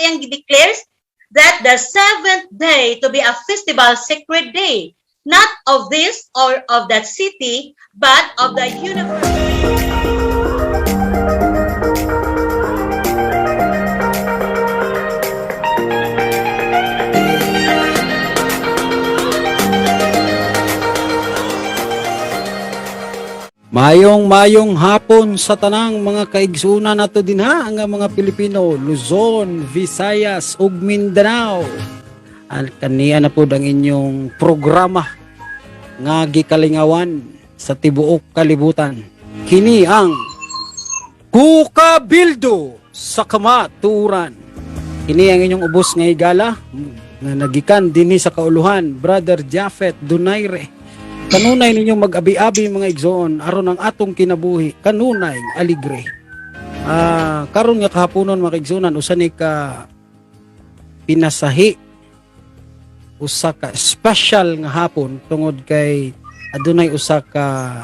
Iyang declares that the seventh day to be a festival, sacred day, not of this or of that city, but of the universe. Mayong mayong hapon sa tanang mga kaigsunan nato dinha nga mga Pilipino, Luzon, Visayas ug Mindanao. Ang kaniya na pod ang inyong programa nga gikalingawan sa tibuok kalibutan. Kini ang Kukabildo sa Kamatuoran. Kini ang inyong ubos nga higala nga nagikan dinhi sa kauluhan, Brother Japhet Donaire. Kanunay ninyong mag-abi-abi, mga igsoon, aron ang atong kinabuhi kanunay aligre. Karon nga kahaponon, mga kaigsuonan, usa ni ka pinasahi, usa ka special nga hapon tungod kay adunay usa ka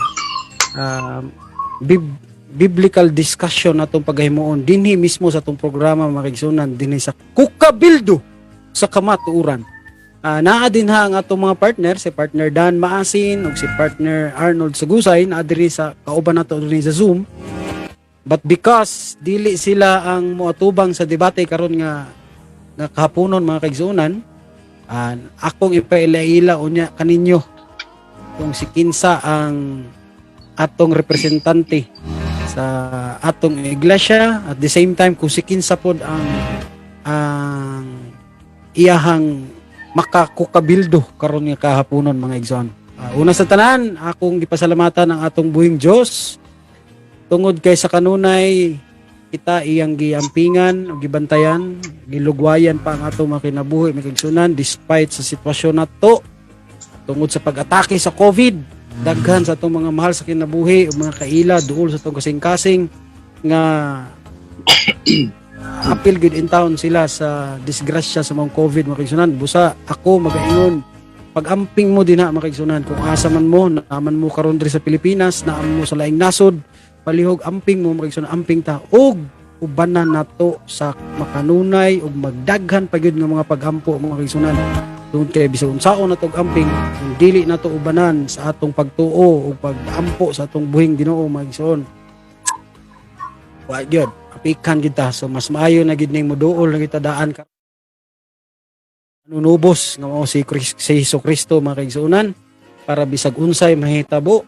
biblical discussion atong pagahimuon dinhi mismo sa atong programa, mga kaigsuonan, dinhi sa Kukabildo sa Kamatuoran. Naa din ha ang atong mga partner, si partner Dan Maasin ug si partner Arnold Sagusay, naa diri sa kauban nato dinhi sa Zoom. But because dili sila ang moatubang sa debate karon nga nga kahaponon, mga kaigsuonan, akong ipaila-ila unya kaninyo kung si kinsa ang atong representante sa atong iglesia, at the same time kung si kinsa pod ang iyahang makakukabildo karon nga kahaponon, mga igsoon. Una sa tanan, akong gipasalamatan ang atong buhing Dios tungod kay sa kanunay kita iyang giampingan o gibantayan, gilugwayan pa ang atong mga kinabuhi, mga kaigsunan, despite sa sitwasyon nato tungod sa pag-atake sa COVID. Daghan sa atong mga mahal sa kinabuhi o mga kaila duol sa atong kasing-kasing nga apil gud in town sila sa disgrasya sa mga COVID, mga kaigsunan. Busa ako magaingon, pag-amping mo dinha, mga kaigsunan, kung asa man mo, naaman mo karon diri sa Pilipinas, naaman mo sa laing nasod, palihog amping mo, mga kaigsunan, amping ta og ubanan nato sa makanunay ug magdaghan pa gyud nga mga pagampo, mga kaigsunan, tungod kay bisag unsaon nato og amping, kung dili nato ubanan sa atong pagtuo ug pagampo sa atong buhing Ginoo, mga igsoon, wa gyud, apikan kita. So mas maayo na gid ning moduol na kita daan ka manunubos nga mao si Hesus Kristo, mga kaigsuonan, para bisag unsay mahitabo,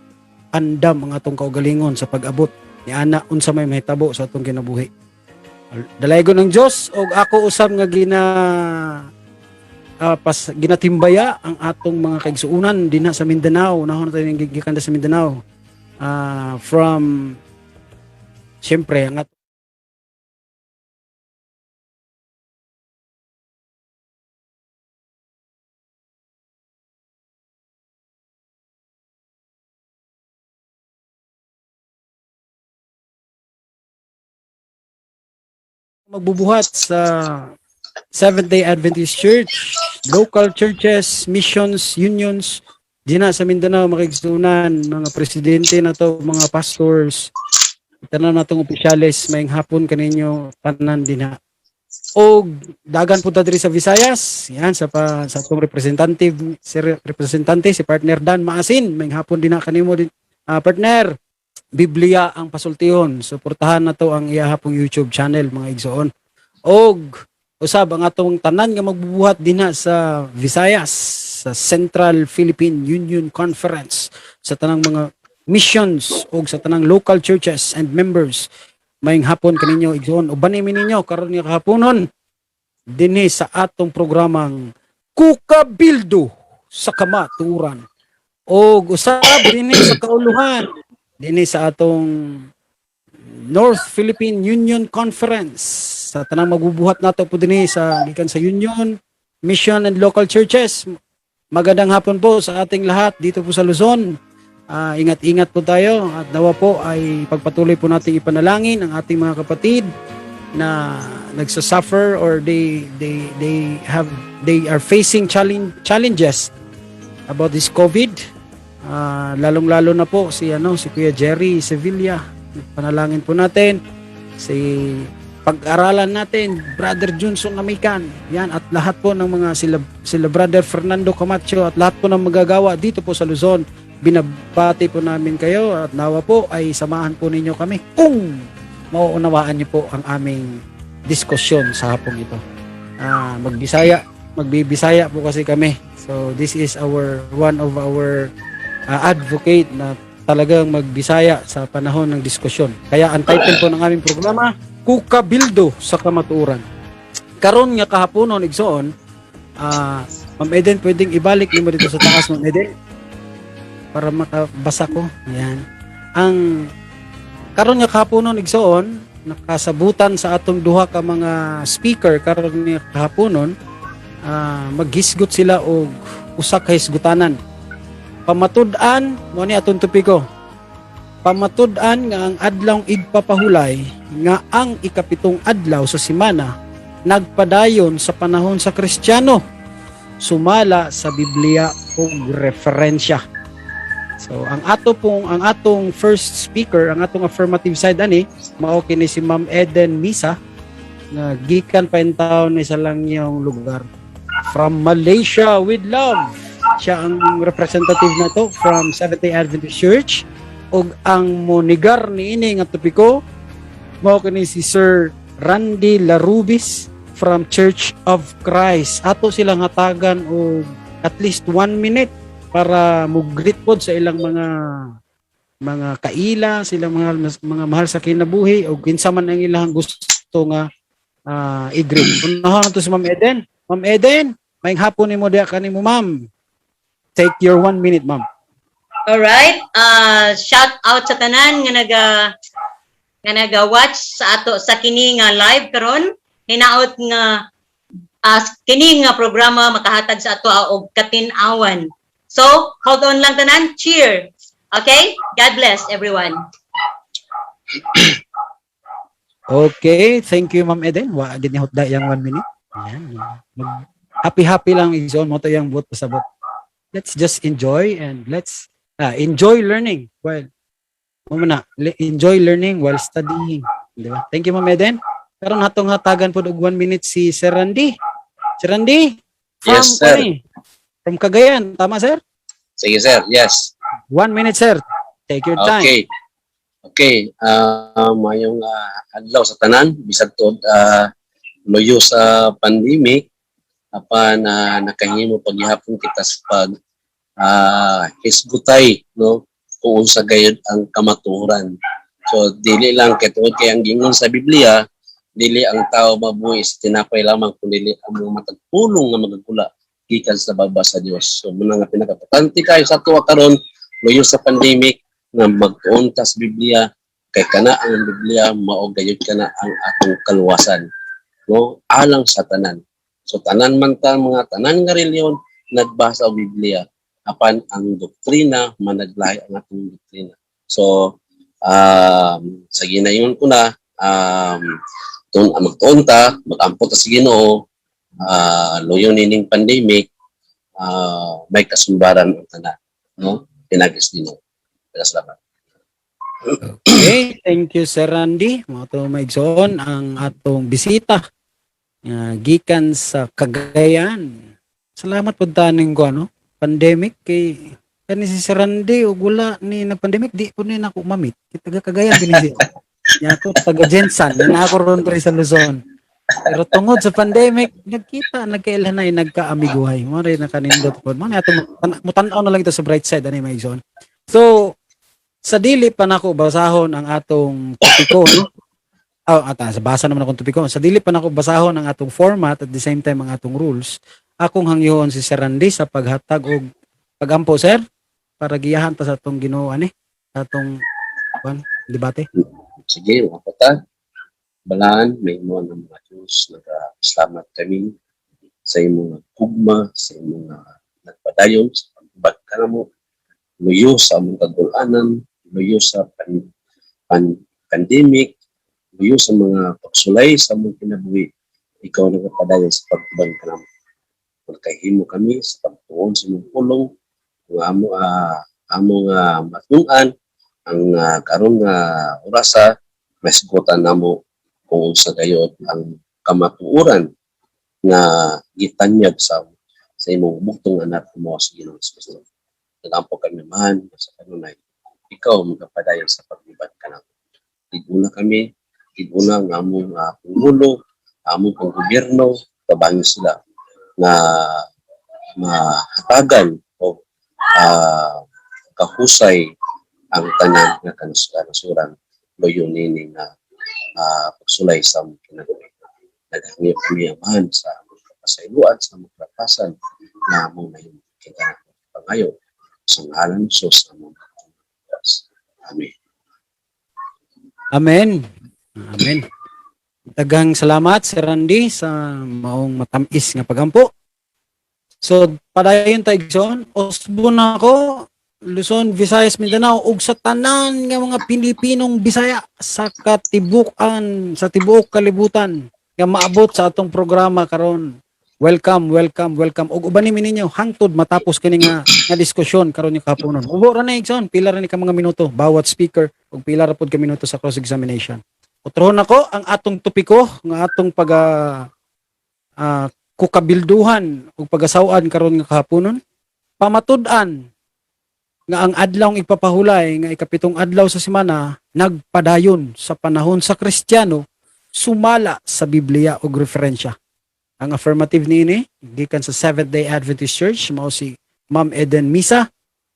andam ang atong kaugalingon sa pag-abot ni ana unsa may mahitabo sa atong kinabuhi. Dalaygon ng Dios og ako usab nga gina pas ginatimbaya ang atong mga kaigsuonan dinha sa Mindanao. Nahon tayo ng gikan sa Mindanao. From siyempre ang magbubuhat sa Seventh-day Adventist Church, local churches, missions, unions, dinha sa Mindanao, mga kaigsuonan, mga presidente na to, mga pastors, tanan natong opisyales, maayong hapon kaninyo tanan dinha. Og dagan po ta diri sa Visayas, yan sa atong representative, si representante si partner Dan Maasin, maayong hapon dinha kanimo din, partner. Biblia ang pasultihon. Suportahan na to ang iyahapong YouTube channel, mga igsoon. Og usab ang atong tanan nga magbubuhat dinha sa Visayas sa Central Philippine Union Conference, sa tanang mga missions og sa tanang local churches and members. Maayong hapon kaninyo, igsoon. Uban mi ninyo karon nga kahaponon dinhi sa atong programang Kukabildo sa Kamatuoran. Og usab dinhi sa kauluhan, dinhi sa atong North Philippine Union Conference, sa tanang magbubuhat nato po dinhi sa gikan sa Union, Mission and local churches. Magandang hapon po sa ating lahat dito po sa Luzon. Ingat-ingat po tayo at nawa po ay pagpatuloy po nating ipanalangin ang ating mga kapatid na nagsasuffer or they are facing challenges about this COVID. Lalong-lalo na po si Kuya Jerry Sevilla. Panalangin po natin si Pag-aralan natin, Brother Junson Amican, yan, at lahat po ng mga sila Brother Fernando Camacho at lahat po ng magagawa dito po sa Luzon. Binabati po namin kayo at nawa po ay samahan po ninyo kami kung mauunawaan niyo po ang aming diskusyon sa hapong ito. Magbibisaya po kasi kami. So this is our one of our advocate na talagang magbisaya sa panahon ng diskusyon. Kaya ang title po ng aming programa, Kukabildo sa Kamatuoran. Karon nga kahaponon, igsoon, Ma'am Eden, pwedeng ibalik nimo dito sa taas, Ma'am Eden, para makabasa ko. Yan. Ang karon nga kahaponon, igsoon, nakasabutan sa atong duha ka mga speaker karon nga kahaponon, maghisgot sila og usa ka hisgutanan. Pamatud-an, mo ni atong topiko. Pamatud-an nga ang adlawng igpapahulay nga ang 7 adlaw sa semana nagpadayon sa panahon sa Kristiyano sumala sa Biblia ug referensya. So ang atong first speaker, ang atong affirmative side ani, mao kini si Ma'am Eden Misa nga gikan pa in town ni sa lang yung lugar. From Malaysia with love. Siya ang representative na to from Seventh-day Adventist Church, ug ang monigar niini nga topiko mao kini si Sir Randy Larubis from Church of Christ. Ato silang hatagan og at least 1 minute para mo-greet pod sa ilang mga kaila, silang mga mahal sa kinabuhi o kinsa man ang ilang gusto nga i-greet. Unahon nato si Ma'am Eden. Ma'am Eden, maayong hapon nimo diha kanimo, ma'am. Take your 1 minute, ma'am. Alright, shout out sa tanan nga naga-watch sa ato sa kini nga live karon. Hinaot nga kini nga programa makahatag sa ato og katin-awan. So, hold on lang tanan, cheer. Okay? God bless everyone. Okay, thank you, Ma'am Eden. Wa gid ni hutda yang 1 minute. Ayan. Mag happy happy lang, igsoon, mo to yang buot pasabot. Let's just enjoy and let's enjoy learning while mo na enjoy learning while studying, di ba? Thank you, Ma'am Eden. Karon atong hatagan pod og 1 minute si Sir Randy. Sir Randy from Yes, sir. kani, from Cagayan, tama, sir? Sige, sir. Yes. 1 minute, sir. Take your time. Okay. Okay. Mayong adlaw sa tanan, bisag tuod luyo sa pandemic, apan nakahimo paghihapon kita sa pag hisgutay, no, kung unsa gayud ang kamatuoran. So dili lang kay tungod kay ang gingon sa Biblia, dili ang tao mabuhi sa tinapay lamang kundi ang mga matag pulong nga magagula gikan sa baba sa Dios. So muna nga pinakaimportante kayo sa tuwa karon luyo sa pandemic nga magtuon ta sa Biblia kay kana ang Biblia mao gayud kana ang atong kaluwasan, no, alang sa tanan. So tanan man ta, mga tanan nga relihiyon nagbasa og Biblia, apan ang doktrina managlahi ang atong doktrina. So sa ginayon ko na tun magtuon ta, magampo ta sa Ginoo, luyo nining pandemic, may kasumbaran ang tanan, no, pinagis Ginoo. Salamat. Okay, thank you, Sir Randy. Mao to, mga igsoon, ang atong bisita nga gikan sa Cagayan. Salamat pud taning ko ano, pandemic kay kani si Sir Randy ug wala ni na pandemic di po ni nako ma-meet. Kay taga Cagayan kini siya. Nya ako taga GenSan, na ako ron diri sa Luzon. Pero tungod sa pandemic, nagkita, nagkailan na nagkaamiguhay. Mo rin nakanindot po. Mo na ato mutan-aw na lang ito sa bright side ani, mga igsoon. So, sa dili pa nako basahon ang atong topiko, no? Oh, at sa basa naman akong topiko. Sa dili pa nako basahon ang atong format at the same time ang atong rules, akong hangyoon si Sir Randy sa paghatag og pagampo, sir, para giyahan ta sa atong Ginoo ani, sa atong kwan, debate. Sige, mga kapatid, balaan, may mo ng mga Diyos, nagpasalamat kami sa imong gugma, sa imong nagpadayon, sa pagbag ka mo, luyo sa among kagulanan, luyo sa pandemic, luyo sa mga pagsulay sa among kinabuhi, ikaw nagpadayon sa pagtubang ka namo. Magkahimo kami sa pagtuon sa imong pulong, kung amo nga matun-an, ang karon nga orasa, masgutan namo Kung unsa gayod ang kamatuoran nga gitanyag sa imong bugtong anak mo sa Ginoong Kristo. Nagampo kami, Amahan, sa kanunay ikaw magapadayon sa paglibat kanamo. Tig-una kami, tig-una ang among pangulo, among panggobyerno, tabangi sila na mahatagan o kahusay ang tanan nga kanasuran loyo nini nga pagsulay sa among kinabuhi. Naghangyo kami, Amahan, sa among kapasayloan, sa among kalapasan na among nahimo kita pangayo sa ngalan ni Jesus among Diyos. Amen. Amen. Amen. Daghang salamat, Sir Randy, sa maong matamis nga pagampo. So padayon ta, igsoon. Usbon ako Luzon, Visayas, Mindanao ug sa tanan nga mga Pilipinong Bisaya sa katibuk-an, sa tibuok kalibutan nga maabot sa atong programa karon. Welcome, welcome, welcome. Ug ubani mi ninyo hangtod matapos kini nga diskusyon karon nga kahaponon. Ubo ra na, igsoon, pila ra ni ka mga minuto bawat speaker ug pila ra pud ka minuto sa cross examination. Utrohon nako ang atong topiko nga atong pag kukabilduhan ug pagasaw-an karon nga kahaponon: pamatud-an nga ang adlaw igpapahulay nga ikapitong adlaw sa semana nagpadayon sa panahon sa Kristiyano sumala sa Biblia ug referensya. Ang affirmative niini gikan sa Seventh Day Adventist Church, mao si Ma'am Eden Misa,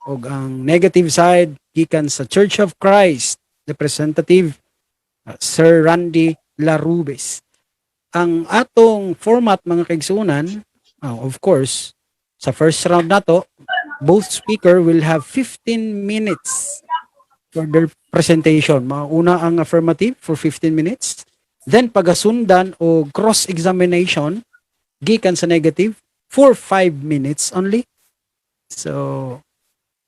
ug ang negative side gikan sa Church of Christ, representative Sir Randy Larubes. Ang atong format, mga kaigsunan, of course, sa first round nato, both speaker will have 15 minutes for their presentation. Mauna ang affirmative for 15 minutes. Then pagasundan o cross-examination gikan sa negative for 5 minutes only. So,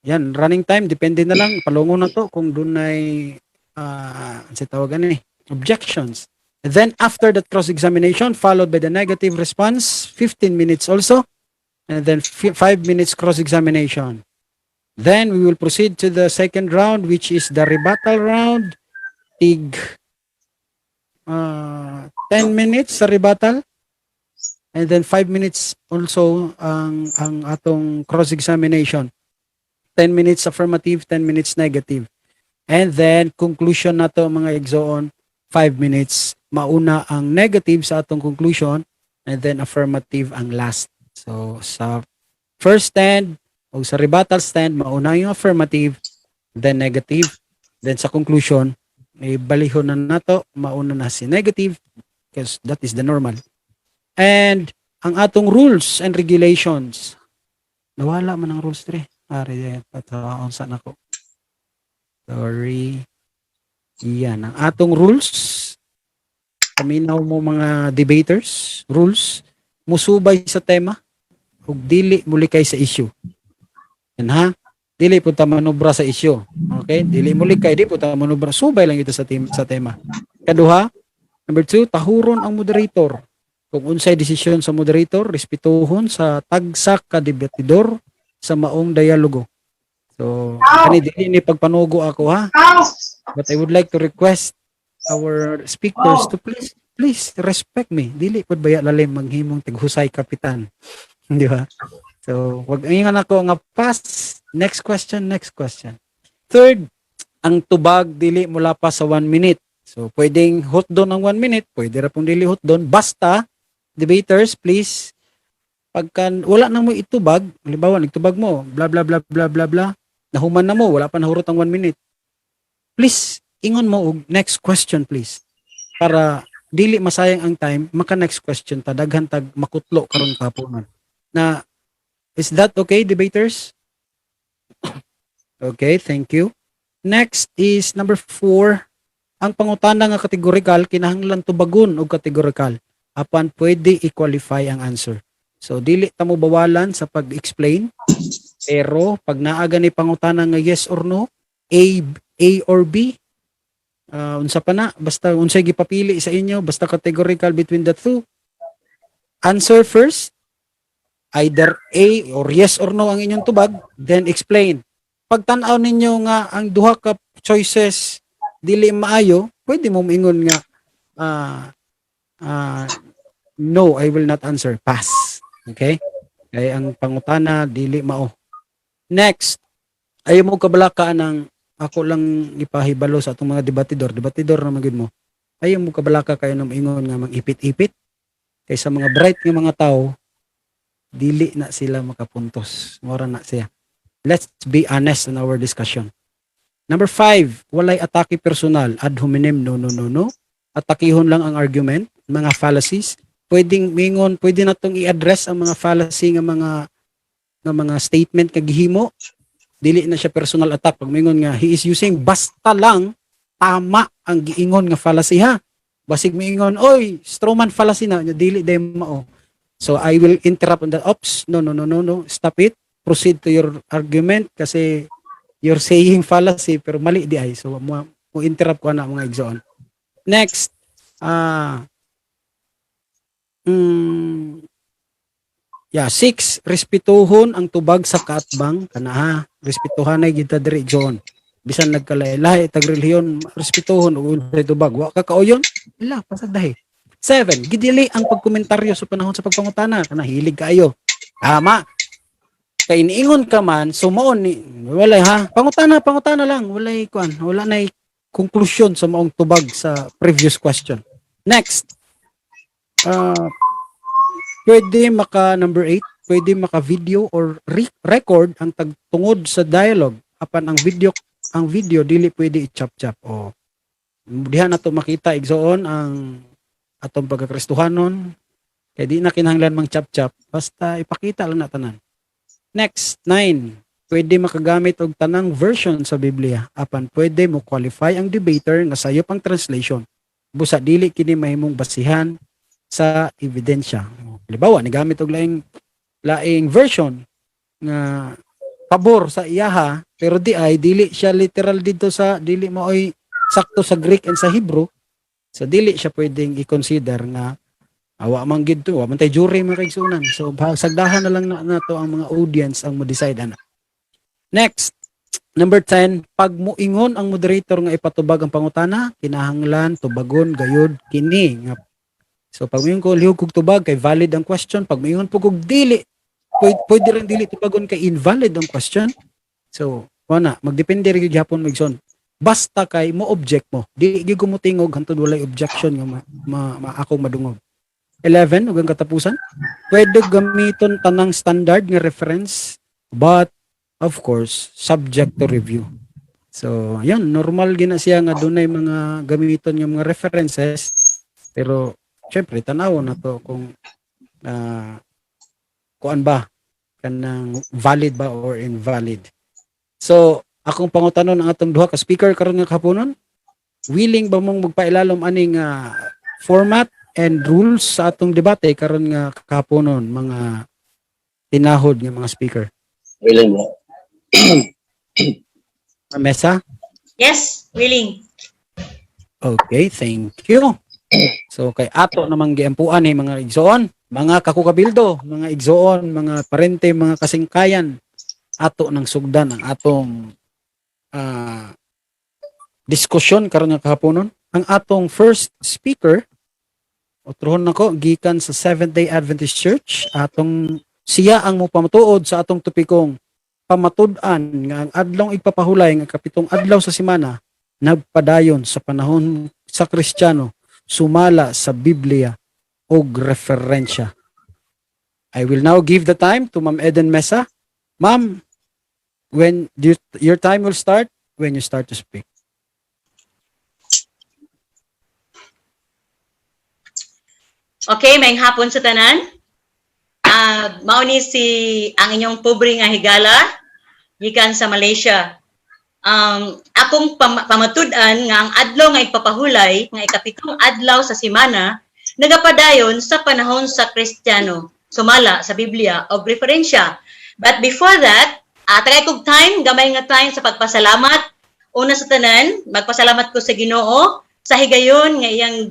yan, running time, depende na lang. Palungo na to kung dunay uh, tawagan ni objections. And then after that cross-examination, followed by the negative response, 15 minutes also. And then 5 minutes cross-examination. Then we will proceed to the second round, which is the rebuttal round. Tig 10 minutes sa rebuttal. And then 5 minutes also ang atong cross-examination. 10 minutes affirmative, 10 minutes negative. And then conclusion nato, mga igsoon, 5 minutes. Mauna ang negative sa atong conclusion and then affirmative ang last. So sa first stand o sa rebuttal stand, mauna yung affirmative, then negative, then sa conclusion, may balihon na nato, mauna na si negative because that is the normal. And ang atong rules and regulations, nawala man ang rules tre. Ari, pataon sa nako. Sorry. Iyan, ang atong rules, paminaw mo mga debaters, rules, musubay sa tema, ug dili mulikay sa issue. Yan ha? Dili po ta manubra sa issue. Okay? Dili mulikay, di po ta manubra. Subay lang ito sa tema. Kaduha, number 2, tahuron ang moderator. Kung unsay desisyon sa moderator, respetuhon sa tagsa ka debatidor sa maong dialogo. So, kani dili ni pagpanugo ako ha. But I would like to request our speakers to please please respect me. Dili pud baya lalim maghimong tighusay kapitan. Di ba? So, wag ingon ako nga pass. Next question, next question. Third, ang tubag dili mula pa sa 1 minute. So, pwedeng hutdon ang 1 minute, pwede ra pong dili hutdon. Basta, debaters, please, pagka wala na mo itubag, halimbawa, nagtubag mo, blah, blah, blah, blah, blah, blah, nahuman na mo, wala pa nahurot ang 1 minute. Please, ingon mo og "Next question, please." Para dili masayang ang time, maka next question ta, daghan tag makutlo karon kahaponon. Na is that okay, debaters? Okay, thank you. Next is number 4. Ang pangutana nga categorical kinahanglan tubagon og categorical apan pwede i-qualify ang answer. So dili ta mo bawalan sa pag-explain, pero pag naa gani pangutana nga yes or no, A or B, unsa pa na, basta unsay gipapili sa inyo, basta categorical between the two. Answer first, either A or yes or no ang inyong tubag, then explain. Pag tan-aw ninyo nga ang duha ka choices dili maayo, pwede mo moingon nga No, I will not answer. Pass. Okay? Kay ang pangutana dili mao. Next, ayaw mo kabalaka ng ako lang ipahibalo sa atong mga debatidor, debatidor na magid mo. Ayaw mo kabalaka kayo ng ingon nga mang-ipit-ipit. Kay sa mga bright nga mga tao, dili na sila makapuntos. Mora na siya. Let's be honest in our discussion. Number 5, walay atake personal, ad hominem, no, no, no, no. Atakihon lang ang argument, mga fallacies. Pwedeng mingon, pwede natong i-address ang mga fallacy nga mga statement kag gihimo. Dili na siya personal attack pag mingon nga he is using, basta lang tama ang giingon nga fallacy ha. Basig miingon, "Oy, strawman fallacy na," dili day mao. So I will interrupt on that. "Oops, no, no, no, no, no. Stop it. Proceed to your argument kasi you're saying fallacy pero mali di ay." So mo interrupt ko na, mga igsoon. Next, yeah, 6, respetuhon ang tubag sa kaatbang kana ha. Respetuhan ay kita diri, igsoon. Bisan nagkalahi-lahi tag relihiyon, respetuhon ug unsay tubag. Wa ka kauyon? Wala, pasagdahi. 7, gidili ang pagkomentaryo sa panahon sa pagpangutana kana, hilig kaayo. Tama. Kay niingon ka man, so mao ni wala ha. Pangutana, pangutana lang, walay kuan, wala nay konklusyon sa maong tubag sa previous question. Next. Pwede maka number 8, pwede maka video or record ang tagtungod sa dialogue apan ang video dili pwede i-chop-chop. O diha na to makita, igsoon, ang atong pagkakristuhanon kay di na kinahanglan mang chop-chop, basta ipakita lang na tanan. Next, 9, pwede makagamit og tanang version sa Biblia apan pwede mo qualify ang debater nga sayop ang translation, busa dili kini mahimong basihan sa ebidensya. Halimbawa, nigamit og laing laing version nga pabor sa iyaha pero di ay dili siya literal dito sa dili mo ay sakto sa Greek and sa Hebrew, so dili siya pwedeng i-consider nga awa man gid to, wa man tay jury, mga kaigsunan. So sagdahan na lang na nato ang mga audience ang mo decide ana. Next, number 10, pag muingon ang moderator nga ipatubag ang pangutana, kinahanglan tubagon gayud kini nga. So pag muingon ko, "Lihog kog tubag kay valid ang question." Pag muingon po kog dili pwede, pwede rin dili tubagon kay invalid ang question. So wala, magdepende rin gyud hapon, igsoon. Basta kay mo object mo, di gyud ko motingog hantod walay objection nga ma akong madungog. 11, ug ang katapusan, pwede gamiton tanang standard nga reference but of course subject to review. So yan, normal gina siya nga dunay mga gamiton nga mga references, pero syempre tan-awon na to kung kuan ba, kanang valid ba or invalid. So akong pangutanon ang atong duha ka speaker karon nga kahaponon, willing ba mong magpailalom aning format and rules sa atong debate karon nga kahaponon, mga tinahod nga mga speaker? Willing, bro. Mesa? Yes, willing. Okay, thank you. So kay ato namang giampuan ni mga igsoon, mga kakukabildo, mga igsoon, mga parente, mga kasingkayan, ato nang sugdan ang atong diskusyon karon nga kahaponon. Ang atong first speaker, otruhon nako, gikan sa Seventh Day Adventist Church, atong siya ang mopamatuod sa atong topikong pamatud-an nga ang adlong igpapahulay nga kapitong adlaw sa semana nagpadayon sa panahon sa Kristiyano sumala sa Biblia og referensya. I will now give the time to Ma'am Eden Mesa. Ma'am, when your time will start when you start to speak. Okay, maayong hapon sa tanan. Mao ni si ang inyong pobre nga higala gikan sa Malaysia. Akong pamatud-an nga ang adlaw nga igpapahulay nga ikapitong adlaw sa semana nagapadayon sa panahon sa Kristiyano sumala sa Biblia og referensya. But before that, tagay kog time, gamay nga time sa pagpasalamat. Una sa tanan, magpasalamat ko sa Ginoo sa higayon nga iyang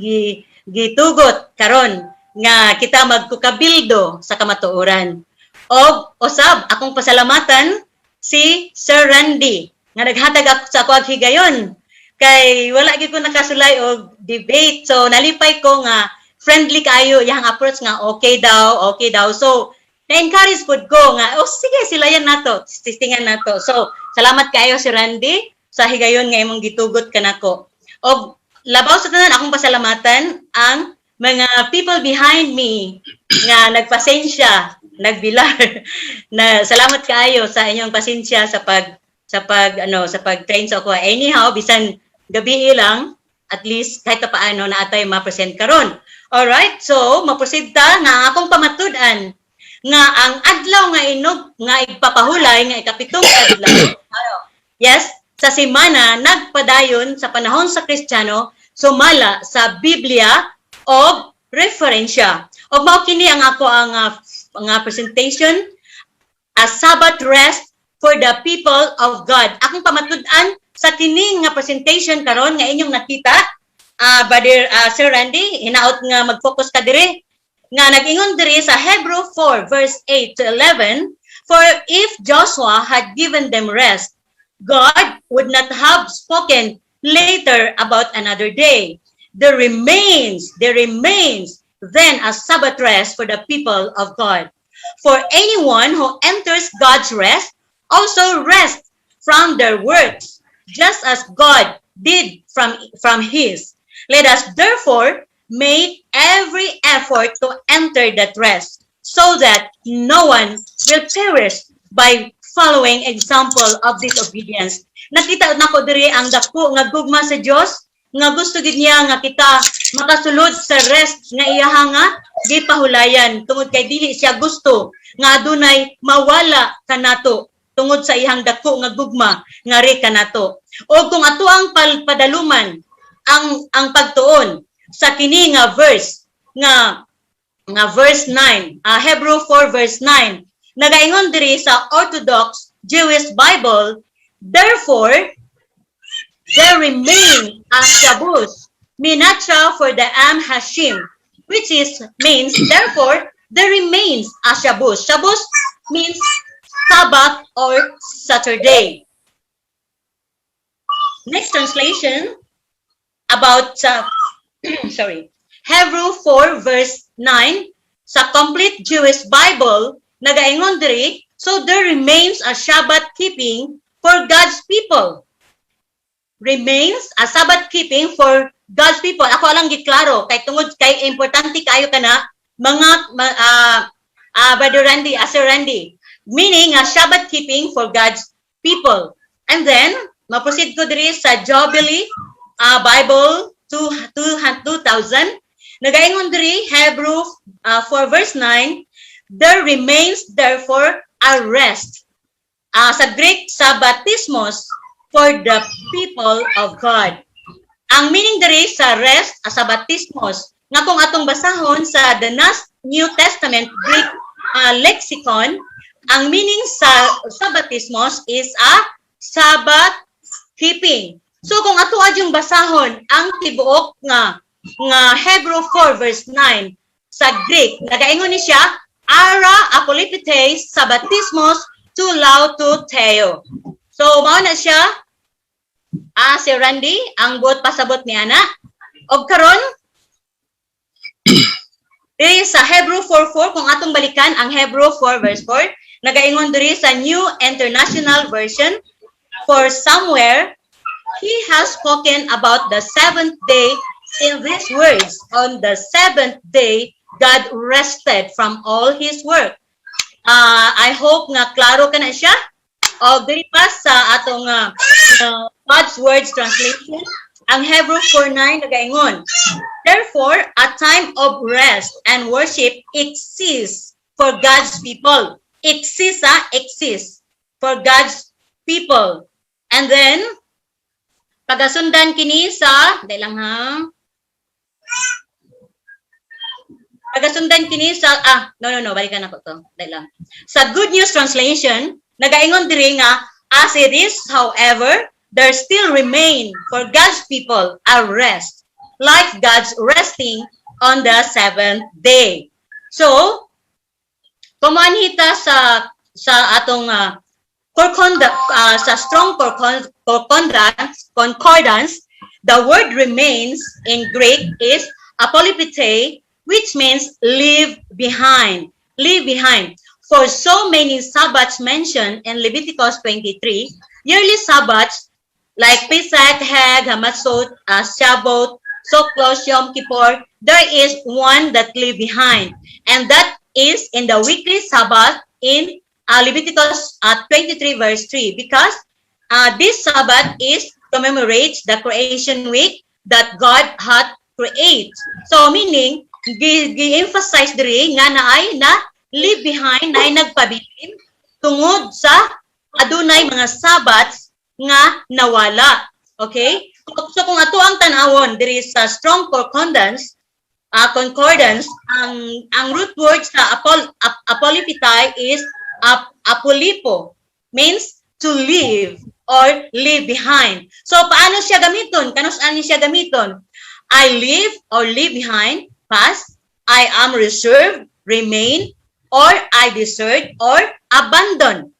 gitugot karon nga kita magkukabildo sa kamatuoran. Og usab akong pasalamatan si Sir Randy nga naghatag ako sa ako higayon Kay wala gyud ko nakasulay og debate. So nalipay ko nga friendly kaayo iyang approach nga okay daw, okay daw. So na-encourage pud ko nga, "Oh sige, silayan nato, testingan nato." So salamat kaayo, si Randy, sa higayon nga imong gitugot kanako. Og labaw sa tanan, akong pasalamatan ang mga people behind me nga nagpasensya, nagbilar. Na salamat kaayo sa inyong pasensya sa pag ano, sa pag-train sa ako. Anyhow, bisan gabi lang, at least kahit pa paano na atay ma-present karon. Alright, so ma-proceed ta nga ang akong pamatud-an nga ang adlaw nga inog nga igpapahulay nga ikapitong adlaw, ano, yes, sa semana nagpadayon sa panahon sa Kristiyano sumala sa Biblia o referensya. Og mao kini ang ako ang nga presentation, a Sabbath rest for the people of God. Akong pamatud-an sa kini nga presentation karon nga inyong nakita, Brother Sir Randy, hinaot nga mag-focus ka diri nga nag-ingon diri sa Hebrew 4 verse 8 to 11, "For if Joshua had given them rest, God would not have spoken later about another day. There remains then a Sabbath rest for the people of God. For anyone who enters God's rest also rests from their works, just as God did from his. Let us therefore make every effort to enter that rest, so that no one will perish by following example of disobedience." Nakita nako diri ang dako nga gugma sa Dios nga gusto gid niya nga kita makasulod sa rest nga iyaha nga gipahulayan tungod kay dili siya gusto nga adunay mawala kanato tungod sa iyang dako nga gugma nga ri kanato. O kung ato ang padaluman ang pagtuon sa kini nga verse nga verse 9, Hebrew 4 verse 9, nagaingon diri sa Orthodox Jewish Bible, "Therefore there remain a Shabbos Minacha for the Am Hashim," which is means therefore there remains a Shabbos. Shabbos means Sabbath or Saturday. Next translation about sorry, Hebrew 4 verse 9 sa Complete Jewish Bible, nagaingon diri, "So there remains a Shabbat keeping for God's people." Remains a Sabbath keeping for God's people. Ako lang giklaro kay tungod kay importante kayo kana mga Brother Randy, Sir Randy. Meaning a Shabbat keeping for God's people. And then ma-proceed ko diri sa Jubilee Bible 2, 2, 2000. Nagaingon diri Hebrew 4 verse 9, "There remains therefore a rest." Sa Greek, sabbatismos, for the people of God. Ang meaning diri sa rest, sabbatismos, nga kung atong basahon sa the New Testament Greek lexicon, ang meaning sa sabbatismos is a Sabbath keeping. So kung ato yung basahon ang tibuok nga Hebrew 4 verse 9 sa Greek, nagaingon ni siya, ara apolipites sabbatismos to lao to theo. So mao na siya, si Randy ang buot pasabot ni ana. Og karon diri sa Hebrew 4:4, kung atong balikan ang Hebrew 4 verse 4, nagaingon diri sa New International Version, "For somewhere he has spoken about the seventh day in these words, 'On the seventh day God rested from all his work.'" I hope nga klaro ka na siya. O diri pa sa atong God's Words Translation, ang Hebrew 4:9 nagaingon, "Therefore, a time of rest and worship exists for God's people." Exists, ah, exists for God's people. And then, pagasundan kini sa, dahil lang ha, pagasundan kini sa, no, balikan ako to, dahil lang. Sa Good News Translation, nagaingon diri nga, "As it is, however, there still remain for God's people a rest, like God's resting on the seventh day." So, kumanhita sa atong sa Strong Concordance, The word "remains" in Greek is apolipite, which means leave behind. Leave behind. For so many Sabbaths mentioned in Leviticus 23, yearly Sabbaths like Pesach, Hag, Hamatzot, Shavuot, Sukkot, Yom Kippur, there is one that leave behind. And that is in the weekly Sabbath in Leviticus 23 verse 3, because this Sabbath is commemorates the creation week that God had created. So meaning, gi-emphasize diri nga naay na leave behind, naay nagpabilin tungod sa adunay mga Sabbaths nga nawala. Okay? So kung ato ang tan-awon diri sa Strong Concordance, ang root word sa apolipitai is apolipo, means to leave or leave behind. So paano siya gamiton? Kanus-an siya gamiton? I leave or leave behind, past, I am reserved, remain, or I desert or abandon.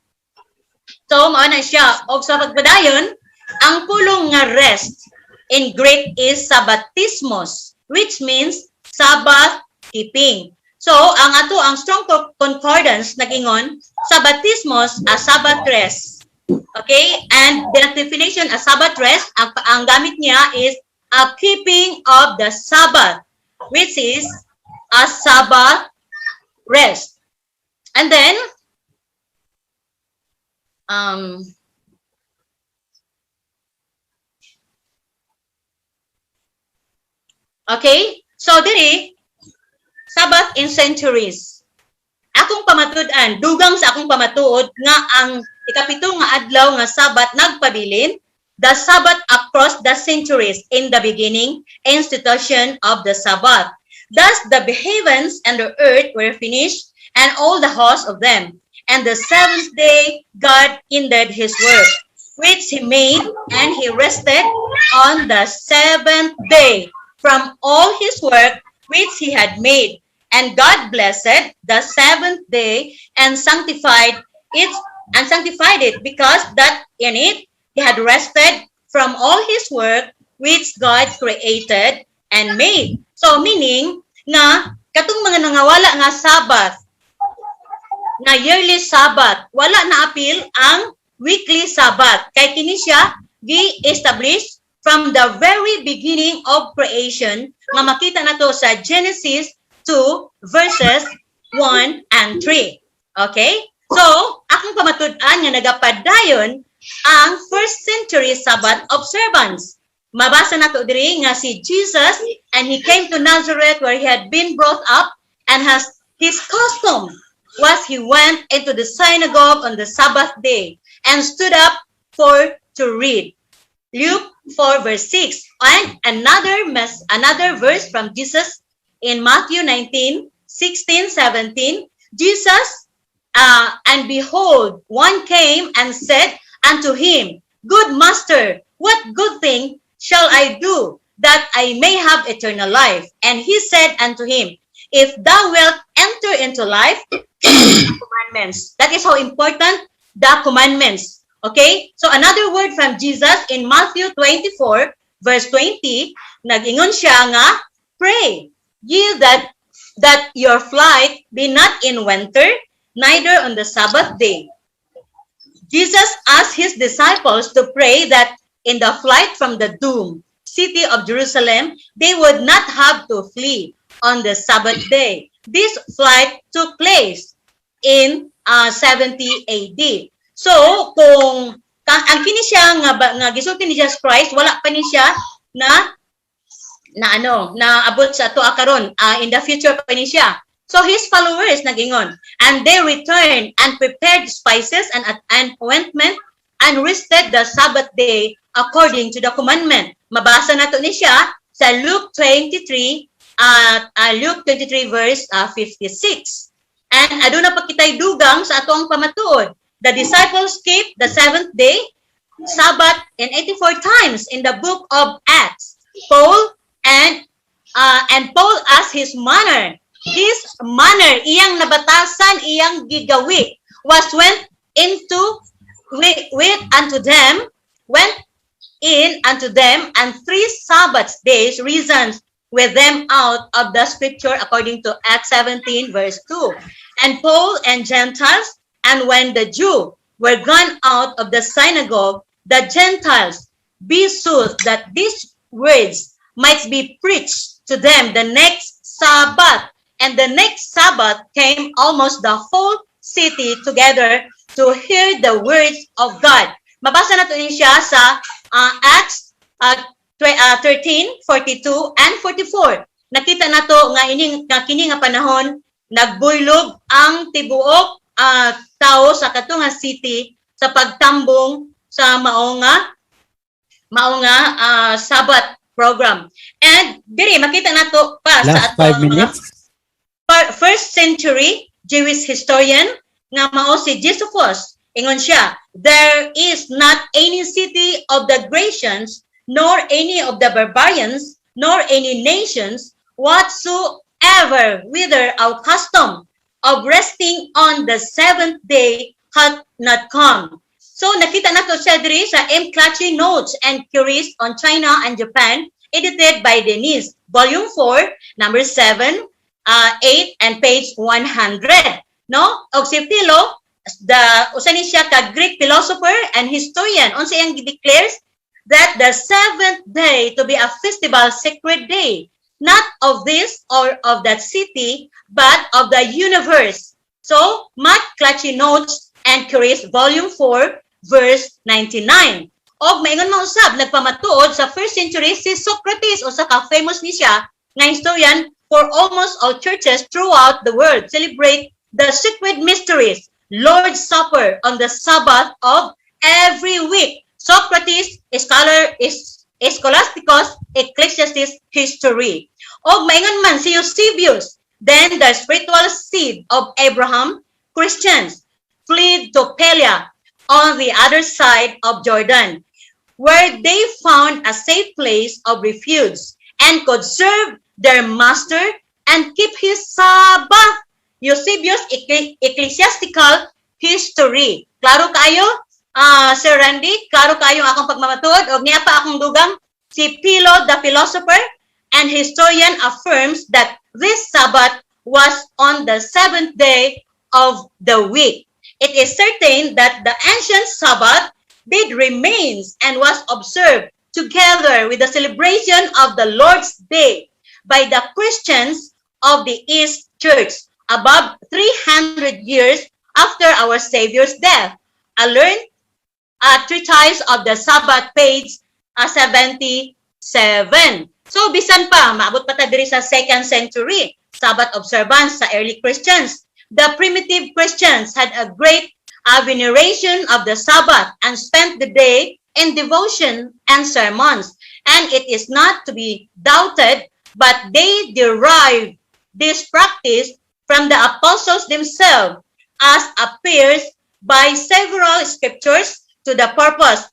So, mao na siya. Og sa pagpadayon, ang pulong nga "rest" in Greek is sabbatismos, which means Sabbath keeping. So, ang ato ang Strong Concordance nag-ingon, sabbatismos, a Sabbath rest. Okay? And the definition, a Sabbath rest, ang gamit niya is a keeping of the Sabbath, which is a Sabbath rest. And then, okay, so diri, Sabbath in centuries. Akong pamatud-an, dugang sa akong pamatuod nga ang ikapito nga adlaw nga Sabbath nagpabilin, the Sabbath across the centuries. In the beginning, institution of the Sabbath. Thus the heavens and the earth were finished, and all the hosts of them. And the seventh day God ended his work, which he made, and he rested on the seventh day from all his work which he had made. And God blessed the seventh day and sanctified it because that in it he had rested from all his work which God created and made. So meaning nga katong mga nangawala nga Sabbath, nga yearly Sabbath, wala na apil ang weekly Sabbath kay kini siya gi-establish from the very beginning of creation nga makita nato sa Genesis 2 verses 1 and 3. Okay? So, akong pamatud-an nga nagapadayon ang first century Sabbath observance. Mabasa nato diri nga si Jesus, "And he came to Nazareth, where he had been brought up, and has his custom was, he went into the synagogue on the Sabbath day and stood up for to read." Luke 4 verse 6. And another verse from Jesus in Matthew 19, 16, 17. Jesus, "And behold, one came and said unto him, 'Good master, what good thing shall I do that I may have eternal life?' And he said unto him, 'If thou wilt enter into life, keep the commandments.'" That is how important the commandments. Okay? So another word from Jesus in Matthew 24, verse 20, nag-ingon siya nga, "Pray ye that your flight be not in winter, neither on the Sabbath day." Jesus asked his disciples to pray that in the flight from the doom city of Jerusalem, they would not have to flee on the Sabbath day. This flight took place in 70 AD. So, kung ang kini siya nga gisulti ni Jesus Christ, wala pa ni siya na ano, na abot sa ato karon, in the future pa ni siya. So his followers nagingon, "And they returned and prepared spices and ointment and rested the Sabbath day according to the commandment." Mabasa nato ni siya sa Luke 23 verse 56. And aduna pa kitay dugang sa atoang pamatuod. The disciples keep the seventh day Sabbath in 84 times in the book of Acts. Paul and Paul as his manner, iyang nabatasan, iyang gigawi, was went into with unto them, went in unto them, and three Sabbath days reasons with them out of the scripture, according to Acts 17 verse 2. And Paul and Gentiles, and when the Jew were gone out of the synagogue, the Gentiles besought that these words might be preached to them the next Sabbath. And the next Sabbath came almost the whole city together to hear the words of God. Mabasa nato ni siya sa Acts 13, 42, and 44. Nakita nato nga ining nga kini nga panahon nagbuylog ang tibuok tao sa kato nga city sa pagtambong sa mao nga Sabbath program. And diri makita nato pa sa Last ato 5 ang mga minutes. First century Jewish historian nga mao si Josephus. Ingon siya, "There is not any city of the Grecians, nor any of the barbarians, nor any nations whatsoever whither our custom of resting on the seventh day hath not come." So nakita nato siya diri sa M. Clutchy Notes and Queries on China and Japan, edited by Denise, Volume 4, number 7, 8, and page 100. No? Og si Philo, the usa ni siya ka Greek philosopher and historian, unsa iyang declares that the seventh day to be a festival sacred day, not of this or of that city, but of the universe. So, Matt Clutchy Notes and Queries, Volume 4, verse 99. Og maingon man usab, nagpamatuod sa first century si Socrates, usa ka famous ni siya nga historian, for almost all churches throughout the world celebrate the sacred mysteries, Lord's Supper, on the Sabbath of every week. Socrates, scholar is Scholasticus, Ecclesiastes History. Og maingon man si Eusebius, then the spiritual seed of Abraham, Christians, fled to Pella on the other side of Jordan, where they found a safe place of refuge and could serve their master and keep his Sabbath. Eusebius Ecclesiastical History. Klaro kayo, Sir Randy? Klaro kayo ang akong pagmamatuod? Og niya pa akong dugang, si Philo the philosopher and historian affirms that this Sabbath was on the seventh day of the week. It is certain that the ancient Sabbath did remains and was observed together with the celebration of the Lord's Day by the Christians of the East Church above 300 years after our Savior's death. A learned treatise of the Sabbath, page 77. So bisan pa, maabot pa ta diri sa second century, Sabbath observance sa early Christians. The primitive Christians had a great veneration of the Sabbath and spent the day in devotion and sermons. And it is not to be doubted, but they derived this practice from the apostles themselves, as appears by several scriptures to the purpose.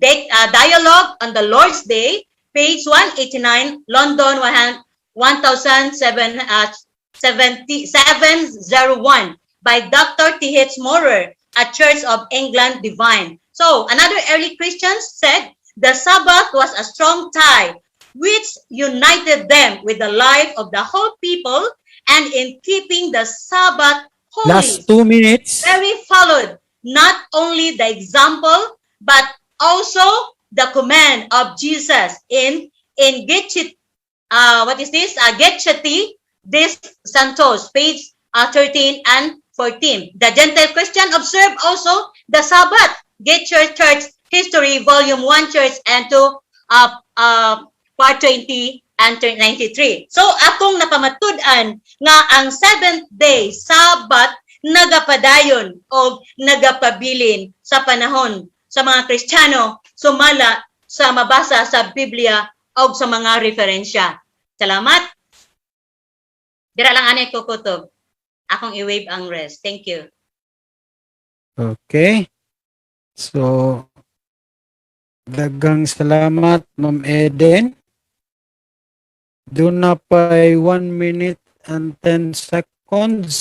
Dialogue on the Lord's Day, page 189, London 1701 by Dr. T.H. Maurer, a Church of England divine. So, another early Christian said the Sabbath was a strong tie which united them with the life of the whole people and in keeping the Sabbath holy. Last 2 minutes. Mary followed not only the example but also the command of Jesus in Getchit, what is this? Getcheti this Santos, page 13 and 14. The Gentile Christian observed also the Sabbath. Get Church Church History, Volume 1, Church and 2, part 20 and 93. So, akong napamatud-an nga ang seventh day Sabbath nagapadayon o nagapabilin sa panahon sa mga Kristiyano sumala sa mabasa sa Biblia o sa mga referensya. Salamat. Dira lang ani ko kutob. Akong i-wave ang rest. Thank you. Okay. So, daghang salamat, Ma'am Eden. Doon na pa'y 1 minute and 10 seconds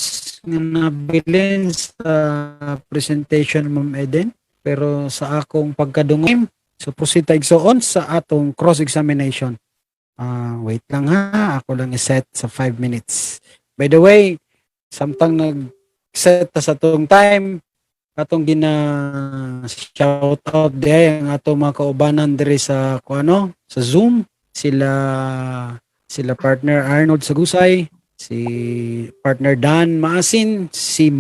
nga nabilin sa presentation, Ma'am Eden. Pero sa akong pagkadungog, So proceed tayo igsoon sa atong cross-examination. Ah, wait lang ha, ako lang i-set sa 5 minutes. By the way, samtang nag-set ta sa atong time, atong gina shout out diay ang atong mga kaubanan diri sa kuano sa Zoom, sila sila partner Arnold Sagusay, si partner Dan Maasin, si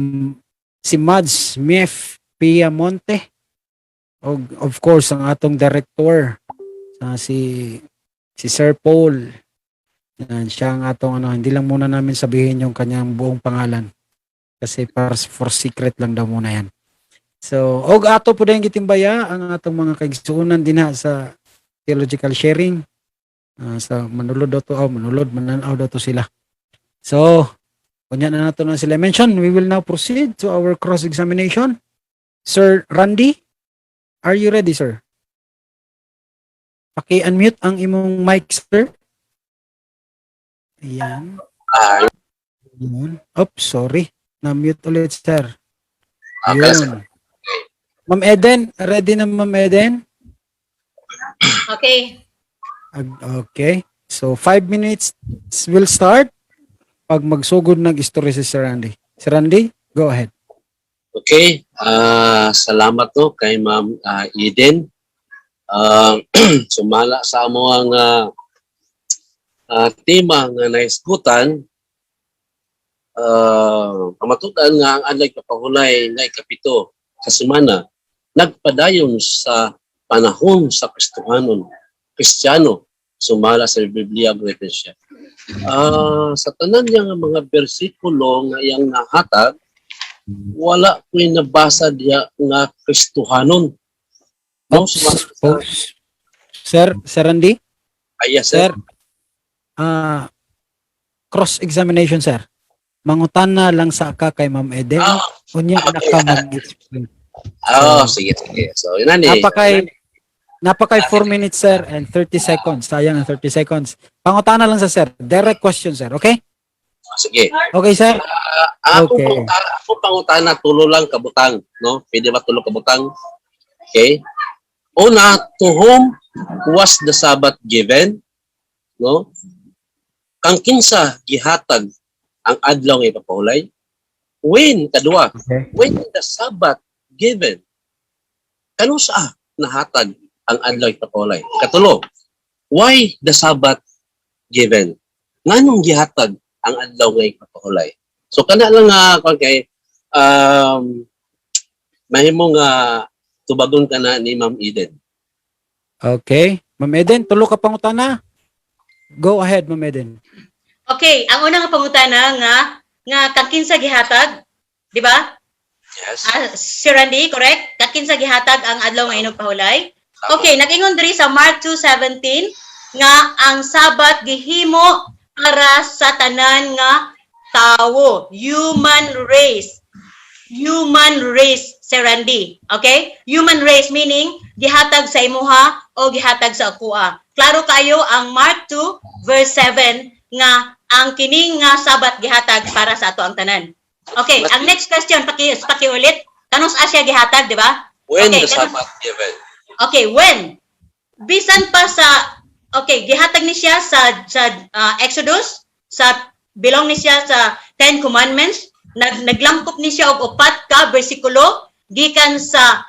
si Mads Mief Piamonte, og of course ang atong director, si si Sir Paul. Yan, siya ang atong ano, hindi lang muna namin sabihin yung kanyang buong pangalan kasi para for secret lang daw muna yan. So, og ato po din gitimbaya ang atong mga kaigsuonan dinha sa theological sharing. Sa manulod daw to, oh, manulod, mananaw daw to sila. So, kunya na nato na sila mention, we will now proceed to our cross-examination. Sir Randy, are you ready, sir? Paki-unmute ang imong mic, sir. Ayan. Ah, Yun. Oops, sorry. Na-mute ulit, sir. Okay, sir. Yun. Ma'am Eden, ready na, Ma'am Eden? Okay. Okay. So, 5 minutes will start pag magsugod ng istorya si Sir Randy. Sir Randy, go ahead. Okay, salamat to kay Ma'am Eden. Sumala sa amo ang tema nga nahisgutan, pamatudan nga ang adlaw kapahulay nga ikapito sa semana nagpadayon sa panahon sa Kristohanon, Kristiyano, sumala sa Biblia ang referensya. Sa tanan niya nga mga bersikulo nga iyang nahatag, wala ko'y nabasa diya nga Kristohanon. No, Oops, sumala sa oops. Sir, Sir Randy? Ay, yes, sir. Sir, cross-examination, sir. Mangutana lang sa ka kay Ma'am Eden. Unya na ka mag-explain. Oh, sige, sige. So, yun na ni. Napakay 4 minutes, sir, and 30 seconds. Sayang ang 30 seconds. Pangutana lang sa sir. Direct question, sir. Okay? Sige. Okay, sir? Ako, ako pangutana, tulo lang kabutang, no? Pwede ba tulo kabutang? Okay. Una, to whom was the Sabbath given? No? Kang kinsa gihatag ang adlaw nga ipapahulay? When, kadua, when the Sabbath given? Kanusa nahatag ang adlaw ipapahulay? Katulo, why the Sabbath given? Nganong gihatag ang adlaw nga ipapahulay? So kana lang nga kuan kay mahimo nga tubagon ka na ni Ma'am Eden. Okay. Ma'am Eden, tulo ka pangutana. Go ahead, Ma'am Eden. Okay, ang unang pangutana nga nga kang kinsa gihatag, di ba? Yes. Ah, Sir Randy, correct? Kang kinsa gihatag ang adlaw nga inugpahulay? Okay, nag-ingon diri sa Mark 2:17 nga ang Sabat gihimo para sa tanan nga tawo, human race. Human race, Sir Randy. Okay? Human race meaning gihatag sa imuha o gihatag sa akoa. Klaro kayo ang Mark 2 verse 7 nga ang kining nga Sabat gihatag para sa ato ang tanan. Okay, ang next question, paki paki ulit. Kanus-a siya gihatag, di ba? When Okay, the Sabbath given? Okay, when? Bisan pa sa, okay, gihatag ni siya sa Exodus, sa belong ni siya sa Ten Commandments, naglangkop ni siya og upat ka bersikulo gikan sa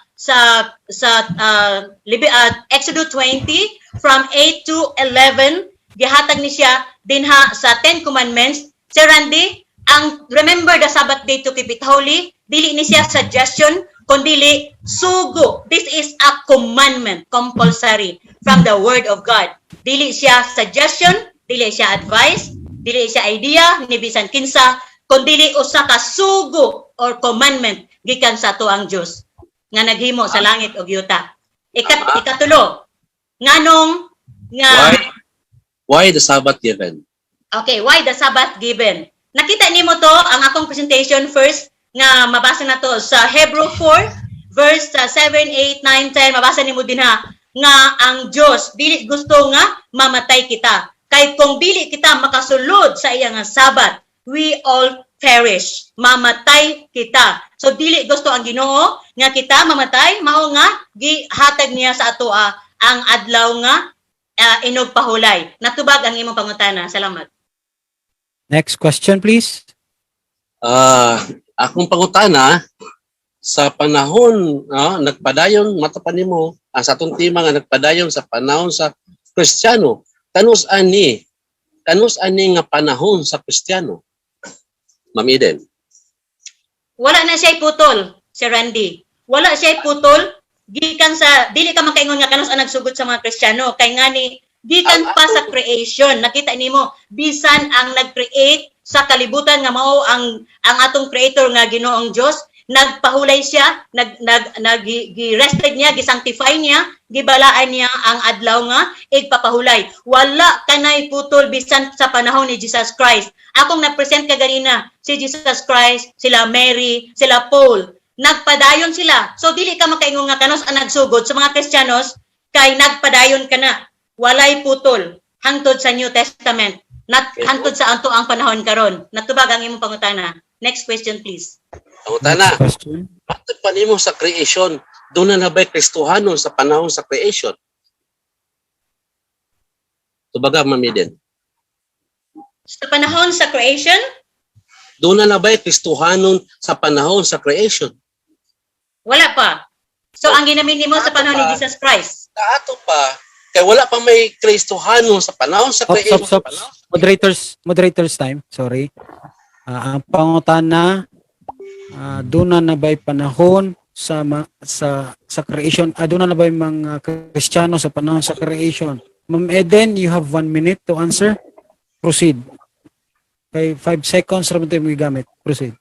Exodus 20 from 8 to 11, gihatag ni siya dinha sa Ten Commandments. Sir Randy, ang "Remember the Sabbath day to keep it holy," dili ni siya suggestion kundili sugo. This is a commandment, compulsory from the word of God. Dili siya suggestion, dili siya advice, dili siya idea ni bisan kinsa, kundili usa ka sugo or commandment gikan sa atoang Dios nga naghimo sa langit ug yuta. Ikatulo, nganong nga Why the Sabbath given? Okay, why the Sabbath given? Nakita nimo to ang akong presentation first nga mabasa na to sa Hebrew 4 verse 7, 8, 9, 10, mabasa nimo dinha nga ang Dios dili gusto nga mamatay kita. Kay kung dili kita makasulod sa iya nga Sabat, we all perish. Mamatay kita. So dili gusto ang Ginoo nga kita mamatay, mao nga gihatag niya sa atoa ang adlaw nga inog pahulay. Natubag ang imong pangutana. Salamat. Next question, please. Akong pangutana sa panahon nagpadayon mata pa nimo ang sa atong tema nga nagpadayon sa panahon sa Kristiyano, kanus ani nga panahon sa Kristiyano, Ma'am Eden? Wala na siya putol, si Randy. Wala siya putol gikan sa dili ka makaingon nga kanus ang nagsugod sa mga Kristiyano kay ngani gikan pa sa creation. Nakita nimo bisan ang nag-create sa kalibutan nga mao ang atong creator nga Ginoong Dios, nagpahulay siya, nag nag nag gi-rested niya, gisanctify niya, gibalaan niya ang adlaw nga igpapahulay. Wala kanay putol bisan sa panahon ni Jesus Christ. Akong na-present kaganina si Jesus Christ, sila Mary, sila Paul, nagpadayon sila. So dili ka makaingon nga kanos ang nagsugod sa mga Kristiyanos kay nagpadayon ka na. Walay putol hangtod sa New Testament. Not hangtod sa anto ang panahon karon. Natubag ang imong pangutana. Next question, please. Pangutana. Next question. Matod pa nimo sa creation, doon na nabay Kristohanon sa panahon sa creation? Tubaga, Ma'am Eden. Sa panahon sa creation, Doon na nabay Kristohanon sa panahon sa creation? Wala pa. So ang ginamin nimo sa panahon ni Jesus Christ. Kaato pa, kay wala pa may Kristohanon sa panahon sa Stop, creation. stop, stop. Moderators time. Sorry. Ang pangutana, doon na ba'y panahon sa creation? Doon na ba'y mga Kristiyano sa panahon sa creation? Ma'am Eden, you have 1 minute to answer. Proceed. Kay 5 seconds ra man ito yung gamit. Proceed.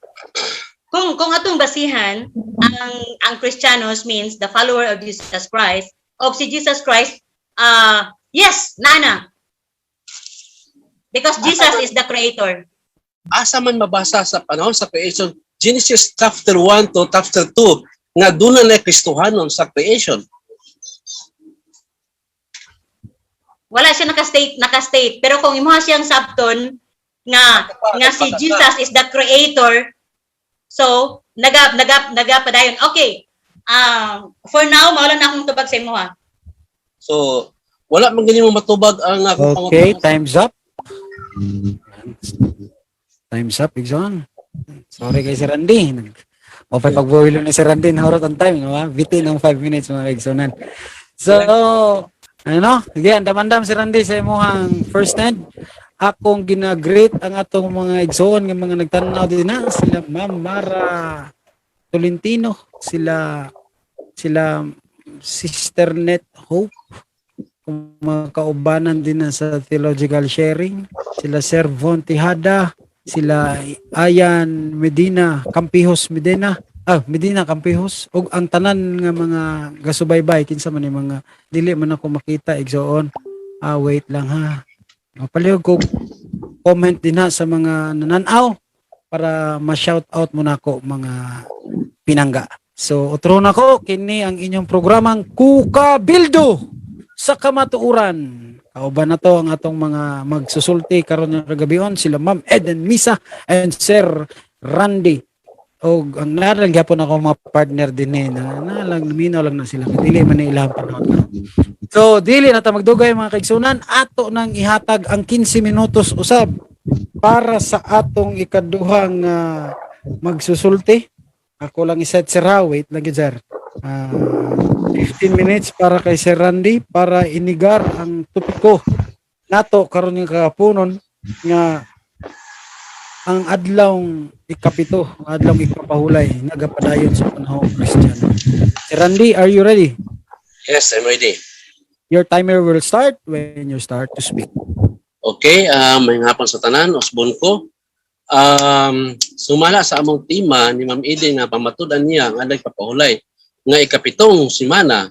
Kung atong basihan ang Kristiyanos means the follower of Jesus Christ, og si Jesus Christ, yes, nana. Because Jesus is the creator. Asa man mabasa sa panahon sa creation, Genesis chapter 1 to chapter 2, nga doon na Kristohanon sa creation? Wala siya naka-state, pero kung imuha siyang sabton nga si Jesus is the creator, so naga naga naga padayon. Okay. For now, mao lang na akong tubag sa imuha. So, wala man gani mo matubag ang akong Okay, pangutana. Time's up. Time's up, Igsoon. Sorry kay Sir Randy. Nag okay, pagbuwilo ni Sir Randy, nahurot ang time, no? Bitin ng 5 minutes, mga Igsonan. So, ano? Sige, andam-andam si Randy sa imuhang first hand. Akong gina-greet ang atong mga igsoon nga mga nagtanaw din na sila Ma'am Mara Tolentino, sila Sister Net Hope, kung mga kaubanan din na sa theological sharing, sila Sir Von Tejada, sila Ayan Medina, Campijos Medina, Medina Campijos, ug ang tanan nga mga gasubaybay, kinsa man yung mga dili man ako makita, igsoon. Wait lang ha. Palihog ko comment din ha sa mga nananaw para ma-shout out mo nako, mga pinangga. So, utro na ko, kini ang inyong programang Kukabildo sa Kamatuoran. Kauban na to ang atong mga magsusulti karon nga kagabion, sila Ma'am Eden Misa and Sir Randy. Og ang nalang gyapon ako mga partner din eh, na lang naminaw lang na sila. Dili man na ilang panahon karon. So dili na ta magdugay, mga kaigsunan, ato nang ihatag ang 15 minutos usab para sa atong ikaduhang magsusulti. Ako lang iset, sir, ha. Wait lang yun, sir. 15 minutes para kay Sir Randy para inigar ang topiko nato karon nga kagapunon nga ang adlawng ikapito, ang adlawng ikapahulay nagapadayon sa panahon Kristiyano. Sir Randy, are you ready? Yes, I'm ready. Your timer will start when you start to speak. Okay, may hapon sa tanan, usbon ko. Sumala sa among tema ni Ma'am Eden nga pamatud-an niya ang adlay papahulay nga ikapitong simana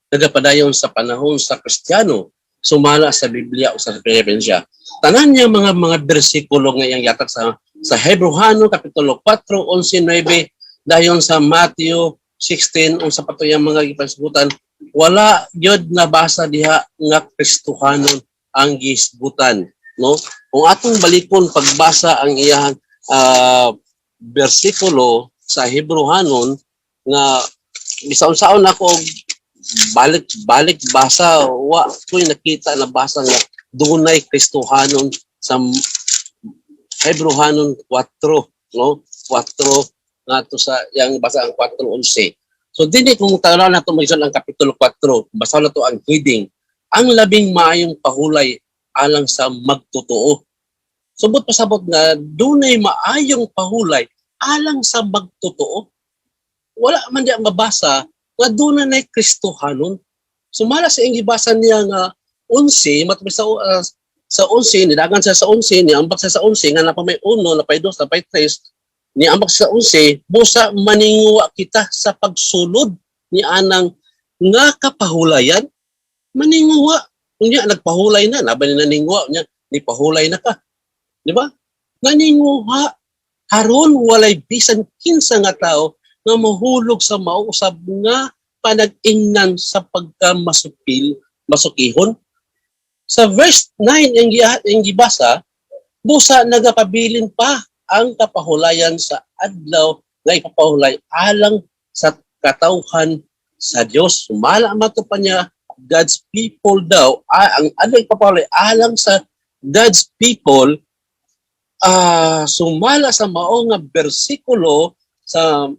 nagapadayon sa panahon sa Kristiyano sumala sa Biblia o sa referensya. Tanan niya mga bersikulo nga iyang yatag sa Hebreohano kapitulo 4, 11, 9 dayon sa Matthew 16 unsa pa to iyang mga gipansugutan, wala gyud nabasa diha nga Kristohanon ang gisgutan, no? Kung atong balikon pagbasa ang iyang bersikulo sa Hebreohanon nga bisan unsaon ako balik balik basa, wa ko'y nakita na basa nga dunay Kristohanon sa Hebreohanon 4, no? 4 ngadto sa yang basa ang 4:11. So dinhi, kung tanaw nato magison ang kapitulo 4, basa na to ang heading, "Ang labing maayong pahulay alang sa magtotoo." Subot pasabot nga dunay maayong pahulay alang sa magtotoo. Wala man diya mabasa nga dunay na Kristohanon. Sumala sa iyang gibasa niya nga 11, matapos sa 11, nidagan siya sa 11, niambak siya sa 11, nga napa may 1, napay 2, napay 3, niambak siya sa 11, "Busa maninguwa kita sa pagsulod ni anang nga kapahulayan." Maninguwa. Unya, nagpahulay na, naba ni naninguwa, unya, ni pahulay na ka. Di ba? Naninguha. Aron walay bisan kinsa nga tao nga mahulog sa mauusab nga panag-ingnan sa pagkamasukil, masukihon. Sa verse 9 ang gibasa, "Busa nagapabilin pa ang kapahulayan sa adlaw nga ipapahulay alang sa katawhan sa Dios." Sumala mato pa niya, God's people daw, ang adlaw ipapahulay alang sa God's people, sumala sa mao nga bersikulo sa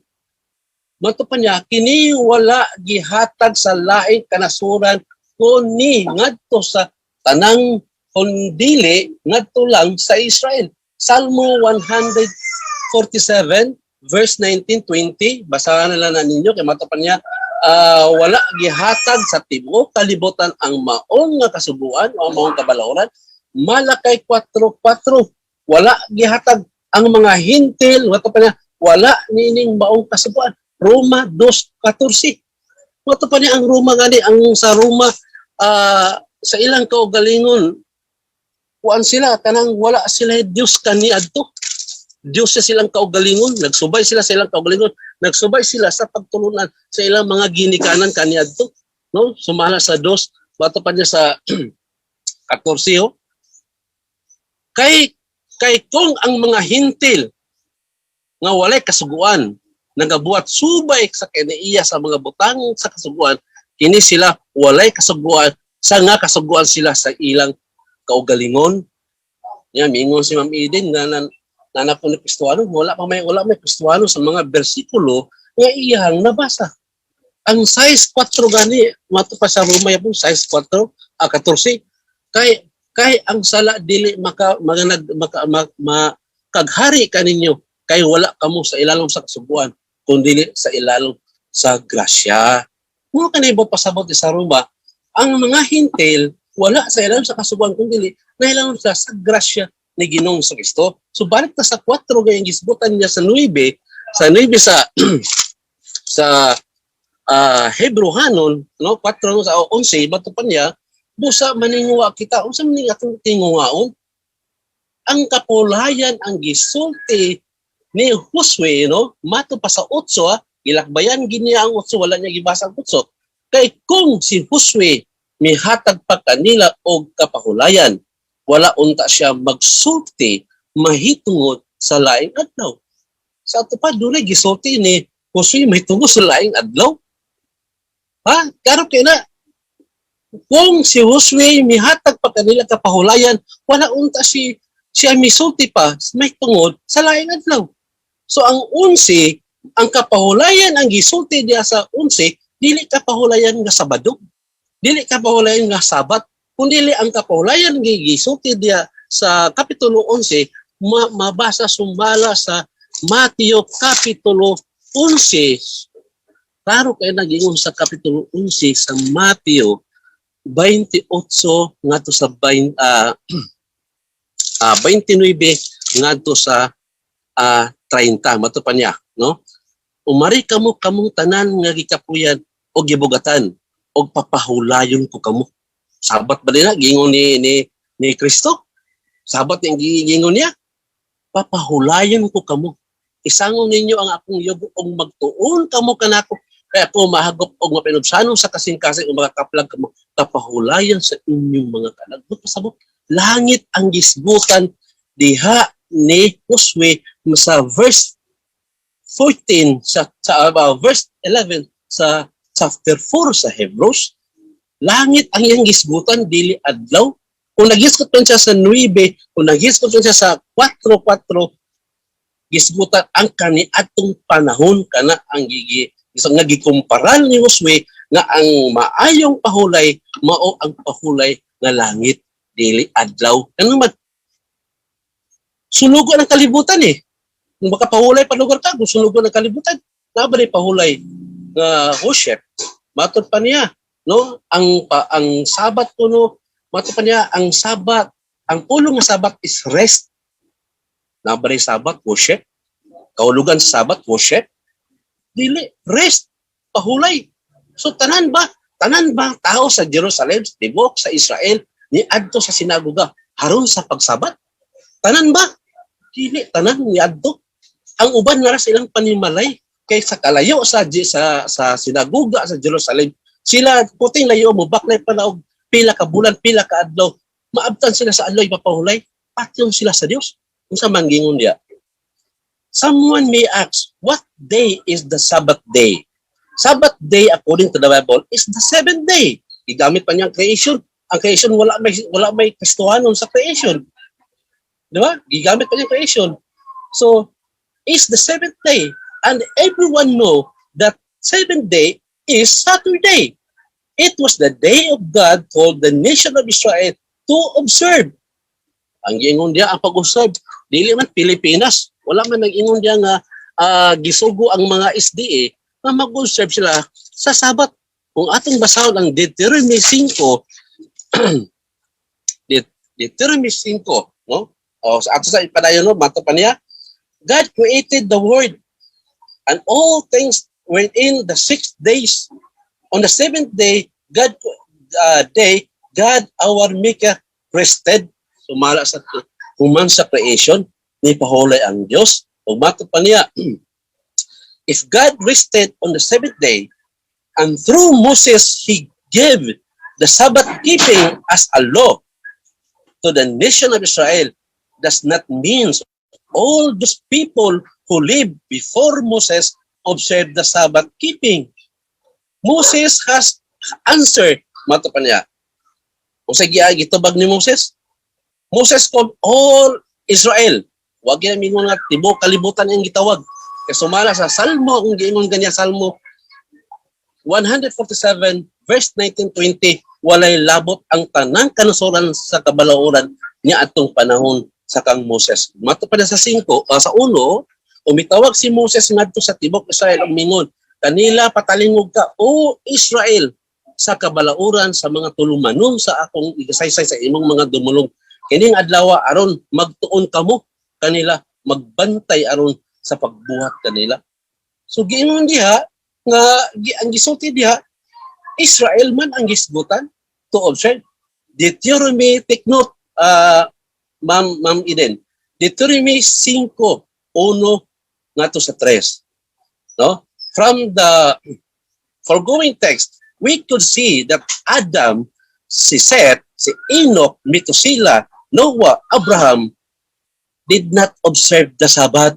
mato pa niya, kini wala gihatag sa laing kanasuran kuni ngadto sa tanang kundili ngadto lang sa Israel. Salmo 147 verse 19 20, basahan na lang na ninyo kay mato pa niya, wala gihatag sa tibuok kalibutan ang maong nga kasuguan o ang maong kabalauran. Malakay 4:4, wala gihatag ang mga Hentil, mato pa niya, wala nining maong kasuguan. Roma 2:14, mato pa niya, ang Roma gani, ang sa Roma, sa ilang kaugalingon, kuan sila, kanang wala sila Dios kaniadto. Dios sa silang kaugalingon, nagsubay sila sa ilang kaugalingon, nagsubay sila sa pagtulunan sa ilang mga ginikanan kaniadto, no? Sumala sa dos, bato pa niya sa 14, oh. Kay kung ang mga Hentil nga walay kasuguan nagabuhat subay sa kinaiya sa mga butang sa kasuguan, kini sila walay kasuguan sa nga kasuguan sila sa ilang kaugalingon. Yan, mingon si Ma'am Eden nga nan nanak ni Kristuano, wala may Kristuano sa mga bersikulo nga iyang nabasa. Ang 6:4 gani, mato pa sa Roma yapon 6:4, 14, kay ang sala dili maka mga maka, makaghari kaninyo kay wala kamo sa ilalom sa kasuguan kundi sa ilalom sa grasya. Mo kanay ba pasabot sa Roma, ang mga Hentil wala sa ilalom sa kasuguan kundi na ilalom sa grasya ni Ginoong sa Kristo. So balik ta sa 4 gayang gisgutan niya sa 9, sa 9 sa sa Hebreohanon, no? 4 sa 11 bato pa niya, "Busa maninguwa kita." Unsa man ning atong tinguwaon? Ang kapulayan ang gisulti ni Josue, no? Mato pa sa 8, gilakbayan gini ang 8, wala niya gibasa ang 8. Kay kung si Josue mihatag pa kanila og kapahulayan, wala unta siya magsulti mahitungod sa laing adlaw. Sa ato pa, dunay gisulti ni Josue mahitungod sa laing adlaw? Ha? Karo kay na, kung si Josue mihatag pa kanila kapahulayan, wala unta si siya misulti pa mahitungod sa laing adlaw. So ang 11, ang kapahulayan ang gisulti diya sa 11, dili kapahulayan nga Sabado. Dili kapahulayan nga Sabat, kundi ang kapahulayan nga gisulti diya sa kapitulo 11 mabasa sumala sa Mateo kapitulo 11. Klaro kay nagingon sa kapitulo 11 sa Mateo 28 ngadto sa 20, 29 ngadto sa 30, mato pa niya, no? "Umari kamo, kamong tanan nga gikapuyan o gibugatan, og papahulayon ko kamo." Sabat ba nila gingon ni Kristo? Sabat yung gingon niya. "Papahulayon ko kamo. Isangon ninyo ang akong yugo og magtuon kamo kanako kaya ako mahagop og mapinubsanon sa kasing-kasing o makakaplag kamo kapahulayan sa inyong mga kalag." Pasabot, langit ang gisgutan diha. ni Josue sa verse 14 sa verse 11 sa chapter 4 sa Hebrews. Langit ang iyang gisgutan, dili adlaw. Kung nagisgot man siya sa 9, kung nagisgot man siya sa 4:4, gisgutan ang kaniadtong panahon. Kana ang gigi nga gikumparan ni Josue nga ang maayong pahulay mao ang pahulay nga langit, dili adlaw. Kanang mag sunugo ang kalibutan eh. Kung makapahulay pa lugar ka, kung sunugo ang kalibutan, naa ba pahulay nga worship? Matod pa niya, no? Ang Sabat kuno, matod pa niya ang Sabat, ang pulong nga Sabat is rest. Naa ba Sabat worship? Kahulugan sa Sabat worship? Dili, rest, pahulay. So tanan ba? Tanan ba tao sa Jerusalem, tibuok sa Israel ni adto sa sinagoga haron sa pagsabat? Tanan ba? Dili tanan ni adto. Ang uban nga sa ilang panimalay kay sa kalayo sa sinagoga sa Jerusalem sila, puting layo mo baklay pa na og pila ka bulan, pila ka adlaw, maabtan sila sa adlaw ipapahulay, patyon sila sa Dios. Unsa man gingon diya? Someone may ask, "What day is the Sabbath day?" Sabbath day according to the Bible is the seventh day. Gigamit pa niya ang creation. Ang creation, wala may Kristohanon sa creation. Di ba? Gigamit pa niya ang creation. So, is the seventh day. And everyone know that seventh day is Saturday. It was the day of God called the nation of Israel to observe. Ang giingon diya, ang pag-observe, dili man Pilipinas. Wala man nag-ingon diya nga gisugo ang mga SDA na mag-observe sila sa Sabat. Kung atong basahon ang Deuteronomy 5, Deuteronomy 5, no? O sa ato sa ipadayon, no, mato pa niya, God created the world and all things within the 6 days. On the seventh day, God our Maker rested. Sumala sa human sa creation, ni pahulay ang Dios. Ug mato pa niya, if God rested on the seventh day, and through Moses he gave the Sabbath keeping as a law to the nation of Israel, does not mean all those people who lived before Moses observed the Sabbath keeping. Moses has answered, mato pa niya. Kung sa gitubag ni Moses, Moses called all Israel. Wag yan mingon nga tibuok kalibutan ang gitawag. Kay sumala sa Salmo, kung giingon ganyan Salmo 147 verse 19-20, walay labot ang tanang kanusuran sa kabalauran niya atong panahon sa kang Moses. Mato pa na sa 5, sa 1, umitawag si Moses ngadto sa tibok Israel ug mingon, "Kanila patalingog ka, O Israel, sa kabalauran sa mga tulumanon sa akong igasaysay sa imong mga dumulong. Kining adlaw aron magtuon kamo kanila, magbantay aron sa pagbuhat kanila." So giingon diha nga ang gisulti diha, Israel man ang gisgutan to observe. Deuteronomy, take note, Ma'am Eden. Deuteronomy 5, 1 ngadto sa 3. No? From the foregoing text, we could see that Adam, si Seth, si Enoch, Methuselah, Noah, Abraham did not observe the Sabbath.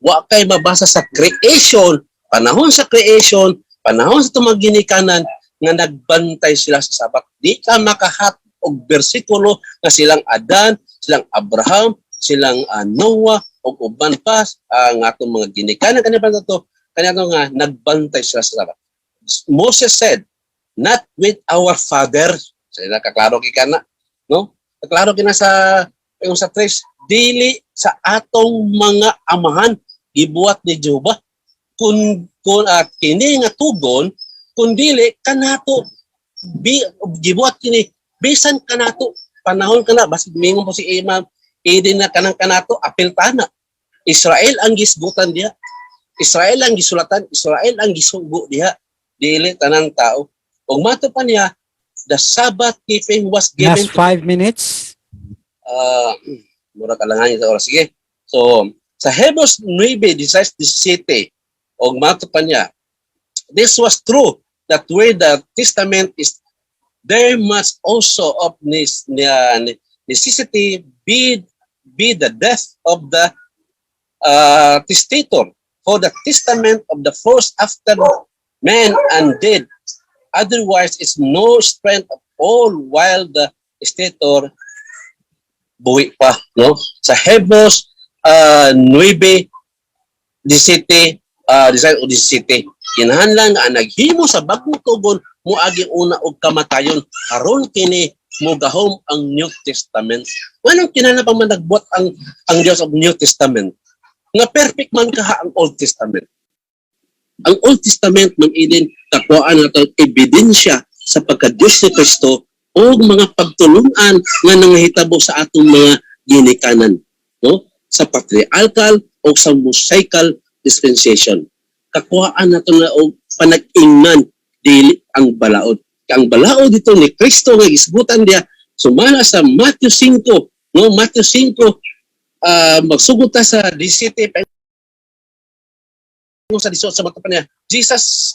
Wa kay mabasa sa creation, panahon sa creation, panahon sa tumaginikanan nga nagbantay sila sa Sabat. Di ka makahat og bersikulo nga silang Adan, silang Abraham, silang Noah ug uban pa nga atong mga ginikanan kani pa to kaniadto nga nagbantay sila sa Sabat. Moses said, "Not with our father." Sila kaklaro kay kana, no? Kaklaro kina sa yung sa tres, dili sa atong mga amahan gibuhat ni Jehova kun at kini nga tugon kun dili kanato bi gibuhat kini bisan kanato panahon kana. Basig mingon po si Imam Eden na kanang kanato apil tana Israel ang gisgutan diha, Israel ang gisulatan, Israel ang gisugo diha, dili tanang tao. Ug mato pa niya, the Sabbath keeping was given Last 5 minutes. Mura ka lang sa oras. Sige. So, sa Hebrews 9, 16, 17, og mato pa niya, this was true that where the testament is, there must also of necessity be be the death of the testator. For the testament of the first after man and dead. Otherwise, it's no strength of all while the testator buhi pa, no? Sa Hebrews 9, 17, 16 o 17. Kinahanglan nga ang naghimo sa bagong tugon moagi una og kamatayon aron kini mogahom ang New Testament. Anong kinahanglan pa man nagbuhat ang Dios og New Testament? Nga perfect man kaha ang Old Testament. Ang Old Testament man ilin kakuhaan nato ebidensya sa pagka-Diyos ni Kristo o mga pagtulungan nga nangahitabo sa atong mga ginikanan, no? Sa patriarchal o sa Mosaical dispensation. Kakuhaan nato na og panag-ingnan, dili ang balaod. Ang balaod dito ni Kristo nga gisgutan diya sumala sa Matthew 5, no? Matthew 5, magsugod ta sa 17 pa sa 18 sa mata pa niya. Jesus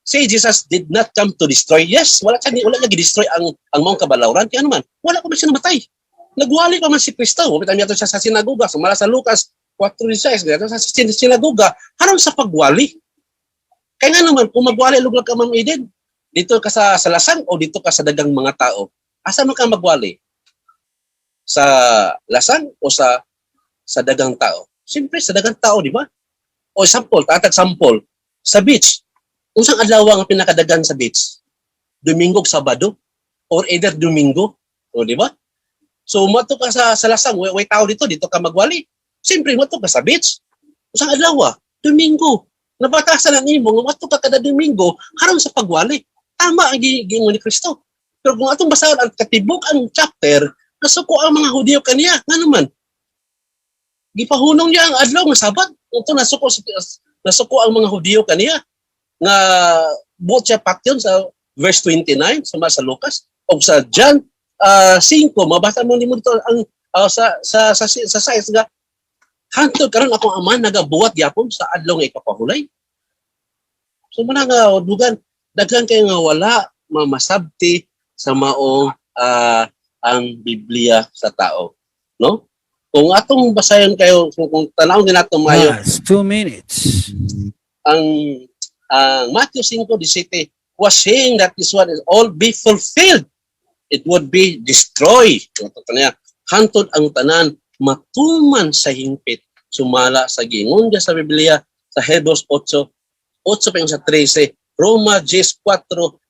say Jesus did not come to destroy. Yes, wala niya gi-destroy ang maong kabalawran kaya naman wala pa man siya namatay. Nagwali pa man si Kristo. Wala niya siya sa sinagoga. Sumala sa Lucas 4:16, niya sa sinagoga haron sa pagwali. Kaya nga naman kung magwali luglag ka, Ma'am Eden, dito ka sa lasang o dito ka sa dagang mga tao, asa man ka magwali? Sa lasang o sa dagang tao? Siyempre sa dagang tao, di ba? O sample, tatag sample, sa beach. Unsang adlaw ang pinakadagan sa beach? Domingo ug Sabado or either Domingo, o di ba? So moadto ka sa lasang, way tao dito, dito ka magwali. Siyempre moadto ka sa beach. Unsang adlaw? Domingo. Nabatasan ang imo nga moadto ka kada Domingo haron sa pagwali. Tama ang giingon ni Kristo. Pero kung atong basahon ang katibuk ang chapter, nasuko ang mga Hudiyo kaniya. Nga naman, gipahunong niya ang adlaw nga Sabat. Ito nasuko ang mga Hudiyo kaniya nga buot siya patyon sa verse 29 sa Lucas o sa John 5. Mabasa mo nimo dito ang sa size nga hantod karon akong ama nagabuhat gyapon sa adlaw nga ipapahulay. So muna nga dugan daghan kay nga wala mamasabti sa maong ang Biblia sa tao, no? Kung atong basayon kayo, kung tan-awon nato maayo Last 2 minutes. Ang Matthew 5:17 was saying that this one is all be fulfilled. It would be destroyed. Ito niya. Hantod ang tanan matuman sa hingpit sumala sa giingon sa Biblia sa Hebrews 8, 8 pa yung sa 13, Roma 10:4,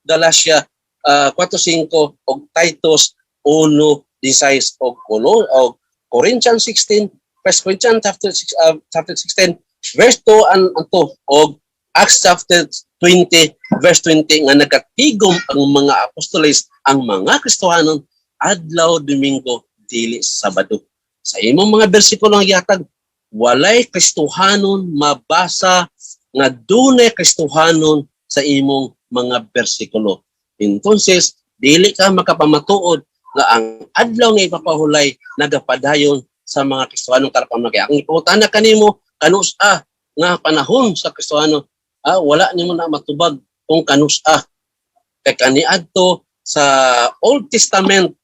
Galatia 4:5 ug Titus 1:16 og kuno og Corinthians 16, 1 Corinthians chapter 6, chapter 16 verse 2 and 2 og Acts chapter 20 verse 20 nga nagatigom ang mga apostoles, ang mga Kristohanon, adlaw Domingo, dili Sabado. Sa imong mga bersikulo nga gihatag, walay Kristohanon mabasa nga dunay Kristohanon sa imong mga bersikulo. Entonces, dili ka makapamatuod nga ang adlaw nga ipapahulay nagapadayon sa mga Kristohanong karapaman. Kaya ang ipangutana kanimo kanus-a nga panahon sa Kristohano, wala nimo na matubag kung kanus-a. Kay kaniadto sa Old Testament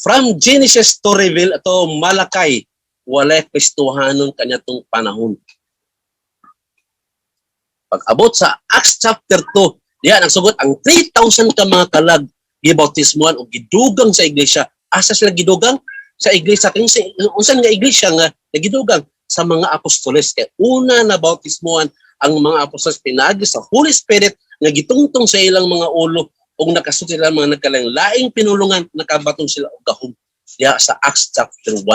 from Genesis to Reveal to Malakay, walay Kristohanon kanyatong panahon. Pag abot sa Acts chapter 2, diya nagsugot ang 3,000 ka mga kalag, gibautismuhan o gidugang sa iglesia. Asa sila gidugang? Sa iglesia. Kung unsan nga iglesia nga nagidugang? Sa mga apostoles. Kay una na bautismuhan ang mga apostoles pinaagi sa Holy Spirit nga gitungtong sa ilang mga ulo ug nakasud sila mga nagkalaing laing pinulungan, nakabaton sila og gahom diha sa Acts chapter 1.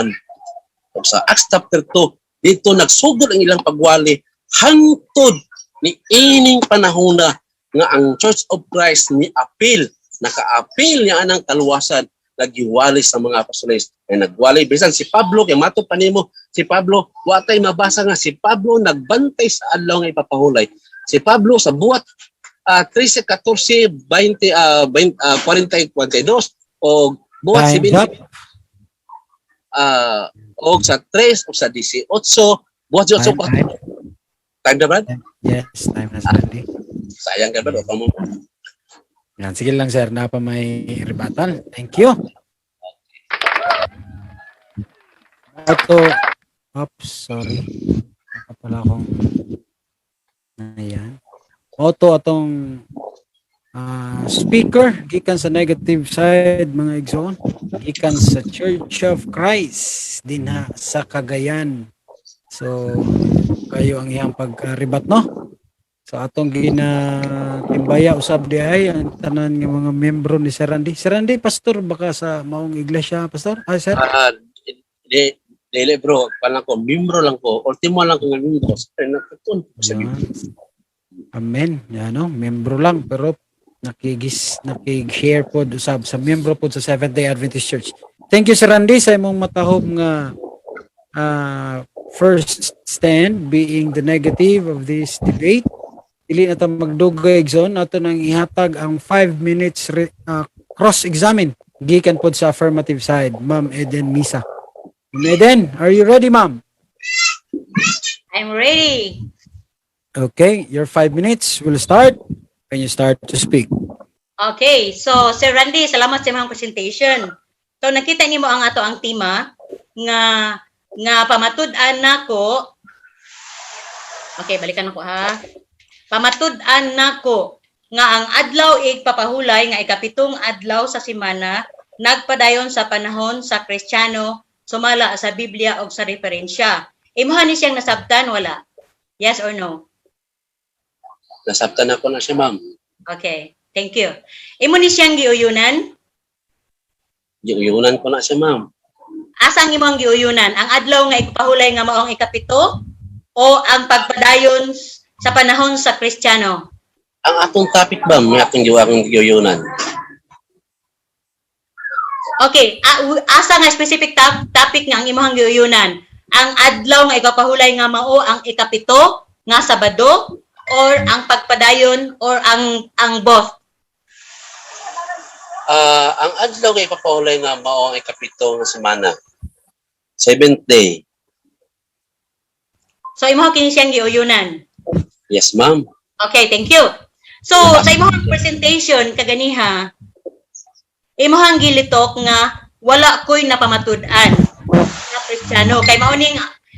Ug sa Acts chapter 2, dito nagsugod ang ilang pagwali hangtod ni ining panahona nga ang Church of Christ ni apil, nakaapil niya anang kaluwasan, nagiwali sa mga apostoles. Kay nagwali bisan si Pablo, kay mato pa nimo si Pablo, wa tay mabasa nga si Pablo nagbantay sa adlaw nga ipapahulay. Si Pablo sa buhat 13, 14, 20, 20, 40, 42 o buhat Time's 7 up. Og sa 3 o sa 18, buhat 8. Time, time. Time na, Brad? Yes, time na, Sandy. Sayang ka, Brad, o pa mo. Yan, sige lang, sir, na pa may rebuttal. Thank you. Ato, oops, sorry. Baka pala akong, ayan. Mao to atong speaker gikan sa negative side, mga igsoon, gikan sa Church of Christ dinha sa Cagayan. So kayo ang iyang pagkaribat, no? So atong ginatimbaya usab diay ang tanan nga mga membro ni Sir Randy. Sir Randy, pastor baka sa maong iglesia, pastor? Ah, sir? Ah, di dili bro, palang ko, membro lang ko, ultimo lang ko nga membro. Pero natutun ko sa Yan. Amen. Yan, no? Membro lang pero nakig-share pod usab sa membro pod sa Seventh Day Adventist Church. Thank you, Sir Randy, sa imong matahom nga first stand, being the negative of this debate. Dili na ta magdugay, igsoon, ato nang ihatag ang 5 minutes cross-examine gikan pod sa affirmative side, Ma'am Eden Misa. Ma'am Eden, are you ready, ma'am? I'm ready. Okay, your 5 minutes will start when you start to speak. Okay, so Sir Randy, salamat sa imong presentation. So nakita nimo ang ato ang tema nga pamatud-an nako. Okay, balikan ako ha. Pamatud-an nako nga ang adlaw igpapahulay nga ikapitong adlaw sa semana nagpadayon sa panahon sa Kristiyano sumala sa Biblia og sa referensya. Imuha ni siyang nasabtan, wala? Yes or no? Nasabtan ako na siya, ma'am. Okay, thank you. Imo ni siyang giuyunan? Giuyunan ko na siya, ma'am. Asa ang imong giuyunan? Ang adlaw nga igpahulay nga maong ikapito o ang pagpadayon sa panahon sa Kristiyano? Ang atong topic, ma'am, may atong giwakong giuyunan. Okay, asa nga specific topic nga ang imong giuyunan? Ang adlaw nga igpahulay nga mao ang ikapito nga Sabado or ang pagpadayon or ang both? Ah, ang adlaw nga ipapahulay nga mao ang ikapito nga semana. Seventh day. So imo kini siyang giuyunan. Yes, ma'am. Okay, thank you. So, sa imong presentation kaganiha, imong gilitok nga wala ko'y napamatud-an nga Kristiyano. Kay mao ning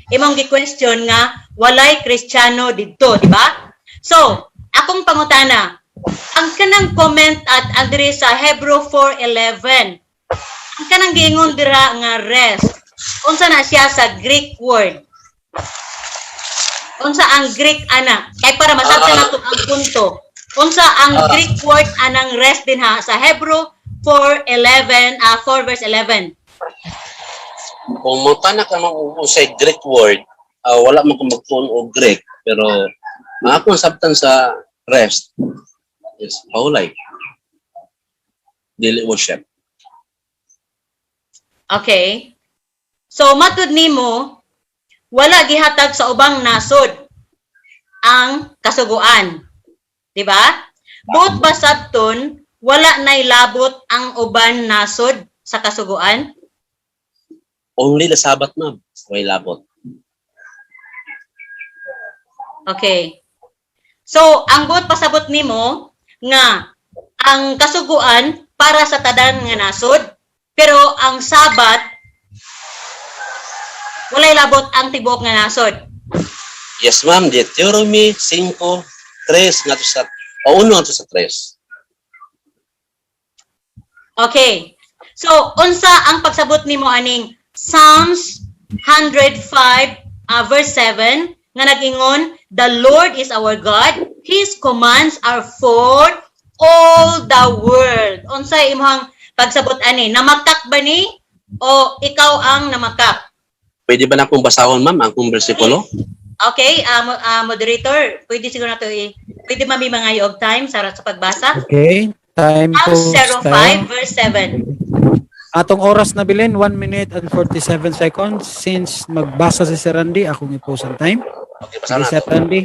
imong gi-question nga walay Kristiyano didto, di ba? So, akong pangutana, ang kanang comment at andre sa Hebrew 4:11, ang kanang giingon dira nga rest, unsa na siya sa Greek word? Unsa ang Greek ana? Kay para masabtan nato ang punto. Unsa ang Greek word anang rest dinha sa Hebrew 4:11, 4 verse 11? Kung mutana ka man sa Greek word, wala man ko magtuon og Greek, pero ang akong sabtan sa rest is pahulay. Dili worship. Okay. So matud nimo wala gihatag sa ubang nasod ang kasuguan. Di ba? Buot ba sabton wala nay labot ang uban nasod sa kasuguan? Only the Sabbath, ma'am. Way labot. Okay. So, ang buot pasabot nimo nga ang kasuguan para sa tanan nga nasod, pero ang Sabat walay labot ang tibuok nga nasod. Yes, ma'am. Deuteronomy 5, 3 ngadto sa o 1 ngadto sa 3. Okay. So, unsa ang pagsabot nimo aning Psalms 105 verse 7 nga nag-ingon, "The Lord is our God, His commands are for all the world"? Unsa imong pagsabot ani? Namakak ba ni o ikaw ang namakak? Pwede ba na akong basahon, ma'am, ang akong bersikulo? Okay, moderator, pwede siguro nato pwede mami mga og time sa pagbasa. Okay, time Psalms post 05 time. verse 7. Atong oras na bilin, 1 minute and 47 seconds. Since magbasa si Sir Randy, akong i-pause ang time. Okay, basahon Sige, Sir nato. Randy.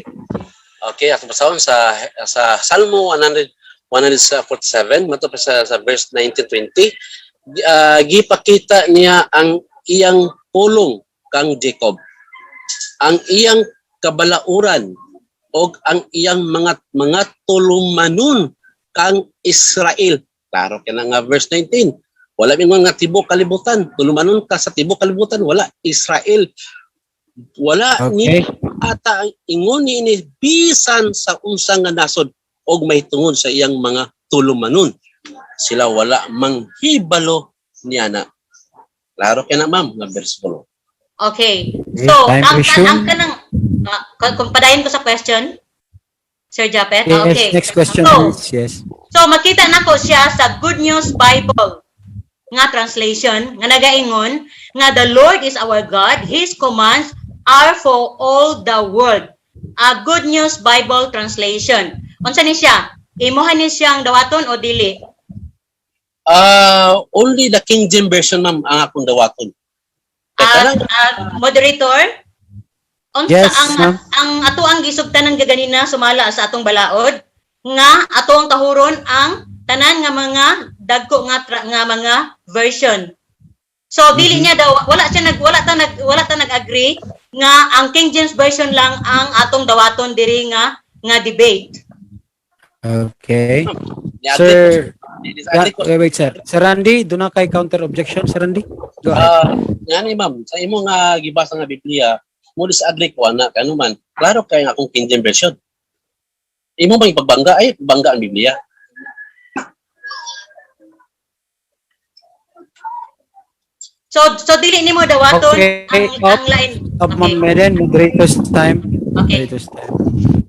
Okay, akong basahon sa Salmo 100 147 mato pa sa verse 19-20. Gipakita niya ang iyang pulong kang Jacob, ang iyang kabalauran og ang iyang mga tulumanon kang Israel. Klaro kay nga verse 19. Wala mingon nga tibok kalibutan. Tulumanon ka sa tibok kalibutan, wala. Israel, wala ni ata ang ingon niini bisan sa unsa nga nasod og mahitungod sa iyang mga tulumanon. Sila wala manghibalo niana. Klaro kay na, ma'am, nga bersikulo. Okay. Okay, So, time ang resume. Ang kanang kung padayon ko sa question, Sir Japet. Yes, Okay. next question, So, please. Yes. So makita nako siya sa Good News Bible nga translation nga nagaingon nga the Lord is our God, His commands are for all the world. A Good News Bible translation. Unsa ni siya? Imuha ni siyang dawaton o dili? Ah, only the King James Version, ma'am, ang akong dawaton. Kay Moderator? Unsa Yes, ang ma'am. Ang ato ang gisugtan ng gaganina sumala sa atong balaod nga ato ang tahuron ang tanan nga mga dagko nga nga mga version. So dili niya daw, wala siya nag wala ta nag-agree nga ang King James Version lang ang atong dawaton diri nga nga debate. Okay. Ni-agree Sir, disagree ko. wait, wait, sir. Sir Randy, doon na kay counter objection, Sir Randy? Go ahead. Ah, ngani, ma'am, sa imo nga gibasa nga Biblia, mo disagree ko ana kanu man. Klaro kay nga akong King James Version. Imo bang ipagbangga ay bangga ang Biblia? So dili nimo dawaton Okay. ang lain. Up, Ma'am Meden, moderator's time. Okay. Moderator's time.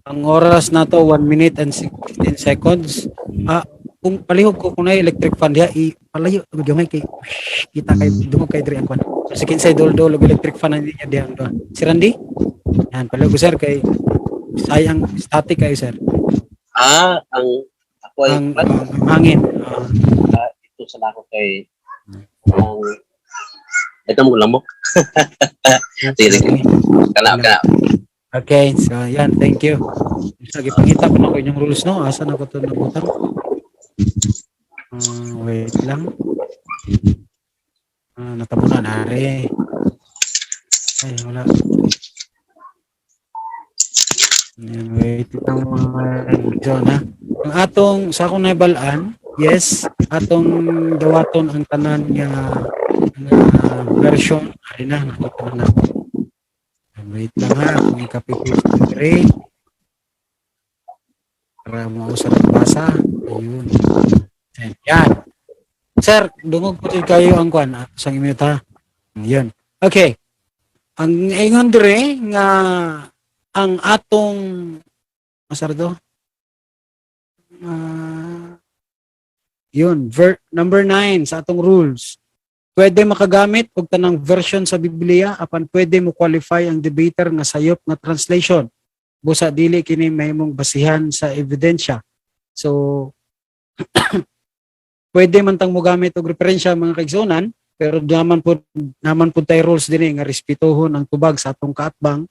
Ang oras na to, 1 minute and 16 seconds. Ah, kung palihog ko kung na electric fan diha, i palayo gamay kay shh, kita kay dungog kay diri ang kwan. So, kinsay dol-dol og electric fan ang niya diha ang duha. Si Randy? Yan, palihog ko, sir, kay sayang static kayo, sir. Ah, ang ako ay Ang hangin. Ah, ito sa nako kay ang ito mo lamok. Sige, sige. Kana kana. Okay, so yan, thank you. So, gipangita ko na ko inyong rules, no? Asa na ko ito nabutang? Ah, wait lang. Ah, natabunan, are. Ay, wala. Yan, wait lang mga zone, ha? Ang atong, sa akong naibalaan, yes, atong dawaton ang tanan nga version. Ari na, nakita na na. Wait lang ha, kung i-copy paste 3. Para mausap ang basa. Ayun. Yan. Sir, dungog po din kayo ang kwan. Ah, sang minute ha. Ayun. Okay. Ang ingon dire nga ang atong masardo. Ah, yun, number 9 sa atong rules. Pwede makagamit og tanang version sa Biblia apan pwede mo qualify ang debater nga sayop nga translation. Busa dili kini mahimong basihan sa ebidensya. So pwede man tang mogamit og referensya, mga kaigsunan, pero naman po tay rules dinhi nga respetuhon ang tubag sa atong kaatbang.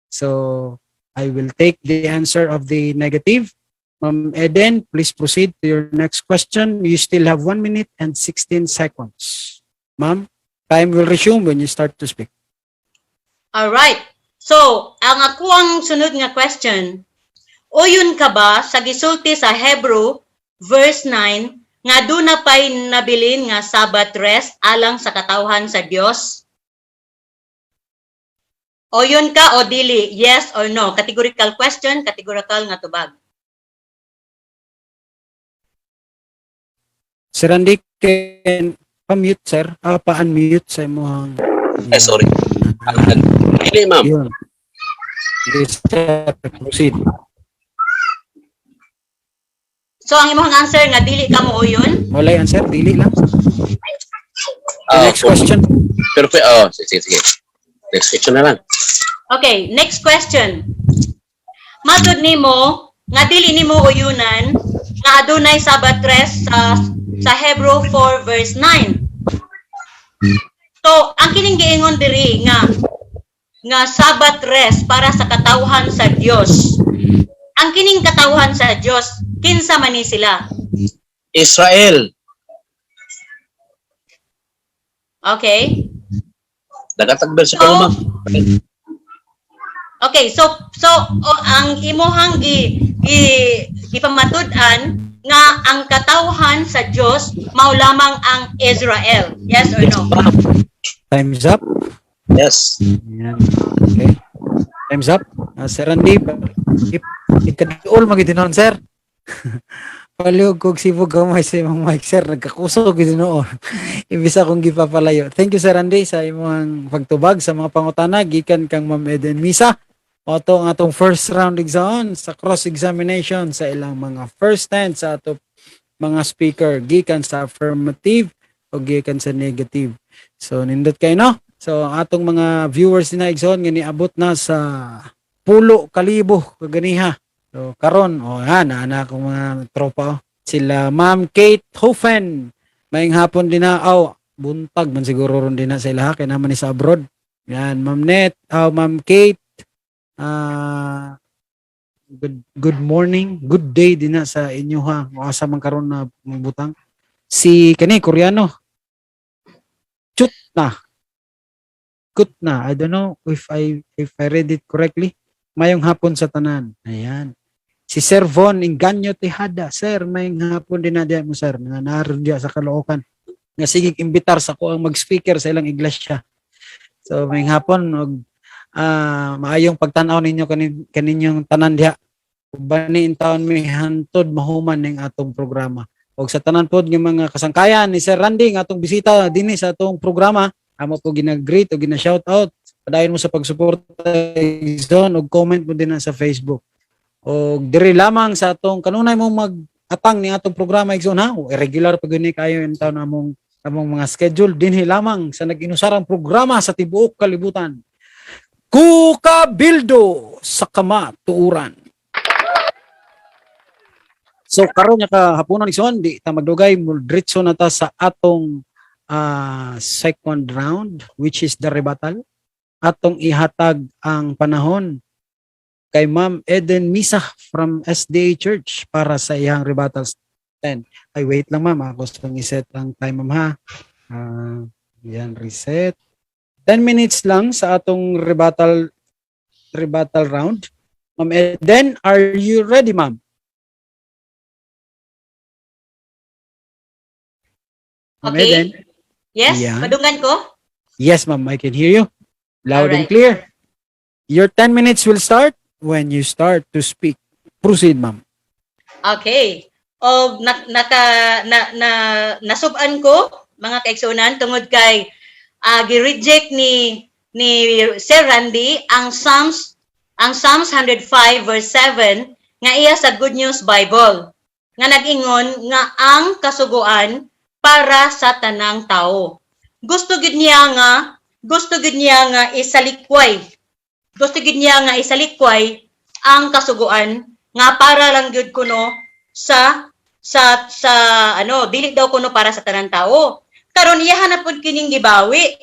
So I will take the answer of the negative. Ma'am Eden, please proceed to your next question. You still have 1 minute and 16 seconds. Ma'am, time will resume when you start to speak. All right. So, ang ako ang sunod nga question, uyon ka ba sa gisulti sa Hebrew verse 9 nga duna pay nabilin nga Sabbath rest alang sa katawhan sa Dios? Uyon ka o dili? Yes or no? Categorical question, categorical nga tubag. Sir Randy, can pa-mute, sir? Ah, pa-unmute sa imong. Ay, sorry. Dili, ma'am. Yun. Okay, sir. Proceed. So, ang imong answer nga dili ka mo uyon? Walay answer, dili lang. The Ah, next question. Pero, oh, sige, sige, sige. Next question na lang. Okay, next question. Matud nimo nga dili nimo uyunan nga adunay Sabbath rest sa Hebrew 4 verse 9. So, ang kining giingon diri nga nga Sabbath rest para sa katawhan sa Dios. Ang kining katawhan sa Dios, kinsa man ni sila? Israel. Okay? Dagatag bersikulo, So, ma'am. Okay, so ang imuhang gi, gi gipamatud-an nga ang katawhan sa Dios mao lamang ang Israel? Yes or no? Time's up. Yes. Yan. Okay. Time's up. Sir Randy, ikadiol magitinon, sir. Palihog kog sibog gamay sa imong mic, sir. Nagkakusog gid noon. Imbis akong gipapalayo. Thank you, Sir Randy, sa imong pagtubag sa mga pangutana gikan kang Ma'am Eden Misa. Oto ang atong first round exam sa cross-examination sa ilang mga first stand sa ato mga speaker gikan sa affirmative o gikan sa negative. So nindot kay, no? So ang atong mga viewers na, igsoon, nga niabot na sa 10,000 kaganiha. So karon, oh ha, na akong mga tropa, oh. Sila Ma'am Kate Hofen. Maayong hapon din na, aw, buntag man siguro ron din na sa ilaha kay naman ni sa abroad. Yan, Ma'am Net, aw, Ma'am Kate. Ah, good good morning, good day din na sa inyo ha. Kung asa man karon na mabutang. Si kani Koreano. Chut na. Kut na. I don't know if I read it correctly. Mayong hapon sa tanan. Ayan. Si Sir Von Inganyo Tejada. Sir, mayong hapon din na diya mo, sir. Nga naroon diya sa Caloocan. Nga sige imbitar sa ko ang mag-speaker sa ilang iglesia. So mayong hapon og maayong pagtan-aw ninyo kaninyong tanan diha. Uban ni taon mi hantod mahuman ning atong programa. Og sa tanan pod nga mga kasangkayan ni Sir Randy nga atong bisita dinhi sa atong programa, amo po gina-greet o gina-shout out. Padayon mo sa pagsuporta, zone, og comment mo din na sa Facebook. Og diri lamang sa atong kanunay mo mag-atang ni atong programa, igsoon, ha. O, irregular pag guni kayo in taon among mga schedule dinhi lamang sa nag-inusarang programa sa tibuok kalibutan. Kukabildo sa Kamatuoran. So karon nga kahaponon, igsoon, di ta magdugay, diretso na ta sa atong second round, which is the rebuttal. Atong ihatag ang panahon kay Ma'am Eden Misa from SDA Church para sa iyang rebuttal stand. Ay, wait lang, ma'am, ako sa iset ang time, ma'am, ha. Yan, reset. 10 minutes lang sa atong rebuttal round. Ma'am Eden, are you ready, ma'am? Ma'am Okay. Eden? Yes, Yeah. madunggan ko? Yes, ma'am, I can hear you. Loud and Alright. clear. Your 10 minutes will start when you start to speak. Proceed, ma'am. Okay. O na, naka na, na nasub-an ko, mga kaigsuonan, tungod kay gi-reject ni Sir Randy ang Psalms 105 verse 7 nga iya sa Good News Bible nga nag-ingon nga ang kasuguan para sa tanang tao. Gusto gid niya nga isalikway. Gusto gid niya nga isalikway ang kasuguan nga para lang gyud kuno sa ano, dili daw kuno para sa tanang tao. Karon iyahan na pud kining gibawi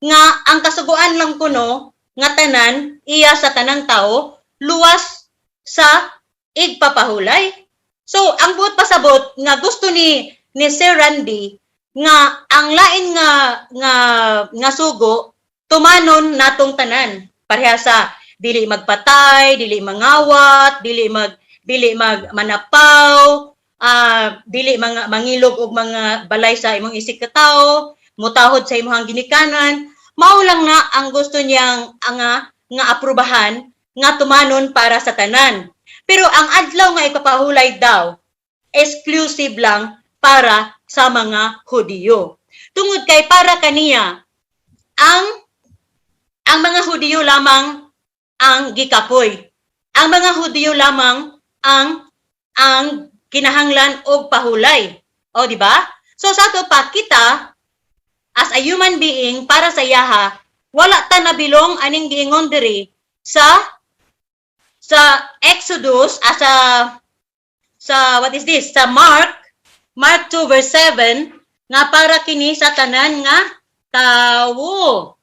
nga ang kasuguan lang kuno nga tanan iya sa tanang tao luwas sa igpapahulay. So ang buot pasabot nga gusto ni Sir Randy nga ang lain nga sugo tumanon natong tanan pareha sa dili magpatay, dili mangawat, dili mag manapaw, dili mga mangilog og mga balay sa imong isig katawo, mutahod sa imong ginikanan, mao lang na ang gusto niyang ang nga, nga aprubahan nga tumanon para sa tanan. Pero ang adlaw nga ipapahulay daw, exclusive lang para sa mga Hudiyo. Tungod kay para kaniya, ang mga Hudiyo lamang ang gikapoy. Ang mga Hudiyo lamang ang kinahanglan og pahulay. O, di ba? So sa ato pa kita as a human being, para sa iyaha wala ta nabilong aning giingon diri sa Exodus, sa what is this? Sa Mark Mark 2 verse 7 nga para kini sa tanan nga tawo.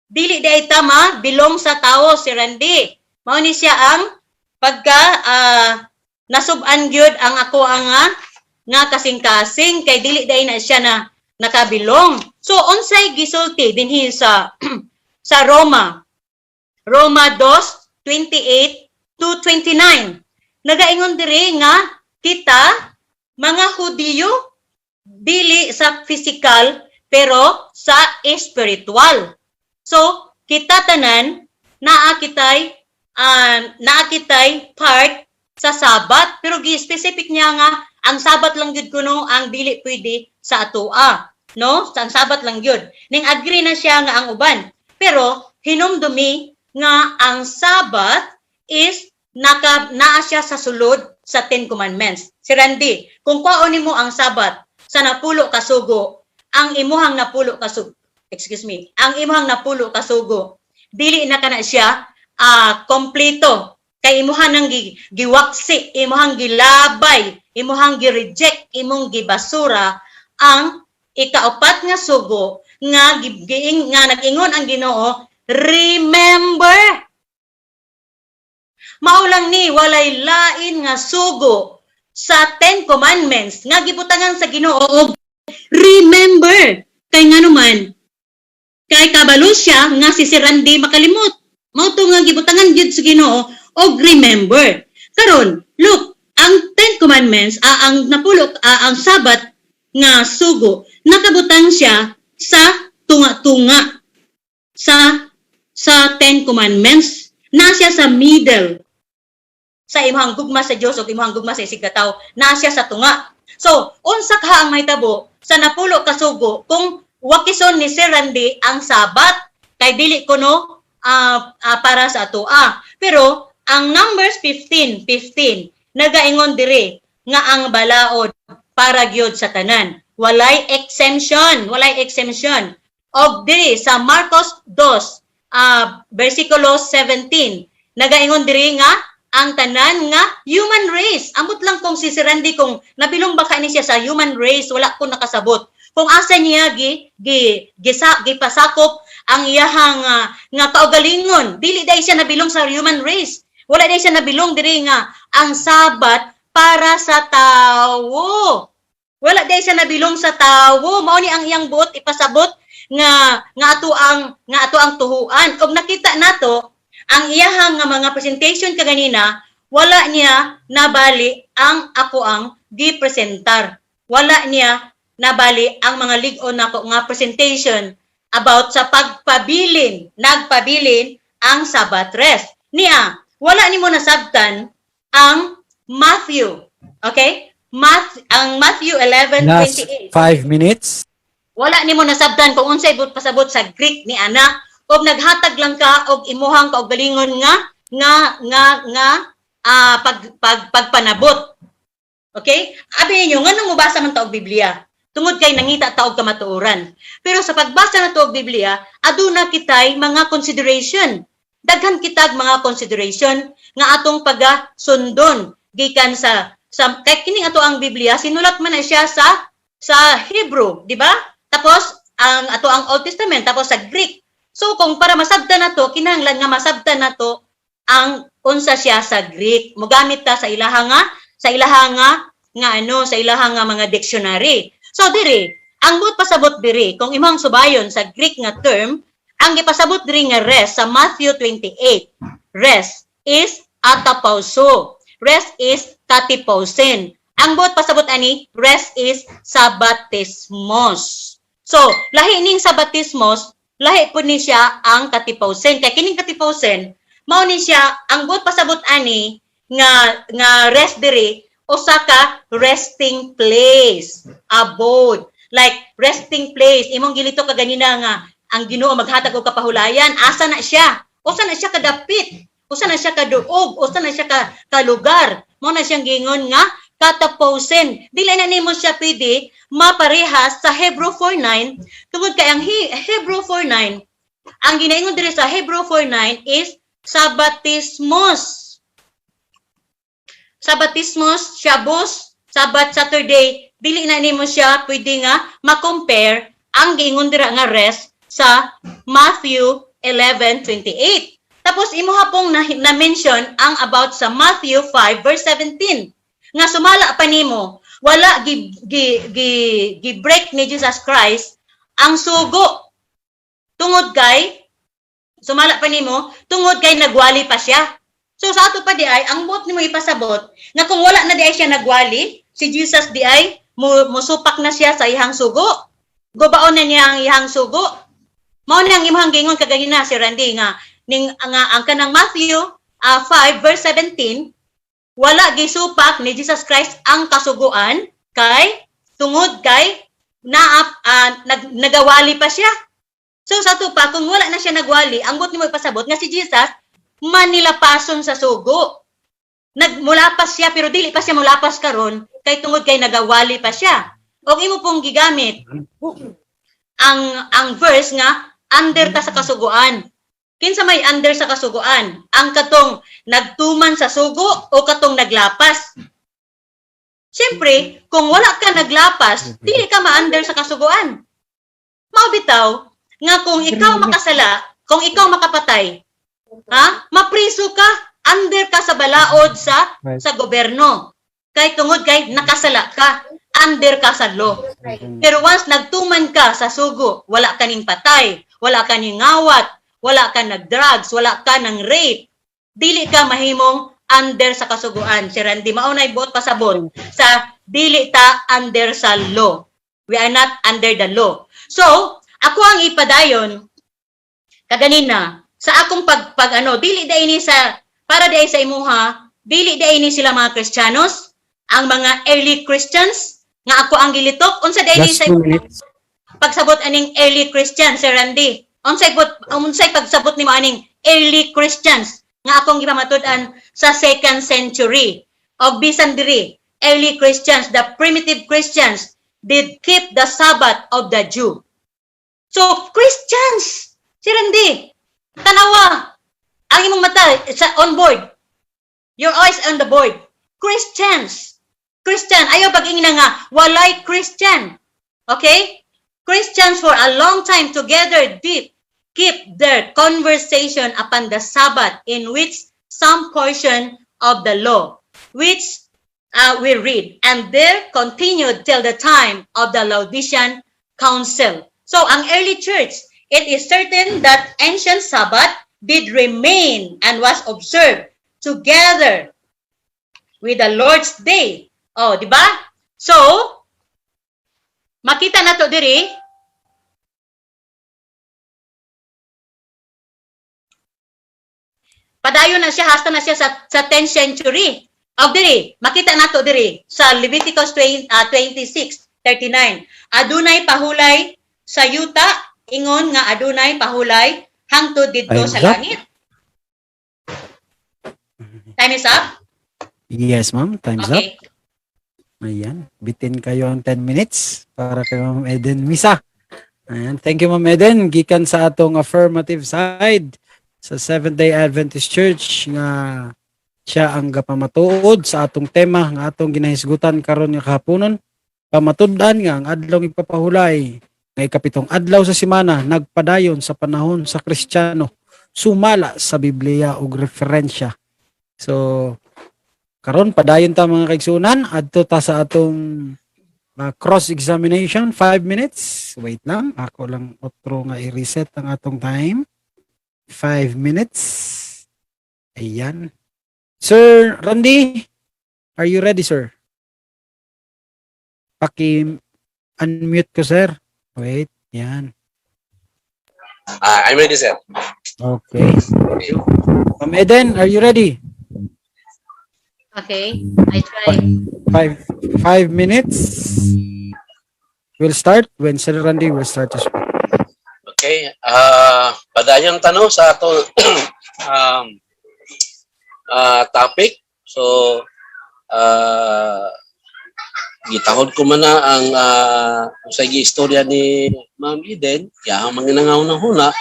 Dili di ay tama bilong sa tao si Randy. Mao ni siya ang pagka nasub-an gyud ang ako ang nga kasing-kasing kay dili day na siya na nakabilong. So unsay gisulti dinhi sa Roma? Roma 2:28 to 29. Nagaingon diri nga kita Mga Hudiyo, dili sa physical pero sa spiritual. So, kita tanan naa kitay part sa Sabat, pero gi-specific niya nga ang Sabat lang gyud kuno ang dili pwede sa atoa, no? Sa ang Sabat lang gyud. Ning agree na siya nga ang uban. Pero hinumdumi nga ang Sabat is naa siya sa sulod sa Ten Commandments. Si Randy, kung kwaon nimo ang Sabat sa napulo ka sugo, ang imuhang napulo ka sugo, excuse me, ang imuhang napulo ka sugo, dili na kana siya kompleto kay imuha nang giwaksi, imuhang gilabay, imuhang gi-reject, imong gibasura ang ikaapat nga sugo nga nga nag-ingon ang Ginoo, "Remember." Mao lang ni walay lain nga sugo sa Ten Commandments nga gibutangan sa Ginoo og "remember." Kay nganuman, kay kabalo siya nga si Sir Randy makalimot. Mao to nga gibutangan gyud sa Ginoo og "remember." Karon, look, ang Ten Commandments, ang napulo, ang Sabat nga sugo, nakabutang siya sa tunga-tunga sa Ten Commandments. Na siya sa middle sa imong gugma sa Dios ug imong gugma sa isigkatawo, na siya sa tunga. So, unsa ka ang mahitabo sa napulo ka sugo kung wakison ni Sir Randy ang Sabat kay dili kuno para sa atoa? Pero ang Numbers 15:15 nagaingon diri nga ang balaod para gyud sa tanan. Walay exemption, walay exemption. Og diri sa Marcos 2 versikulo 17, nagaingon diri nga ang tanan nga human race. Amot lang kung si Sir Randy, kung nabilong ba ka ni siya sa human race, wala ko nakasabot. Kung asa niya gi gi gisa gipasakop ang iyahang nga kaugalingon, dili dai siya nabilong sa human race. Wala dai siya nabilong diri nga ang Sabat para sa tawo. Wala dai siya nabilong sa tawo. Mao ni ang iyang buot ipasabot nga ato ang tuhuan. Og nakita nato ang iyahang nga mga presentation kaganina, wala niya nabali ang ako ang gipresentar. Wala niya nabali ang mga lig-on nako nga presentation about sa pagpabilin, nagpabilin ang Sabbath rest. Niya, wala nimo nasabtan ang Matthew. Okay? Ang Matthew 11:28. Last 5 minutes. Wala nimo nasabtan kung unsay buot pasabot sa Greek ni ana, og naghatag lang ka og imuhang kaugalingon nga pag, pag pagpanabot. Okay? Abi ninyo, nganong mobasa man ta og Biblia? Tungod kay nangita ta og kamatuoran. Pero sa pagbasa na og Biblia, aduna kitay mga consideration. Daghan kitag mga consideration nga atong pagasundon gikan sa kay kining ato ang Biblia sinulat man na siya sa Hebrew, di ba? Tapos ang ato ang Old Testament, tapos sa Greek. So kung para masabtan nato, kinahanglan nga masabtan nato ang unsa siya sa Greek. Mogamit ta sa ilaha nga ano, sa ilaha nga mga dictionary. So diri, ang buot pasabot diri, kung imong subayon sa Greek nga term, ang gipasabot diri nga rest sa Matthew 28, rest is atapauso. Rest is katipausin. Ang buot pasabot ani, rest is sabatismos. So, lahi ning sabatismos, lahi po ni siya ang katipausin. Kay kining katipausin, mao ni siya ang buot pasabot ani nga rest diri, usa ka resting place, abode. Like resting place, imong gilito kaganina nga ang Ginoo maghatag og kapahulayan, asa na siya? Usa na siya kadapit, usa na siya kaduog, usa na siya ka kalugar. Mao na siyang giingon nga kataposen. Dili na nimo siya pwede maparehas sa Hebrew 4:9 tungod kay ang Hebrew 4:9, ang ginaingon diri sa Hebrew 4:9 is sabatismos. Sabatismos, Shabbos, Sabat, Saturday, dili na nimo siya pwede nga ma-compare ang giingon dira nga rest sa Matthew 11:28. Tapos imo hapong na mention ang about sa Matthew 5 verse 17 nga sumala pa nimo, wala gi gi gi, gi break ni Jesus Christ ang sugo tungod kay, sumala pa nimo, tungod kay nagwali pa siya. So sa ato pa di ay ang buot nimo ipasabot nga kung wala na di ay siya nagwali, Si Jesus di ay musupak na siya sa iyang sugo. Gubaon na niya ang iyang sugo. Mao na ang imong gingon kaganina, si Randy, nga ning nga ang kanang Matthew 5 verse 17, wala gisupak ni Jesus Christ ang kasuguan kay tungod kay na nagawali pa siya. So sa ato pa, kung wala na siya nagwali, ang buot nimo ipasabot nga si Jesus manilapason sa sugo. Nagmulapas siya pero dili pa siya mulapas karon kay tungod kay nagawali pa siya. Og imo pong gigamit ang verse nga under ta sa kasuguan. Kinsa may under sa kasuguan? Ang katong nagtuman sa sugo o katong naglapas? Siyempre, kung wala ka naglapas, dili ka ma-under sa kasuguan. Mao bitaw nga kung ikaw makasala, kung ikaw makapatay, ha? Mapriso ka, under ka sa balaod sa gobyerno. Kay tungod kay nakasala ka, under ka sa law. Pero once nagtuman ka sa sugo, wala ka ning patay, wala ka ning ngawat, wala ka nag-drugs, wala ka ng rape, dili ka mahimong under sa kasuguan. Si Randy, mao nay buot pasabot sa dili ta under sa law. We are not under the law. So, ako ang ipadayon kaganina sa akong pag ano, dili dai ni sa para dai sa imuha, dili dai ni sila mga Kristiyanos, ang mga early Christians nga ako ang gilitok. Unsa dai ni Last sa 2 minutes. Pagsabot aning early Christians, Sir Randy? Unsay pagsabot nimo aning early Christians nga akong gipamatud-an sa second century? Og bisan diri, early Christians, the primitive Christians did keep the Sabbath of the Jew. So Christians, Sir Randy, tanawa ang imong mata sa on board. Your eyes on the board. Christians. Christian, ayaw pag-ingna nga walay Christian. Okay? Christians for a long time together did keep their conversation upon the Sabbath, in which some portion of the law, which we read, and there continued till the time of the Laodicean Council. So, ang early church, it is certain that ancient Sabbath did remain and was observed together with the Lord's Day. Oh, di ba? So, makita na to diri. Padayon na siya hasta na siya sa 10th century. Og diri, makita nato diri sa Leviticus 20, 26:39. Adunay pahulay sa yuta, ingon nga adunay pahulay hangtod didto Time's sa up. Langit. Time is up? Yes, ma'am. Time's up. Okay. Ayan. Bitin kayo ang 10 minutes para kay Ma'am Eden Misa. Ayan. Thank you, Ma'am Eden. Gikan sa atong affirmative side sa Seventh-day Adventist Church nga siya ang gapamatuod sa atong tema nga atong ginahisgutan karon nga kahaponon, pamatud-an nga ang adlaw ipapahulay nga ikapitong adlaw sa semana nagpadayon sa panahon sa Kristiyano sumala sa Biblia ug referensya. So karon padayon ta, mga kaigsunan, adto ta sa atong cross examination, 5 minutes. Wait lang, ako lang otro nga i-reset ang atong time. 5 minutes. Ayan. Sir Randy, are you ready, sir? Paki unmute ko, sir. Wait, yan. Ah, I'm ready, sir. Okay. Ma'am Eden, are you ready? Okay. I try. 5 minutes. We'll start when Sir Randy will start to speak. Okay. Ah, padayon ta, no, sa ato topic. So gitahod ko man na ang sa istorya ni Ma'am Eden, ya ang mga nangahuna-huna,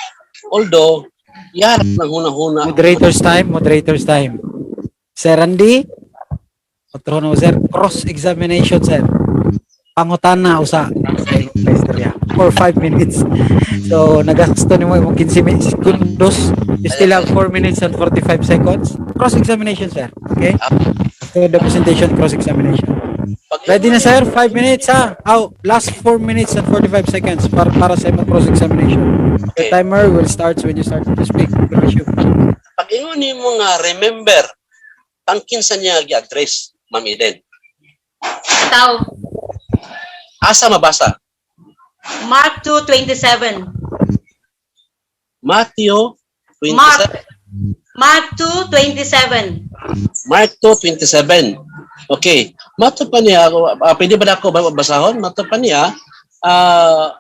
although yara nang huna-huna. Moderator's time, moderator's time. Sir Randy, otro na, sir, cross-examination, sir. Pangutana usa sa imong istorya for 5 minutes. So, nagasto nimo imong 15 segundos. You still have 4 minutes and 45 seconds. Cross-examination, sir. Okay? After the presentation, cross-examination. Ready na, sir? 5 minutes, ha? Oh, last 4 minutes and 45 seconds para sa imong cross-examination. The Okay. timer will start when you start to speak. Bless you. Pag ingon nimo nga remember, pangkinsa niya gi-address, Ma'am Eden? Tao. Asa mabasa? Mark 2:27. Matthew 27. Mark 2:27. Mark 2:27. Okay. Mato pa niya, pwede ba na ako basahon? Mato pa niya,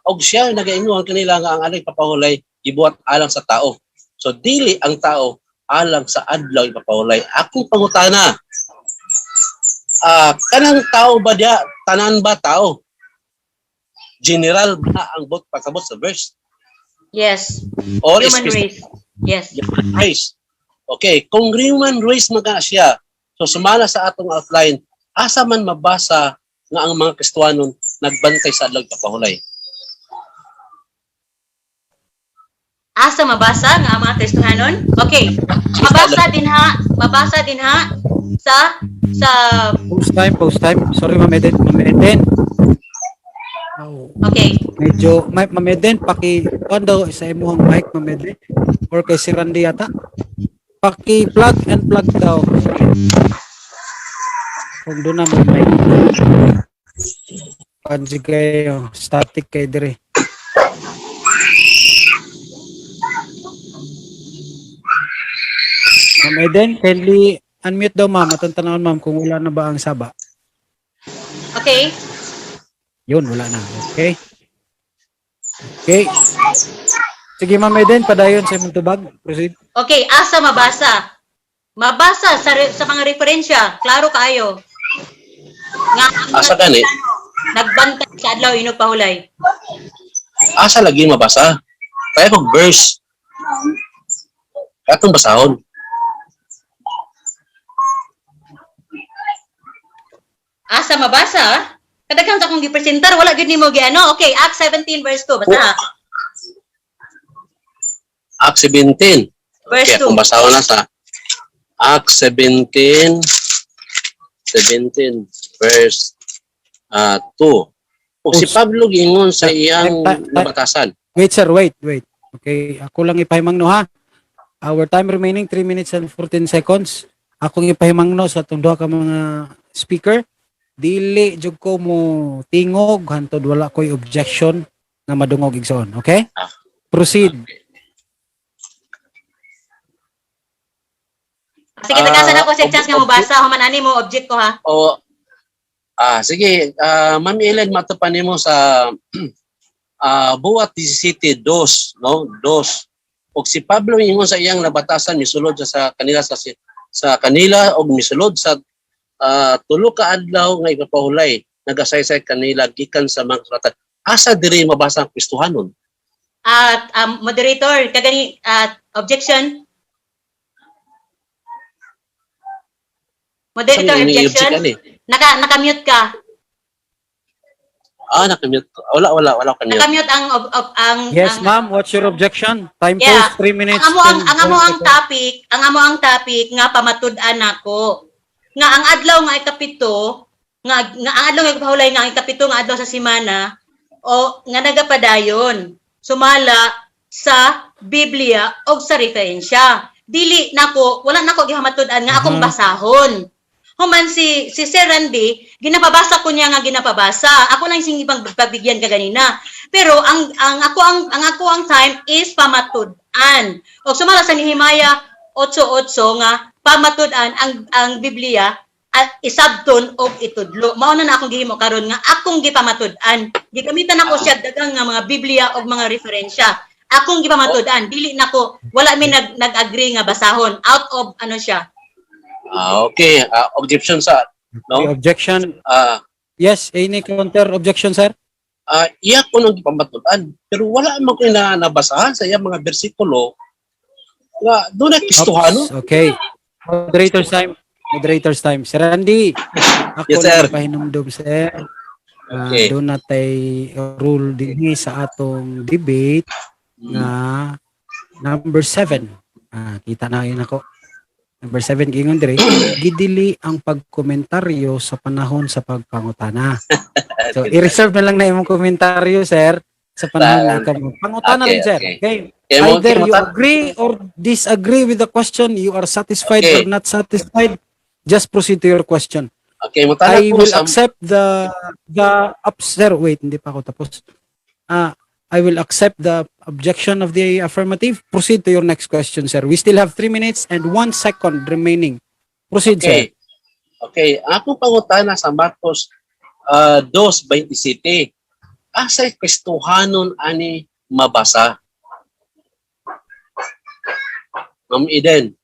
og siya nagaingon kanila nga ang alay papahulay gibuhat alang sa tao. So dili ang tao alang sa adlaw ipapahulay. Akong pangutana, kanang tao ba diya, tanan ba tao? General ba ang bot pasabot sa verse? Yes. Or Human specific race. Yes. Human race? Okay, kung human race man siya, so sumala sa atong outline, asa man mabasa nga ang mga Kristohanon nagbantay sa adlaw kapahulay? Asa mabasa nga ang mga Kristohanon? Okay. Mabasa din ha, mabasa din ha sa Post time, post time. Sorry, Ma'am Eden. Ma'am Eden. Oh, Okay. medyo, Ma'am Eden, paki, kuan daw sa imuhang mic, Ma'am Eden. Or kay si Randy yata. Paki plug and plug daw. Kung doon na may mic. Panji kayo, static kay dire. Ma'am Eden, kindly unmute daw, ma'am. Atong tanawon, ma'am, kung wala na ba ang saba. Okay. Yun, wala na. Okay. Okay. Sige, Ma'am Eden, padayon sa imong tubag. Proceed. Okay, asa mabasa? Mabasa sa mga referensya, klaro kaayo. Nga ang mga Asa gani? Kristiyano nagbantay sa adlaw inugpahulay. Asa lagi mabasa? Kaya kog verse. Katong basahon. Asa mabasa? Kadaghan sa akong gipresentar, wala gyud nimo giano. Okay, Acts 17 verse 2. Basta ha. Acts 17. Verse Okay, 2. kung basahon na sa Acts 17 verse 2. Ug si Pablo giingon sa iyang nabatasan. Wait, sir. Wait, wait. Okay, ako lang ipahimangno ha. Our time remaining 3 minutes and 14 seconds. Akong ipahimangno sa atong duha ka mga speaker. Dili jud ko mo tingog hantod wala ko'y objection nga madungog igsoon. Okay? Ah. Proceed. Sige, tagasan ako sa chance nga mobasa. Human ani mo object ko ha. O sige, Ma'am Ellen, matupan nimo sa Buhat 17 dos, no? Dos. Og si Pablo ingon sa iyang nabatasan misulod siya sa kanila sa kanila og misulod sa tulo ka adlaw nga ipapahulay nagasaysay kanila gikan sa mga kasulatan. Asa diri mabasa ang Kristohanon? At moderator, kagani at objection. Moderator, Sa ni objection. ani? Naka-mute ka. Ah, nakamute. Wala, wala, wala ka mute. Naka-mute ang ang Yes, ang, ma'am. What's your objection? Time Yeah. post 3 minutes. Ang amo ang 10 seconds. topic, ang amo ang topic nga pamatud-an nako. Nga ang adlaw nga ikapito, nga ang adlaw nga ikapahulay nga ang ikapito nga adlaw sa semana o nga nagapadayon sumala sa Biblia o sa referensya. Dili nako, wala nako gihamatud-an nga akong basahon. Human si si Sir Randy, ginapabasa ko niya nga ginapabasa. Ako lang sing ibang pagbigyan kaganina. Pero ang ako ang time is pamatud-an. O sumala sa Nehemiah 8:8 nga pamatud-an ang Biblia at isabton og itudlo. Mao na na akong gihimo karon nga akong gipamatud-an. Gigamitan ako siya daghang nga mga Biblia og mga referensya. Akong gipamatud-an, dili nako wala mi nag-agree nga basahon out of ano siya. Ah, okay. Ah, objection sa Okay, no? objection. Ah, Yes, any counter objection, sir? Iya ko nang gipamatud-an pero wala man ko na nabasahan sa iyang mga bersikulo nga doon na Kristohano. Oops, okay. Moderator's time. Moderator's time. Sir Randy, ako Yes, sir. lang pahinumdum, sir. Okay. Doon na tay rule dinhi sa atong debate nga number 7. Kita na yun ako. Number 7 giingon dire, gidili ang pagkomentaryo sa panahon sa pagpangutana. So, i-reserve na lang na imong komentaryo, sir, sa panahon na ikaw pangutana Okay, rin, sir. okay. Okay. Kaya mo, Either you kaya mo- agree or disagree with the question, you are satisfied Okay. or not satisfied, just proceed to your question. Okay, mutana I ko will sa accept the up, sir, wait, hindi pa ako tapos. I will accept the objection of the affirmative. Proceed to your next question, sir. We still have 3 minutes and 1 second remaining. Proceed, sir. Okay. Okay, ang akong pangutana sa Marcos 2:27. Asay Kristohanon ani mabasa? Ma'am Eden.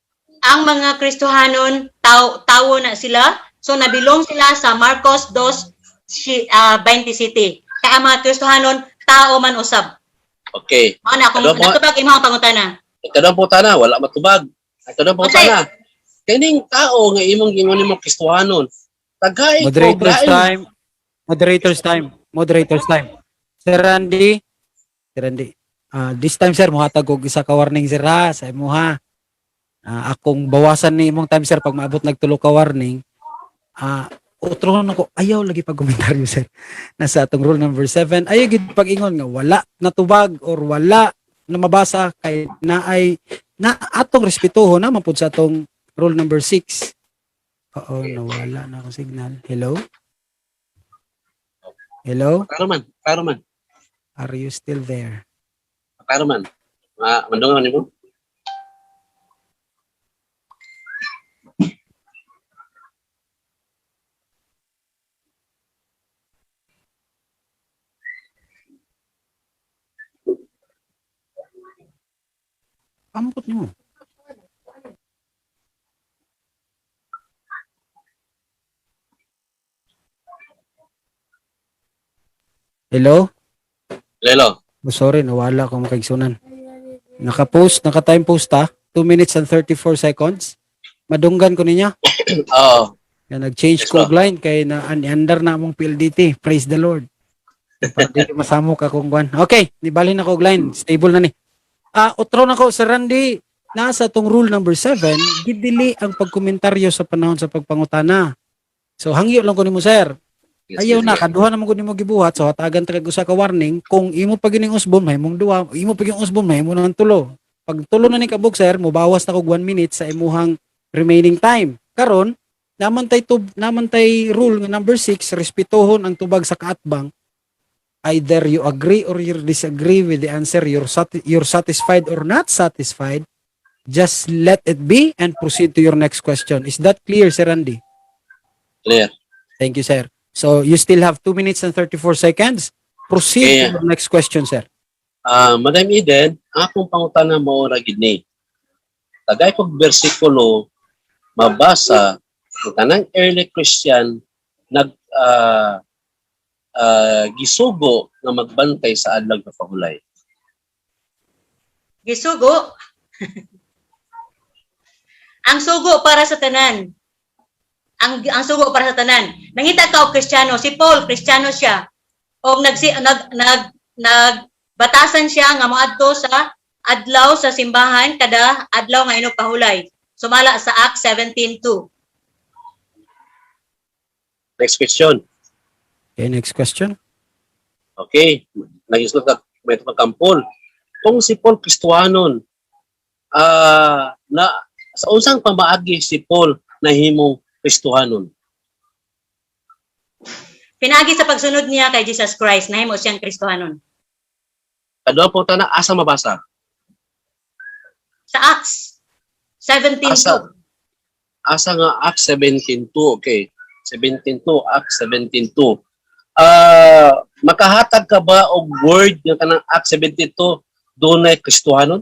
Ang mga Kristohanon, tao na sila. So nabilong sila sa Marcos 2 27. Kaya ang mga Kristohanon, tao man usab. Okay. Mao na akong Ano po? natubag imong pangutana. Ikadawang pangutana, wala matubag. Ikadawang Okay. pangutana. Kining tao nga imong gingon nimo Kristohanon. Tagay ko Moderator's lain. time. Moderator's time. Moderator's time. Sir Randy. Sir Randy. This time, sir, muhatag og isa ka warning, sir, ha, sa imo ha. Akong bawasan ni imong time, sir, pag maabot nagtulo ka warning. Otro na ko ayaw lagi pag komentaryo, sir. Nasa atong rule number 7. Ayaw gid pag-ingon nga wala natubag or wala na mabasa kay naay na atong respetuho na man pud sa atong rule number 6. Oo, nawala na akong signal. Hello? Hello? Klaro man, klaro man, Are you still there? Klaro man. Ma mandungan nimo? Pampot niyo. Hello? Lelo. Oh, sorry, nawala akong makaigsunan. Naka-post, naka-time post ta. 2 minutes and 34 seconds. Madunggan ko niya. Oo. Yan, nag-change Yes, ko ma'am. line kay na under na among PLDT. Praise the Lord. Para dili masamok akong kwan. Okay, nibalhin ako og line. Stable na ni. Otro na ko, Sir Randy, nasa tong rule number 7, gidili ang pagkomentaryo sa panahon sa pagpangutana. So hangyo lang ko nimo, sir. Yes, Ayaw yes, na yes. kaduha naman gud nimo gibuhat, so hatagan ta kag usa ka warning kung imo pa gining usbon mahimong duha, imo pa gining usbon mahimo na ng tulo. Pag tulo na ni kabuk, sir, mobawas na kog 1 minute sa imuhang remaining time. Karon, naman tay rule nga number 6, respetuhon ang tubag sa kaatbang. Either you agree or you disagree with the answer, you're satisfied or not satisfied, just let it be and proceed to your next question. Is that clear, Sir Randy? Clear. Thank you, sir. So you still have 2 minutes and 34 seconds. Proceed Okay. to your next question, sir. Madam Eden, ang akong pangutana mao ra gid ni. Tagay kog bersikulo mabasa ang tanang early Christian nag gisugo nga magbantay sa adlaw nga pahulay. Gisugo. Ang sugo para sa tanan. Ang sugo para sa tanan. Nangita ka og Kristiyano, si Paul Kristiyano siya. Og nagsi nag nag nag batasan siya nga moadto sa adlaw sa simbahan kada adlaw nga inugpahulay. Sumala sa Acts 17:2. Next question. Okay, next question. Okay, nagisulot ka may kampol. Kung si Paul Kristohanon, na sa unsang pamaagi si Paul nahimong Kristohanon? Pinaagi sa pagsunod niya kay Jesus Christ, nahimo siyang Kristohanon. Kaduha po na asa mabasa? Sa Acts 17:2. Asa nga Acts 17:2, okay. 17:2, Acts 17:2. Makahatag ka ba og word nga kanang Acts 72 dunay Kristohanon?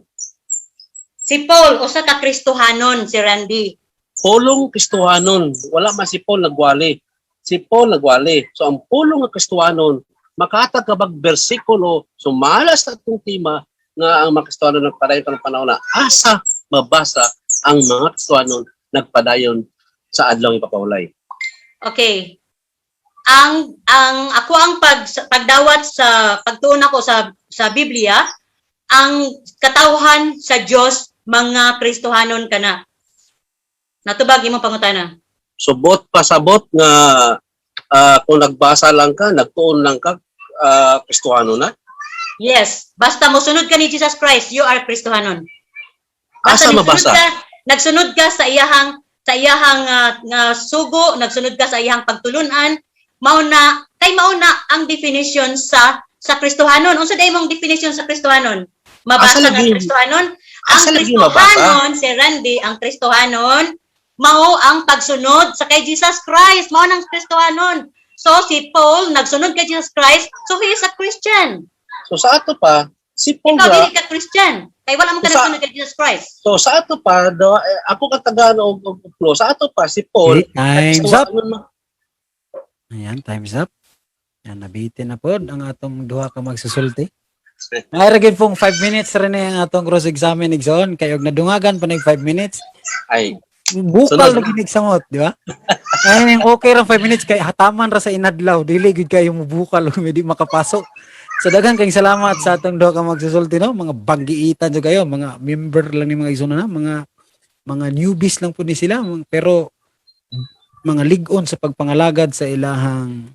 Si Paul usa ka Kristohanon, si Randy. Pulong Kristohanon, wala man si Paul nagwali. Si Paul nagwali. So ang pulong nga Kristohanon, makahatag ka bag bersikulo sumala sa atong tema nga ang mga Kristohanon nagpadayon karong panahon na asa mabasa ang mga Kristohanon nagpadayon sa adlaw ipapahulay? Okay. Ang ako ang pagdawat sa pagtuon ako sa Biblia, ang katawhan sa Dios mga Kristohanon kana. Natubag imong pangutana. Subot pasabot nga kung nagbasa lang ka, nagtuon lang ka, Kristohano na. Yes, basta mosunod ka ni Jesus Christ, you are Kristohanon. Basta Asa mabasa? nagsunod ka sa iyahang sa iyahang nga sugo, nagsunod ka sa iyahang pagtulunan, mao na kay mao na ang definition sa Kristohanon. Unsa day mong definition sa Kristohanon? Mabasa Asa nga Kristohanon? Ang Asa lagi mabasa? Kristohanon, si Randy, ang Kristohanon mao ang pagsunod sa kay Jesus Christ. Mao nang Kristohanon. So si Paul nagsunod kay Jesus Christ, so he is a Christian. So sa ato pa, si Paul Ikaw ra, dili ka Christian. Kay wala man ka nagsunod kay Jesus Christ. So sa ato pa, do, eh, ako katagaan og flow. Sa ato pa si Paul, Okay, time's so, up. ano. Ayan, time's up. Yan, nabitin na po ang atong duha ka magsusulti. Ay, ra pong 5 minutes rin ang atong cross-examine, igsoon. Kay og nadungagan pa 5 minutes. Ay, Bukal Sunod. na ginig samot, di ba? Ay, yung okay ra 5 minutes kay hataman ra sa inadlaw. Dili gud kayo mubukal ug di makapasok. So daghan kayong salamat sa atong duha ka magsusulti, no, mga banggiitan jud kayo, mga member lang ni mga igsoon na, mga newbies lang po ni sila, pero mga lig-on sa pagpangalagad sa ilahang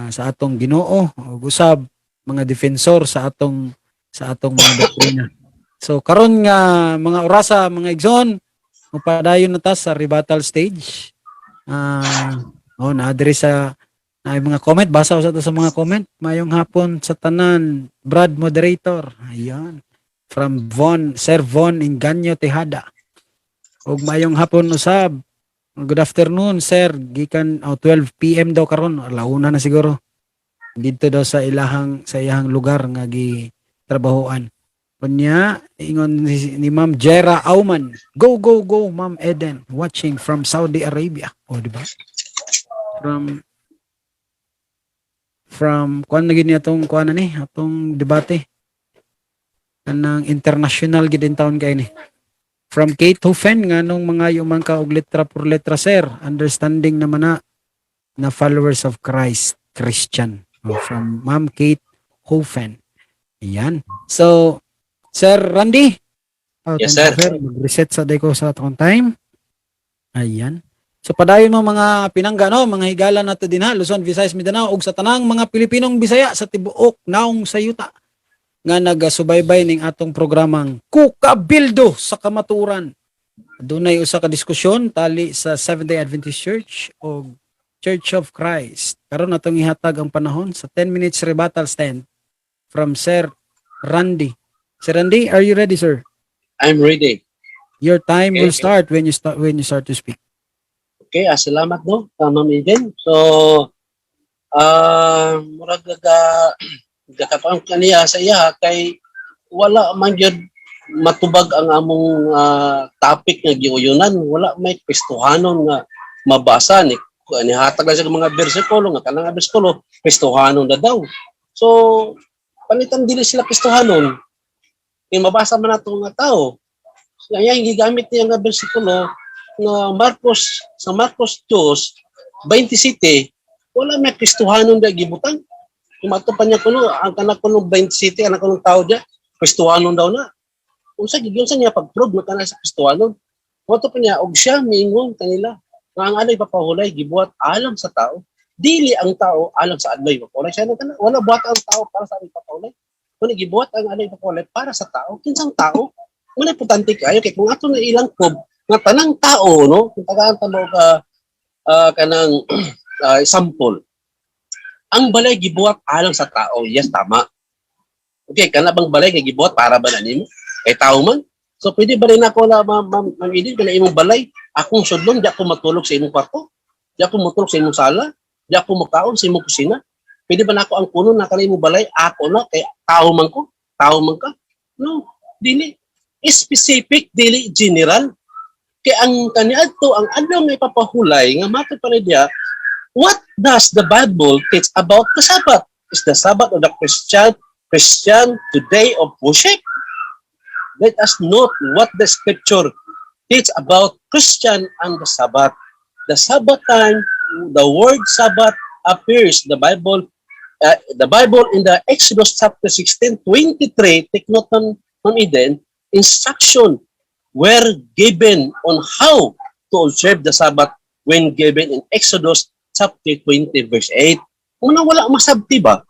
sa atong Ginoo ug usab mga defensor sa atong mga doktrina. So karon nga mga orasa, mga igsoon, mupadayon na ta sa rebuttal stage. Oh, naa diri sa na mga comment, basa sa to sa mga comment. Mayong hapon sa tanan, Brad moderator. Ayan. From Von, Sir Von Inganyo Tejada. Ug mayong hapon usab. Good afternoon, sir. Gikan, oh, 12 PM daw karon, alauna na siguro. Dito daw sa iyahang lugar nga gi trabahoan. Unya, ingon ni Ma'am Jera Auman. "Go, go, go, Ma'am Eden. Watching from Saudi Arabia." O, di ba? From kuan na gid niya atong kuan na ni atong debate kanang international gid in taon kay ni. From Kate Hofen, "Nganong mga man ka og letra por letra, sir? Understanding naman na na followers of Christ, Christian." Oh, from Ma'am Kate Hofen. Ayan. So, Sir Randy. Oh, Yes, thank you, sir. sir. Mag-reset sa day ko sa atong time. Ayan. So padayon mo, mga pinangga, no, mga higala nato dinha Luzon, Visayas, Mindanao ug sa tanang mga Pilipinong Bisaya sa tibuok naong sayuta nga nagasubaybay ning atong programang Kukabildo sa Kamaturan. Dunay usa ka diskusyon tali sa Seventh-day Adventist Church o Church of Christ. Karon atong ihatag ang panahon sa 10 minutes rebuttal stand from Sir Randy. Sir Randy, are you ready, sir? I'm ready. Your time will Okay. start when you start to speak. Okay, salamat, no, Ma'am Eden. So, murag gaga gakapang kaniya sa iya kay wala man gyud matubag ang among topic nga giuyunan. Wala may Kristohanon nga mabasa ni nihatag lang siya ng mga bersikulo nga kanang nga bersikulo Kristohanon na daw. So panitan dili sila Kristohanon kay mabasa man nato nga tao. Kaya yung gigamit niya nga bersikulo nga Marcos sa Marcos 2:27, wala may Kristohanon da gibutang. Kumato pa niya kuno ang kanak kuno 27 anak kuno tao dia Kristohanon daw na. Unsa gid unsa niya pag-prove nga kana sa Kristohanon? Kumato pa niya og siya miingon kanila nga ang adlaw ipapahulay gibuhat alang sa tao, dili ang tao alang sa adlaw ipapahulay. Siya na kana wala buhat ang tao para sa adlaw ipapahulay kundi gibuhat ang adlaw ipapahulay para sa tao. Kinsang tao? Muna importante kayo kay kung ato na ilang kob nga tanang tao, no, kung tagaan ta mo ka kanang sample, ang balay gibuhat alang sa tao. Yes, tama. Okay, kana bang balay nga gibuhat para ba na nimo kay tao man? So pwede ba rin ako na, ma'am, ma'am, ma'am Eden, kana imong balay akong sudlon, di ako matulog sa imong kwarto, di ako matulog sa imong sala, di ako makaon sa imong kusina? Pwede ba nako ang kuno na kana imong balay ako na kay tao man ko, tao man ka? No, dili specific, dili general. Kay ang kaniadto ang adlaw nga ipapahulay nga matod pa ni diya, what does the Bible teach about the Sabbath? Is the Sabbath of the Christian today of worship? Let us note what the scripture teach about Christian and the Sabbath. The Sabbath time, the word Sabbath appears the Bible in the Exodus chapter 16, 23. Take note, Ma'am Eden, instruction were given on how to observe the Sabbath when given in Exodus chapter 20 verse 8. Una wala masabti ba?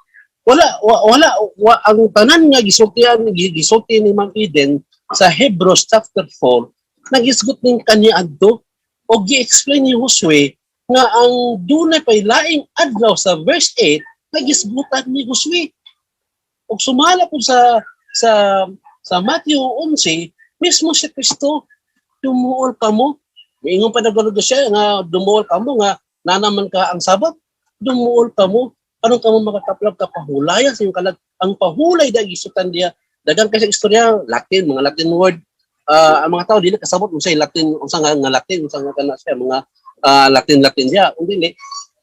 Wala wala wa, ang tanan nga gisultian gisulti ni Ma'am Eden sa Hebrews chapter 4 nagisgot ning kaniadto. O gi-explain ni Josue nga ang dunay pay laing adlaw sa verse 8 nagisgutan ni Josue. Ug sumala po sa Matthew 11, mismo si Kristo, "Dumuol kamo." Miingon pa nagulugo siya nga dumuol kamo nga nanaman ka ang Sabat. "Dumuol kamo. Aron kamo makakaplag kapahulayan sa inyong kalag." Ang pahulay da gisutan diya. Dagan kasi istorya Latin, mga Latin word. Ang mga tao dili kasabot unsay Latin, unsa nga Latin, unsa nga kana siya mga Latin Latin diya. Kung dili,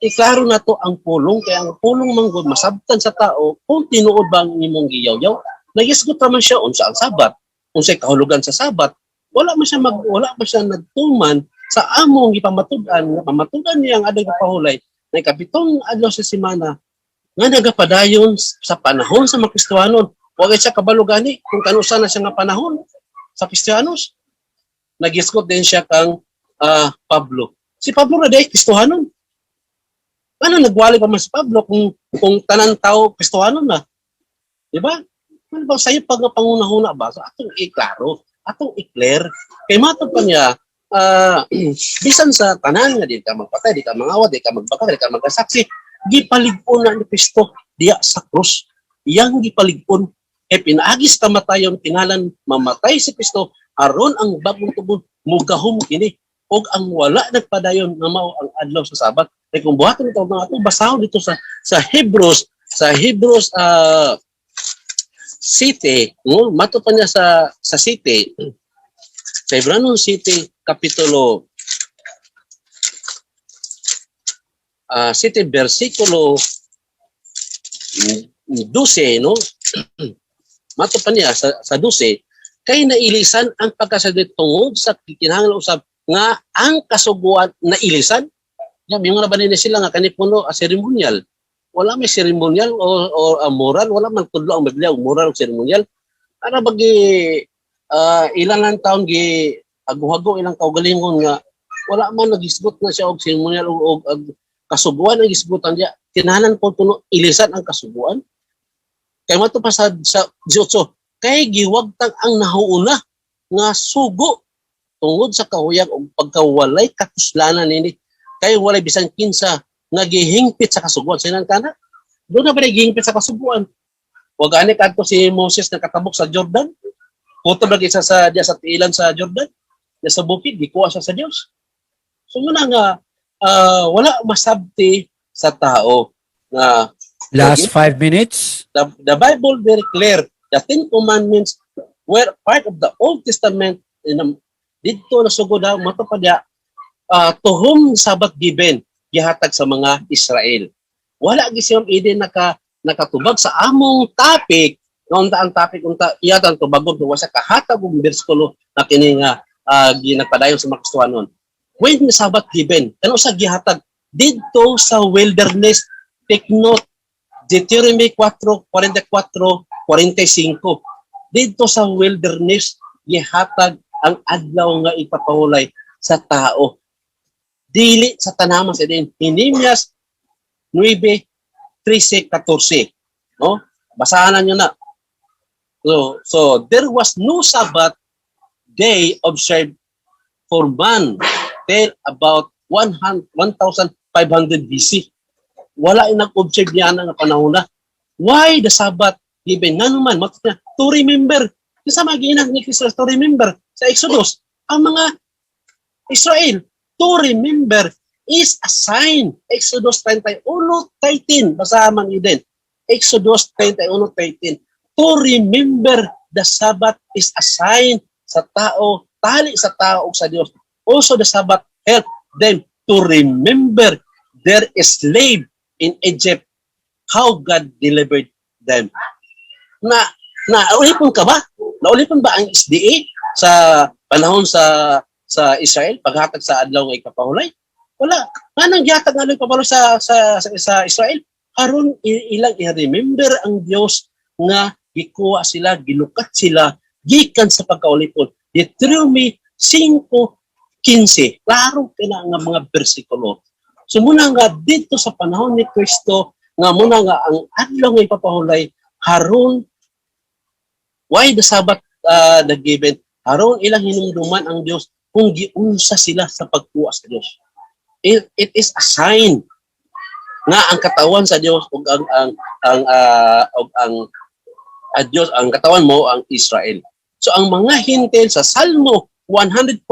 iklaro na to ang pulong, kaya ang pulong man gud masabtan sa tao kung tinuod ba ang imong giyaw-yaw. Nagisgot ra man siya unsa ang Sabat, unsay kahulugan sa Sabat. Wala man siya nagtuman sa among gipamatud-an nga pamatud-an niya ang adlaw pahulay na ikapitong adlaw sa semana nga nagapadayon sa panahon sa mga Kristohanon. Wa kay siya kabalo gani kung kanusa na siya nga panahon sa Kristiyanos. Nagisgot din siya kang Pablo. Si Pablo ra diay Kristohanon. Ano nagwali pa man si Pablo kung tanan tao Kristohanon na? Di ba? Ano ba sayo pag nga pangunahuna ba? So atong iklaro, atong i-clear. Kay matod pa niya, bisan sa tanan nga di ka magpatay, di ka mangawat, di ka magbaka, di ka magkasaksi, gipalig-on na ni Kristo diya sa krus. Iyang gipalig-on kay pinaagis kamatayon, kinahanglan mamatay si Kristo aron ang bagong tugon mugahom kini og ang wala nagpadayon nga mao ang adlaw sa Sabat. Kay kung buhaton ito mga ato basahon dito sa Hebrews City, no, mato pa niya sa City, sa Hebranon City kapitulo City versikulo 12, no, mato pa niya sa 12, kay nailisan ang pagkasadik tungod sa kinahanglan usab nga ang kasuguan nailisan. Ya, mingon na ba nila sila nga kani puno a ceremonial? Wala may ceremonial o moral, wala man tudlo ang Biblia og moral o ceremonial. Ana bagi ilang ang taon gi hago-hago ilang kaugalingon nga wala man nagisgot na siya og ceremonial o kasuguan ang gisgutan diya. Kinahanglan po puno ilisan ang kasuguan. Kay mato pa sa 18, kay giwagtang ang nahuuna nga sugo tungod sa kahuyag og pagkawalay katuslanan nini, kay walay bisan kinsa nga gihingpit sa kasuguan. Sinan kana doon na ba gihingpit sa kasuguan? Wa gani kadto si Moses nakatabok sa Jordan, kutob lagi sa diya sa tiilan sa Jordan, diya sa bukid gikuha siya sa Dios. So muna nga wala masabti sa tao nga Last 5 minutes. The Bible very clear. The Ten Commandments were part of the Old Testament. Didto na sugod ha, mato pa diya, to whom Sabbath given, gihatag sa mga Israel. Wala gi si Ma'am Eden nakatubag sa among topic. Nga unta ang topic unta iya ang tubagon kung sa kahatag og bersikulo na kini nga ginagpadayon sa mga Kristohanon. When the Sabbath given, kano sa gihatag didto sa wilderness? Take note, Deuteronomy 4, 44, 45. Dito sa wilderness, gihatag ang adlaw nga ipapahulay sa tao. Dili sa tanaman sa din. Nehemias 9, 13, 14. No? Basahan na nyo na. So there was no Sabbath day observed for man till about 100 1500 BC. Wala ay nag-observe niya nga panahon na. Why the Sabbath given? Nga naman, matut niya, to remember. Kasi mga ginang ni Kristo, to remember. Sa Exodus, ang mga Israel, to remember is a sign. Exodus 31:13. Basahan man yun din. Exodus 31:13. To remember the Sabbath is a sign sa tao, tali sa tao ug sa Dios. Also the Sabbath help them to remember their slave in Egypt, how God delivered them. Na naulipon ka ba? Naulipon ba ang SDA sa panahon sa Israel paghatag sa adlaw nga ikapahulay? Wala. Nganong gihatag nga adlaw ikapahulay sa Israel? Aron ilang i-remember ang Dios nga gikuha sila, gilukat sila gikan sa pagkaulipon. Deuteronomy 5:15. Klaro kina nga mga bersikulo. So muna nga dito sa panahon ni Kristo nga muna nga ang adlaw nga ipapahulay haron, why the Sabbath the given, aron ilang hinumduman ang Dios. Kung giunsa sila sa pagkuha sa Dios. It is a sign nga ang katawan sa Dios ug ang ug ang Dios, ang katawan mo ang Israel. So ang mga Hentil sa Salmo 147,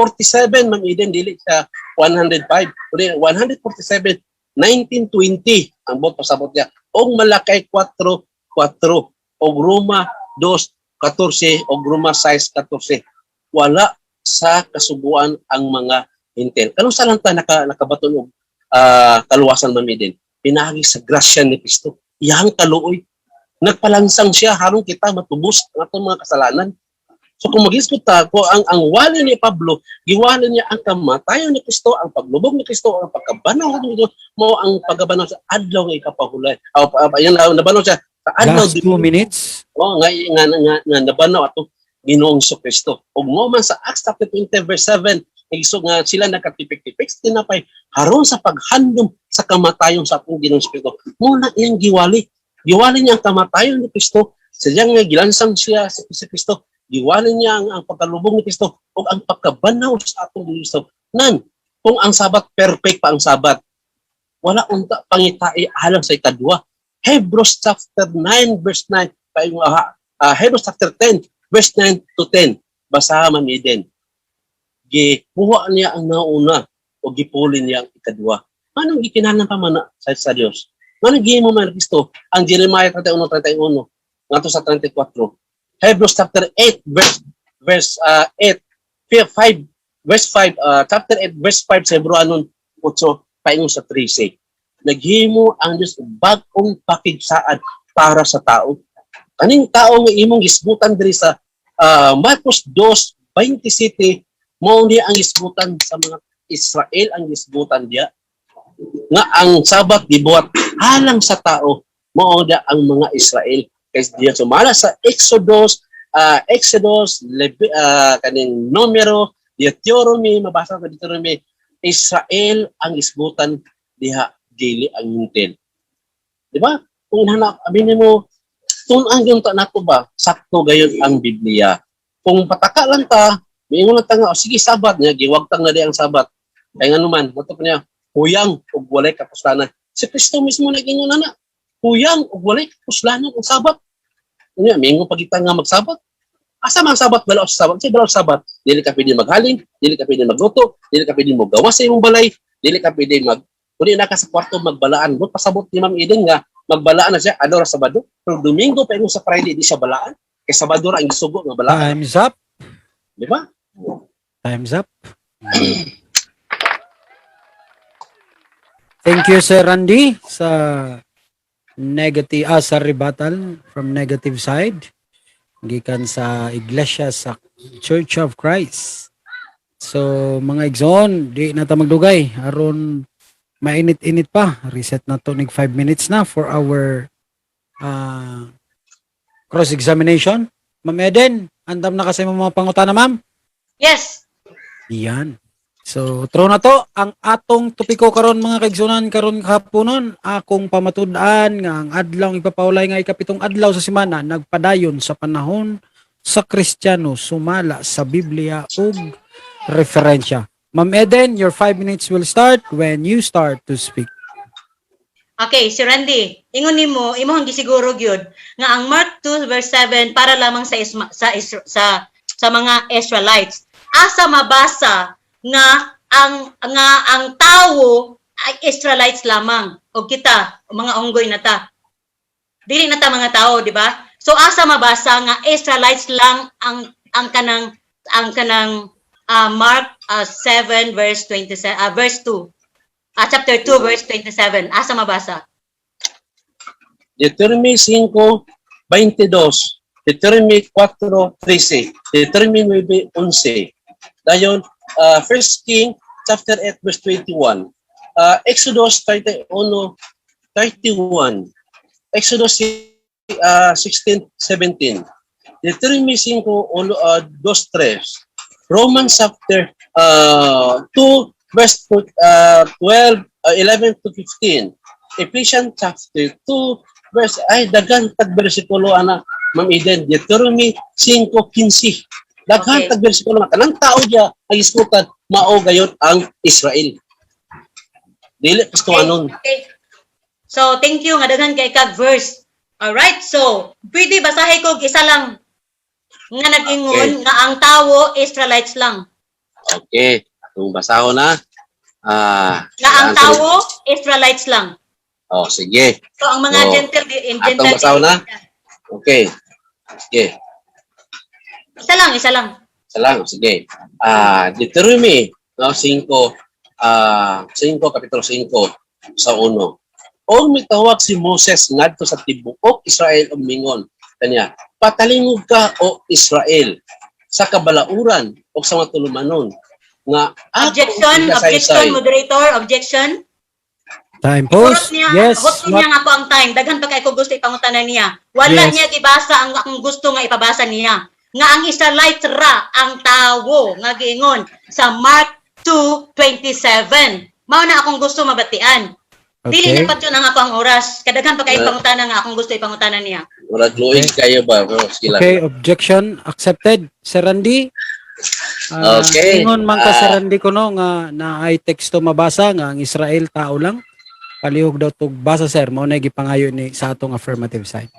Ma'am Eden, dili sa 105, kundi 147 19 20 ang bot pasabot niya, og Malakay 4:4 og Roma 2:14 og Roma 6:14, wala sa kasuguan ang mga Hentil. Kanus-a lang ta nakabaton og kaluwasan, Ma'am Eden? Pinaagi sa grasya ni Kristo. Iyang kaluoy. Nagpalansang siya harong kita matubos ang atong mga kasalanan. So kung mag-isgot ta ko ang wali ni Pablo, giwali niya ang kamatayon ni Kristo, ang paglubog ni Kristo, ang pagkabanaw ni Kristo, mo ang pagkabanaw sa adlaw nga ikapahulay. Aw, yan, nabanaw siya sa adlaw Last 2 minutes. Oh, nga nabanaw atong Ginoong Kristo. Ug mo man sa Acts chapter 20 verse 7, nagso nga sila nakatipik-tipik sa tinapay haron sa paghandom sa kamatayon sa atong Ginoong Kristo. Mo na iyang giwali. Giwali niya ang kamatayon ni Kristo. Sa nga gilansang siya sa Kristo, giwali niya ang pagkalubog ni Kristo ug ang pagkabanaw sa atong Ginoong Kristo. Nan, kung ang Sabat, perfect pa ang Sabat, wala unta pangitai alang sa ikadwa. Hebrews chapter 9 verse 9, paingon Hebrews chapter 10 verse 9 to 10. Basaha, Ma'am Eden. Gikuha niya ang nauna o gipuli niya ang ikadwa. Anong gikinahanglan pa man na sa Dios? Anong gihimo man ni Kristo? Ang Jeremiah 31:31 ngadto sa 34. Hebrews chapter 8 verse 8 5 verse 5, chapter 8 verse 5 sa Hebrew 8 paingon sa 13. Naghimo ang Dios og bag-ong pakigsaad para sa tao. Kaning tao nga imong gisgutan diri sa Marcos 2:27, mao ni ang gisgutan sa mga Israel, ang gisgutan diya nga ang Sabat gibuhat alang sa tao, mao dia ang mga Israel kay diya sumala sa Exodus, kaning Numero, Deuteronomy. Mabasa sa Deuteronomy, Israel ang isgutan diha, dili ang Hentil, di ba? Kung hanap abi nimo, tun-an gyud ta nato ba, sakto gayon ang Biblia. Kung pataka lang ta, miingon lang ta nga, "Oh, sige, Sabat niya," giwagtang na di ang Sabat. Kay ngano man, mato pa niya, huyang ug walay kapuslanan. Si Kristo mismo nag-ingon na huyang ug walay kapuslanan ang Sabat. Unya, miingon pa kita nga magsabat. Asa man ang Sabat? Balaod sa Sabat. Sa balaod sa Sabat, dili ka pwede maghalin, dili ka pwede magluto, dili ka pwede mogawas sa imong balay, dili ka pwede mag kuni na ka sa kwarto magbalaan. But pasabot ni Ma'am Eden nga magbalaan na siya adlaw ra Sabado. Pero Domingo pa sa Friday di siya balaan. Kay Sabado ra ang gisugo nga balaan, Time's up. Di ba? Time's up. Thank you, Sir Randy, sa negative sa rebuttal from negative side gikan sa Iglesia sa Church of Christ. So mga igsoon, di na ta magdugay aron mainit-init pa. Reset na to nig 5 minutes na for our cross-examination. Ma'am Eden, andam na kasi mga pangutana, ma'am? Yes. Yan. So, throw na to ang atong topiko karon, mga kaigsunan, karon kahaponon, akong pamatud-an nga ang adlaw ipapawlay nga ikapitong adlaw sa semana nagpadayon sa panahon sa Kristiyano sumala sa Biblia ug referensya. Ma'am Eden, your 5 minutes will start when you start to speak. Okay, si Randy, ingon nimo, imong gisiguro gyud nga ang Mark 2 verse 7 para lamang sa Isma, sa Isra- sa sa mga Israelites. Asa mabasa nga ang tawo ay Israelites lamang o kita mga unggoy na ta? Dili na ta mga tao, di ba? So asa mabasa nga Israelites lang ang kanang Mark 7 verse 27, verse 2, chapter 2 verse 27? Asa mabasa? Deuteronomy 5:22, Deuteronomy 4:13, Deuteronomy 9:11. Dayon, 1 King chapter 8 verse 21. Exodus 31:31. Exodus 16:17. Deuteronomy 5, 2, 3. Romans chapter 2 verse 12, 11 to 15. Ephesians chapter 2 verse, ay, dagan tag bersikulo ana, Ma'am Eden. Deuteronomy 5:15. Daghan tag bersikulo nga kanang tao diya ang hisgutan mao gayud ang Israel. Dili Kristohanon. Okay. So, thank you nga daghan kay kag verse. Alright, so, pwede basahin ko og isa lang nga nag-ingon nga ang tawo Israelites lang. Okay, atong basahon na. Nga ang saan tawo Israelites lang. Oh, sige. So, ang mga Oh. Gentile in Atong Gentile basahon na? Okay. Sige. Isa lang, isa lang. Isa lang, sige. Deuteronomy, no, 5, 5, kapitulo 5 sa 1. Og mitawag si Moses ngadto sa tibuok Israel ug mingon kanya, "Patalingog ka, o Israel, sa kabalauran ug sa mga tulumanon nga akong Objection, gisaysay." objection, moderator, objection. Time pause. Hurot niya, Yes. hurot niya nga po ang time. Daghan pa kay ko gusto ipangutana niya. Wala niya gibasa ang akong gusto nga ipabasa niya. Nga ang Israelites ra ang tawo nga giingon sa Mark 2:27. Mao na akong gusto mabatian. Dili na patyon ang ako ang oras. Kadaghan pa kay pangutana nga akong gusto ipangutana niya. Murag luig kayo ba? Pero sige lang. Okay, objection accepted. Sir Randy. Ingon man ka, Sir Randy, kuno nga naay teksto mabasa nga ang Israel tao lang. Palihog daw tug basa, sir, mao na gipangayo ni sa atong affirmative side.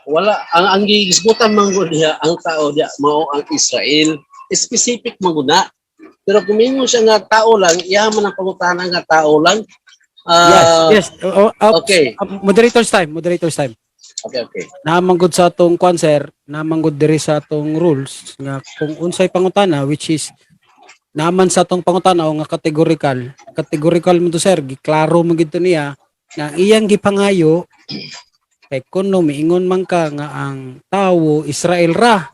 Wala ang gihisgutan man gud diha ang tao diha mao ang Israel, specific man gud na, pero kung mingon siya nga tao lang, iya man ang pangutana nga tao lang. Yes. Oh, Okay. Moderator's time, moderator's time. Okay. Naman gud sa atong kwan, sir, naman gud diri sa atong rules nga kung unsay pangutana, which is naman sa atong pangutana o nga categorical, categorical mo to, sir, giklaro mo gid to niya nga ang iyang gipangayo kay kuno miingon man ka nga ang tawo Israel ra.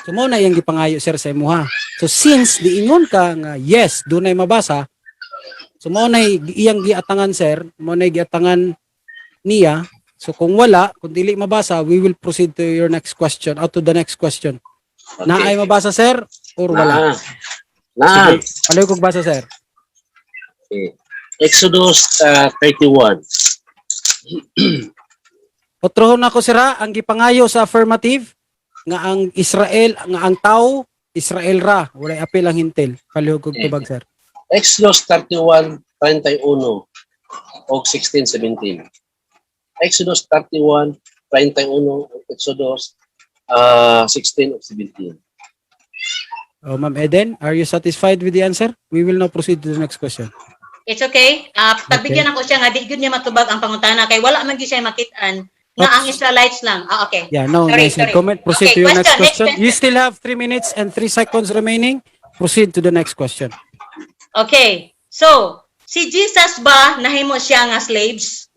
So mao na iyang gipangayo, sir, sa imuha. So since diingon ka nga yes, dunay mabasa, so mao na iyang giatangan, sir, mao na giatangan niya. So kung wala, kung dili mabasa, we will proceed to your next question, out to the next question. Okay. Naay mabasa, sir, or wala? Na na. Sige, palihog kog basa, sir. Okay. Exodus 31. Otrohon ako, sir, ha, ang gipangayo sa affirmative nga ang Israel, nga ang tao Israel ra, walay apil ang Hentil. Palihog kog tubag, sir. Exodus 31 31 og 16 17. Exodus 31 31 ug Exodus 16 ug 17. Oh, Ma'am Eden, are you satisfied with the answer? We will now proceed to the next question. It's okay. Pagbigyan ako siya nga di gyud niya matubag ang pangutana kay wala man gyud siya makit-an nga ang Israelites lang. Ah, okay. Yeah, no, Sorry, nice sorry. comment. Proceed Okay, to your next question, next question. You still have 3 minutes and 3 seconds remaining. Proceed to the next question. Okay. So, si Jesus ba nahimo siya nga slaves?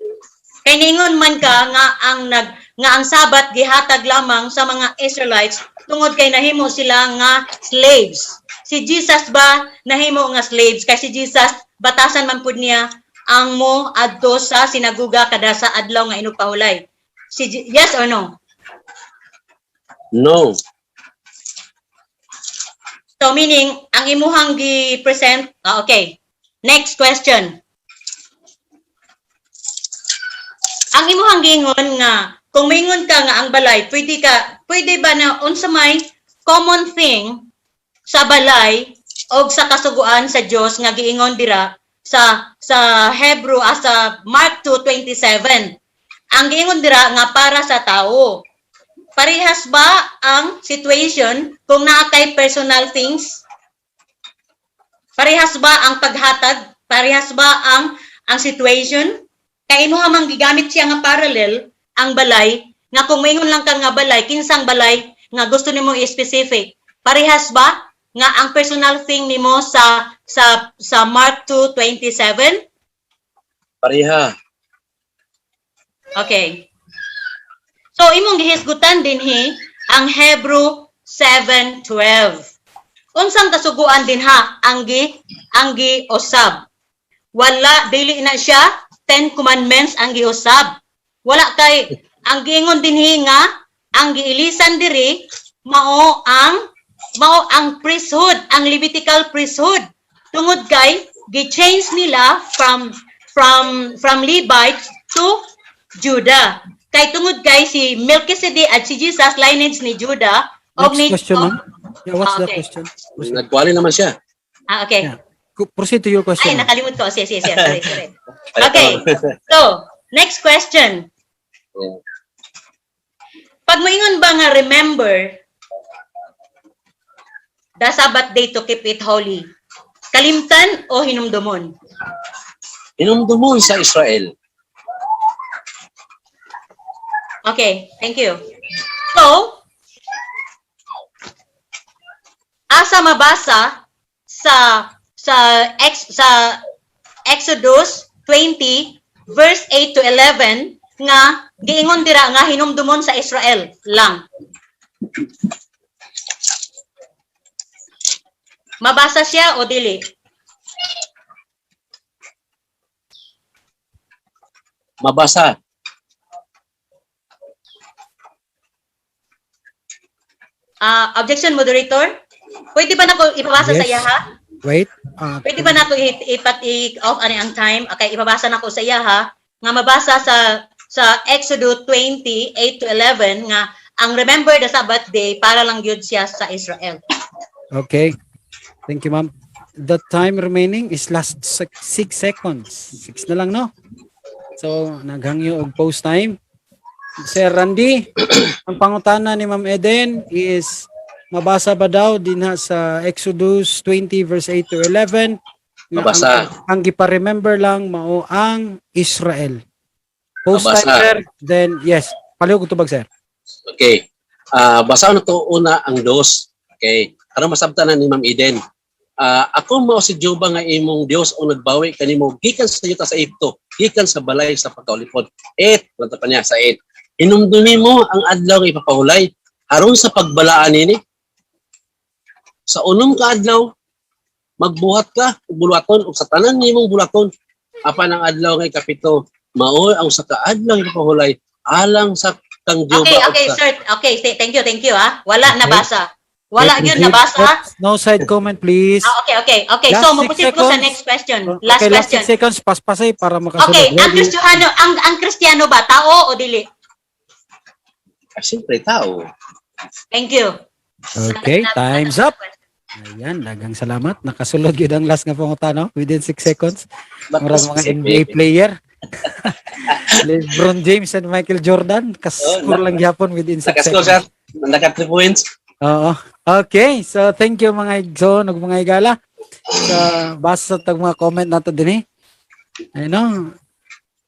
Kay ningon man ka nga ang nag nga ang Sabat gihatag lamang sa mga Israelites tungod kay nahimo sila nga slaves. Si Jesus ba nahimo nga slaves? Kay si Jesus batasan man pud niya ang mo adto sa sinaguga kada sa adlaw nga inugpahulay. Yes or no? No. So meaning ang imuhang gi-present, okay. Next question. Ang imuhang giingon nga kung maingon ka nga ang balay, pwede ba na unsa may common thing sa balay og sa kasuguan sa Dios nga giingon dira sa Hebrew as sa Mark 2:27? Ang giingon dira nga para sa tao. Parehas ba ang situation kung naa kay personal things? Parehas ba ang paghatag? Parehas ba ang situation? Kay imuha mang gigamit siya nga parallel ang balay nga kung maingon lang ka nga balay, kinsang balay nga gusto nimo i-specific. Parehas ba nga ang personal thing nimo sa Mark 2:27? Pareha. Okay. So imong gihisgutan dinhi ang Hebrew 7:12. Unsang kasuguan dinha ang giusab? Wala, dili na siya Ten Commandments ang giusab. Wala, kay ang giingon dinhi nga ang giilisan diri mao ang priesthood, ang Levitical priesthood. Tungod kay gi-change nila from Levites to Judah. Kay tungod kay si Melchizedek at si Jesus lineage ni Judah og Next ni question, ma'am. Yeah, what's the Ah, okay. question? Nagkuwali naman siya. Ah, okay. Yeah. Proceed to your question. Ay, Ma'am. nakalimot ko. Yes. Sorry, sorry. Okay. So, next question. Yeah. Pag moingon ba nga remember the Sabbath day to keep it holy, kalimtan o hinumdumon? Hinumdumon sa Israel. Okay, thank you. So, asa mabasa sa Exodus 20 verse 8 to 11 nga giingon dira nga hinumdumon sa Israel lang? Mabasa siya o dili? Mabasa. Ah, objection, moderator. Pwede ba nako ipabasa sa Yes. iya ha? Wait. Ah, Pwede ba nako ipat i-off ani ang time? Okay, ipabasa nako sa iya ha nga mabasa sa Exodus 20:8 to 11 nga ang remember the Sabbath day para lang gyud siya sa Israel. Okay. Thank you, ma'am. The time remaining is last 6 seconds. 6 na lang, no? So, naghangyo og post time. Sir Randy, ang pangutana ni Ma'am Eden is mabasa ba daw dinha sa Exodus 20 verse 8 to 11 nga Mabasa. ang gipa-remember lang mao ang Israel? Post time, Mabasa. sir. Then, yes. Palihog tubag, sir. Okay. Ah, basa na to una ang dos. Okay. Aron masabtan na ni Ma'am Eden. Ah, ako mao si Jehova nga imong Dios ang nagbawi kanimo gikan sa yuta sa Ehipto, gikan sa balay sa pagkaulipon. Eight, banta pa niya sa 8. Hinumdumi mo ang adlaw nga ipapahulay aron sa pagbalaan nini. Sa unom ka adlaw magbuhat ka og buluhaton ug sa tanan nimong buluhaton, apan ang adlaw nga ikapito mao ang sa kaadlaw nga ipapahulay alang sa kang Jehova Okay, ug okay, sa sir. Okay, thank you, thank you ah. Wala nabasa. Wala Okay, gyud proceed. nabasa. Oops, no side comment, please. Ah, okay. Last So, 6 maproceed ko sa seconds. next question. Last Okay, last question. 6 seconds. Paspasay para makasunod. Okay, ang Ready? Kristiyano, ang Kristiyano ba tao o dili? Ah, siyempre tao. Thank you. Okay, time's up. Ayan, daghang salamat. Nakasulod yun ang last nga pangutana within 6 seconds. But Murag mga NBA player. LeBron James and Michael Jordan, kascore Oh, lang gyapon within 6 Nakascore seconds. siya. Naka 3 points. Oo. Okay, so thank you mga igsoon ug mga igala sa basa sa tag mga comment nato dinhi. Ayun no.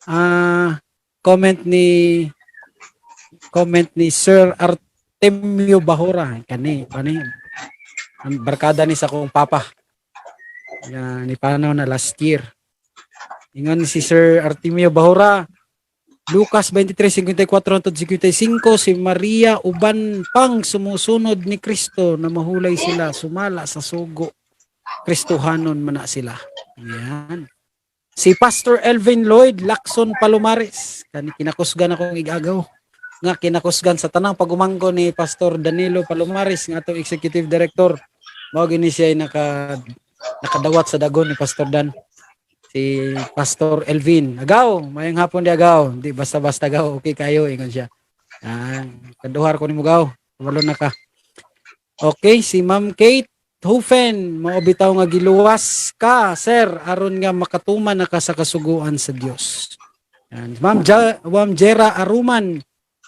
Ah, comment ni Sir Artemio Bahura kani kani ang barkada ni sa akong papa. Yan, ni panaw na last year. Ingon si Sir Artemio Bahura, Lucas 23:54-55, si Maria uban pang sumusunod ni Kristo na mahulay sila sumala sa sugo. Kristohanon man na sila. Yan. Si Pastor Elvin Lloyd Lacson Palomares, kani kinakusgan akong igagaw nga kinakusgan sa tanang pagumangko ni Pastor Danilo Palomares nga atong executive director. Mao gini siya ay nakadawat sa dagon ni Pastor Dan, si Pastor Elvin. Agaw, mayong hapon di agaw. Di basta-basta gaw, okay kayo, ingon siya. Ah, kaduhar ko nimo gaw. Walo na ka. Okay, si Ma'am Kate Hofen, mao bitaw nga giluwas ka, sir, aron nga makatuman na ka sa kasuguan sa Dios. Yan. Ma'am Jera Aruman.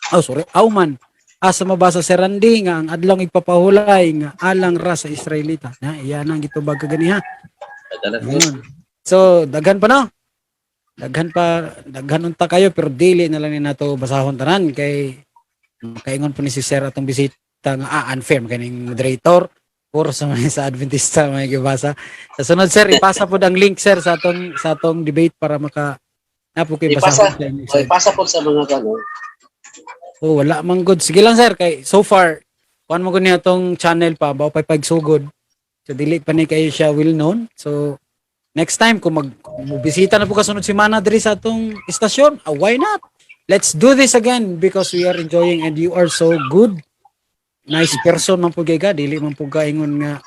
Oh, sorry, Auman. Asa mabasa, Sir Randy, nga ang adlong igpapahulay nga alang ra sa Israelita? Na, iyan ang gitubag kaganiha. Padala ko. Ayun. So, daghan pa no? Daghan pa, daghan unta kayo pero dili na lang ni nato basahon tanan kay makaingon po ni si Sir atong bisita nga unfair kaning moderator puro sa mga sa Adventista mga gibasa. Sa sunod, sir, ipasa pod ang link, sir, sa atong debate para maka napo kay Ipasa. basahon. So, ipasa po sa mga ano. Oh, wala man good. Sige lang, sir, kay so far kuan mo gud niya tong channel pa bao pa pagsugod. So dili pa ni kayo siya well known. So next time kung mag kung mobisita na po kasunod semana diri sa atong istasyon, why not? Let's do this again because we are enjoying and you are so good. Nice person man pud kay ka, dili man pud ka ingon nga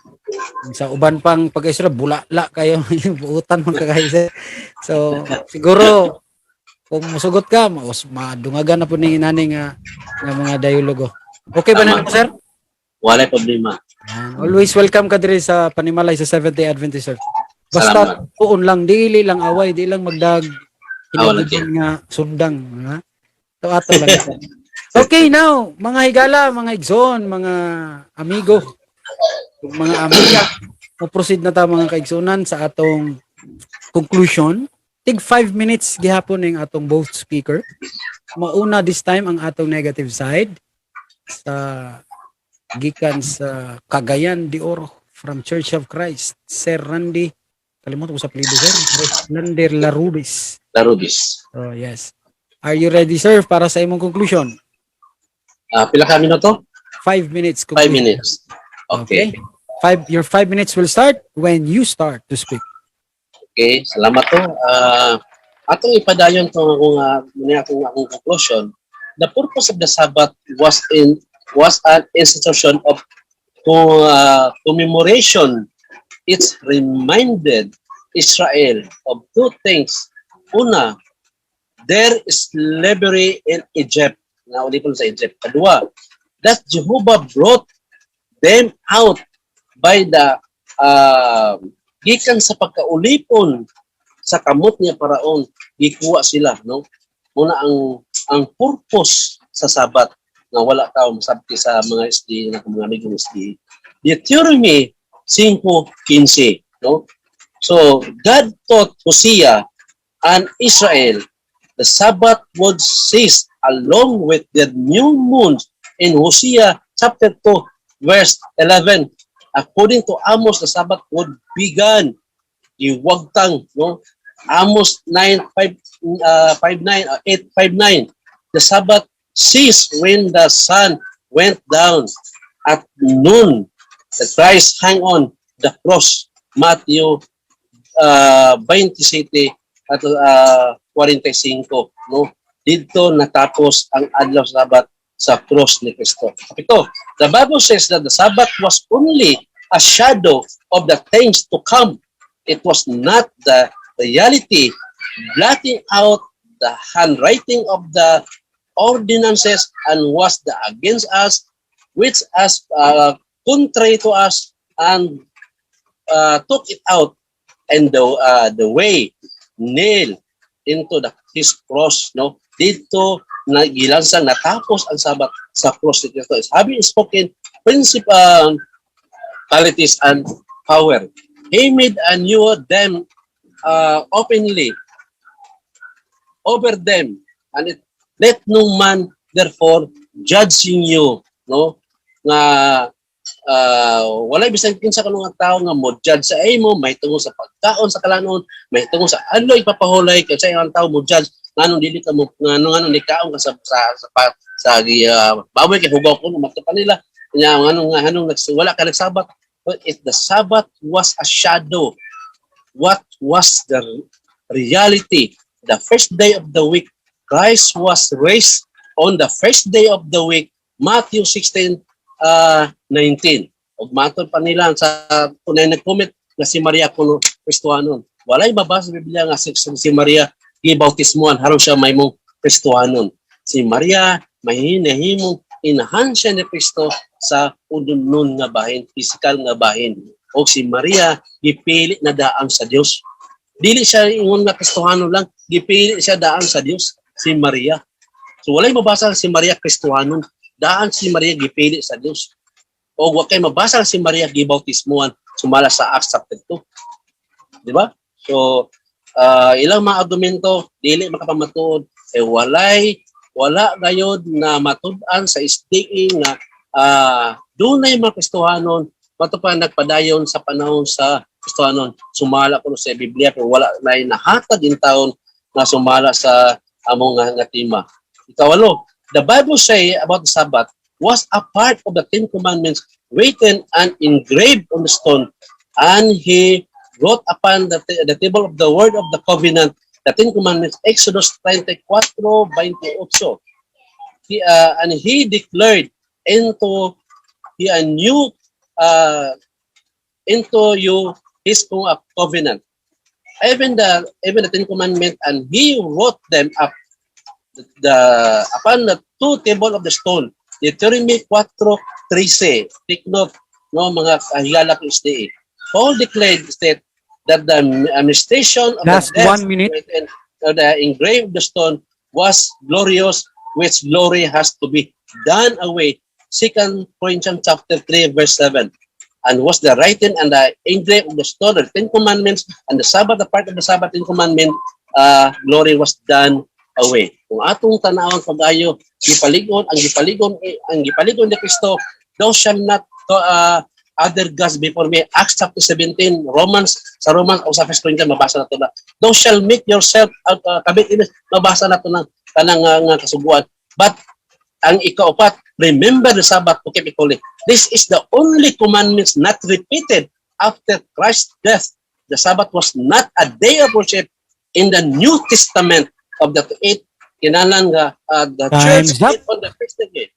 sa uban pang pag-isra bulala kayo, buutan man ka kayo, sir. So siguro Kung musugot ka, madungagan na po ni inani nga mga dialogo. Okay ba na Tama. Nimo, sir? Walay problema. Yan. Always welcome ka diri sa panimalay sa Seventh Day Adventist, sir. Basta Salamat. Tuon lang, dili lang away, di lang magdag Awa lang. hinagiban nga sundang, ha? To ato lang. Okay, now, mga higala, mga igsoon, mga amigo, ug mga amiga, mo proceed na ta, mga kaigsunan, sa atong conclusion. Tig 5 minutes gihapon ning atong both speaker. Mauna this time ang atong negative side sa gikan sa Cagayan de Oro from Church of Christ, Sir Randy, kalimutan ko sa apelyido, sir. Lander Larubis. Larubis. Oh, yes. Are you ready, sir, para sa imong conclusion? Ah, pila ka minuto? 5 minutes. 5 Conclusion. minutes. Okay. Your 5 minutes will start when you start to speak. Okay, salamat to. Atong ipadayon tong akong conclusion. The purpose of the Sabbath was an institution of commemoration. It's reminded Israel of two things. Una, there is slavery in Egypt. Naulipon sa Egypt. Kadua, that Jehovah brought them out by the gikan sa pagkaulipon sa kamot niya Paraon, gikuha sila, no? Muna ang purpose sa Sabat nga wala tao masabti sa mga SDA na mga amigong SDA. Deuteronomy 5:15, no? So, God taught Hosea and Israel the Sabbath would cease along with the new moons in Hosea chapter 2 verse 11. According to Amos, the Sabbath would begin giwagtang, no? Amos 9 5 5 9 8 5 9. The Sabbath ceased when the sun went down at noon. The Christ hung on the cross. Matthew 27 at 45, no? Dito natapos ang adlaw sa Sabat sa cross ni Kristo. Ito, the Bible says that the Sabbath was only a shadow of the things to come. It was not the reality, blotting out the handwriting of the ordinances and was the against us, which as contrary to us, and took it out and the way nailed into the his cross, no? Dito na gilansang natapos ang Sabat sa cross ni Kristo. Having spoken principalities and power, he made a new them openly over them and it let no man therefore judging you, no? Nga walay bisan kinsa kuno nga tao nga mo judge sa imo may tungod sa pagkaon sa kalanon, may tungod sa adlaw ipapahulay kay sa ang tao mo judge nganong dili ka mo nganong nikaon ka sa baboy kay hugaw kuno mato pa nila nya nganong wala ka nagsabat. But if the Sabbath was a shadow, what was the reality? The first day of the week, Christ was raised on the first day of the week, Matthew 16 19. Ug matod pa nila sa kunay nag-comment na si Maria kuno Kristohanon. Walay mabasa sa Biblia nga si Maria gibautismuhan haron siya mahimong Kristohanon. Si Maria mahinahimong inahan siya ni Kristo sa udumnon nga bahin, physical nga bahin. O si Maria gipili na daan sa Dios. Dili siya ingon nga Kristohanon lang, gipili siya daan sa Dios si Maria. So walay mabasa si Maria Kristohanon, daan si Maria gipili sa Dios. O wa kay mabasa si Maria gibautismuhan sumala sa Acts chapter 2. Di ba? So ilang mga argumento dili makapamatuod eh wala gayod na matud-an sa SDA nga dunay mga Kristohanon mato pa nagpadayon sa panahon sa Kristohanon sumala kuno sa Biblia, pero wala na nahatag in taon nga sumala sa among nga tema. Ikawalo, the Bible say about the Sabbath was a part of the Ten Commandments written and engraved on the stone, and he wrote upon the table of the word of the covenant, the Ten Commandments, Exodus 34:28. And he declared into he a new into you his covenant. Even the Ten Commandment, and he wrote them up the upon the two table of the stone. Deuteronomy 4:13. Take note, no, mga kahigala ko SDA. Paul declared state that the administration of Last the death one minute. Written the engraved the stone was glorious, which glory has to be done away. Second Corinthians chapter 3 verse 7. And was the writing and the engraved of the stone, the Ten Commandments, and the Sabbath, the part of the Sabbath, Ten Commandment, glory was done away. Kung atong tanawon pag-ayo, gipaligon, ang gipaligon ni Kristo, "Thou shall not other gods before me." Acts chapter 17, Romans, sa Romans o sa First Corinthians, mabasa na to na. "Thou shall make yourself out, kabit ini," mabasa na to ng kanang nga kasuguan. But ang ikaupat, "Remember the Sabbath to keep it holy." This is the only commandments not repeated after Christ's death. The Sabbath was not a day of worship in the New Testament of the eight kinalan nga the church Time's up. On the first day.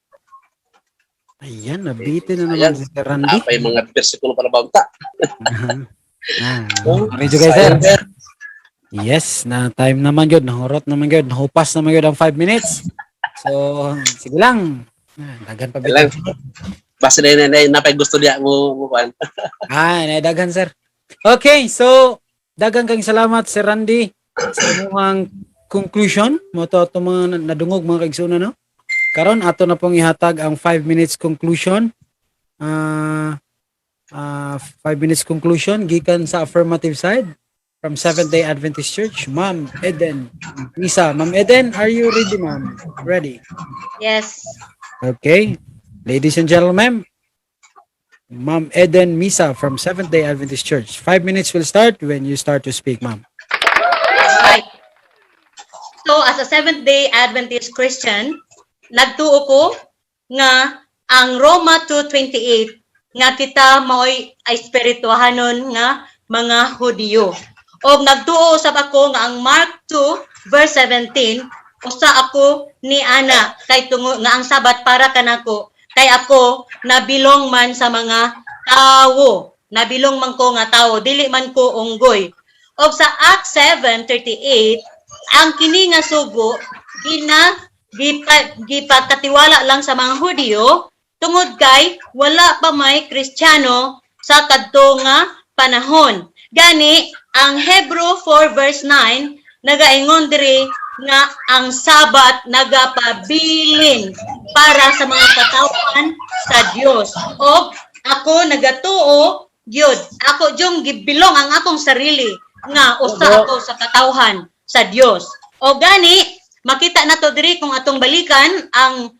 Ayan, nabitin na naman Ayan. Si Sir Randy. Napay mga bersikulo para bangta. Ah, medyo kay sir. Sayang, sir. Yes, na time naman yun. Nahurot naman yun. Nahupas naman yun ang 5 minutes. So, sige lang. Ah, daghan pa Lang. bitin. Basta na napay gusto niya mo kuan. Ah, daghan, sir. Okay, so daghan kang salamat, Sir Randy, sa imong conclusion mo to ato mga nadungog, mga kaigsuonan, no. Karon ato na pong ihatag ang 5 minutes conclusion. Ah, 5 minutes conclusion gikan sa affirmative side from Seventh Day Adventist Church, Ma'am Eden. Misa, Ma'am Eden, are you ready, ma'am? Ready? Yes. Okay. Ladies and gentlemen, Ma'am Eden Misa from Seventh Day Adventist Church. 5 minutes will start when you start to speak, ma'am. Right. So, as a Seventh-day Adventist Christian, nagtuo ko nga ang Roma 2:28 nga kita maoy ay espirituhanon nga mga Hudiyo. Og nagtuo usab ako nga ang Mark 2 verse 17, usa ako ni ana kay tungo nga ang Sabat para kanako kay ako nabilong man sa mga tawo, nabilong man ko nga tawo, dili man ko unggoy. Og sa Acts 7:38, ang kini nga sugo gina gipa, gipagkatiwala lang sa mga Hudiyo tungod kay wala pa may Kristiyano sa kadto nga panahon. Gani ang Hebrew 4 verse 9 nagaingon diri nga ang Sabat nagapabilin para sa mga katawhan sa Dios. Og ako nagatuo gyud, ako jung gibilong ang akong sarili nga usa ako sa katawhan sa Dios. O gani makita nato diri kung atong balikan ang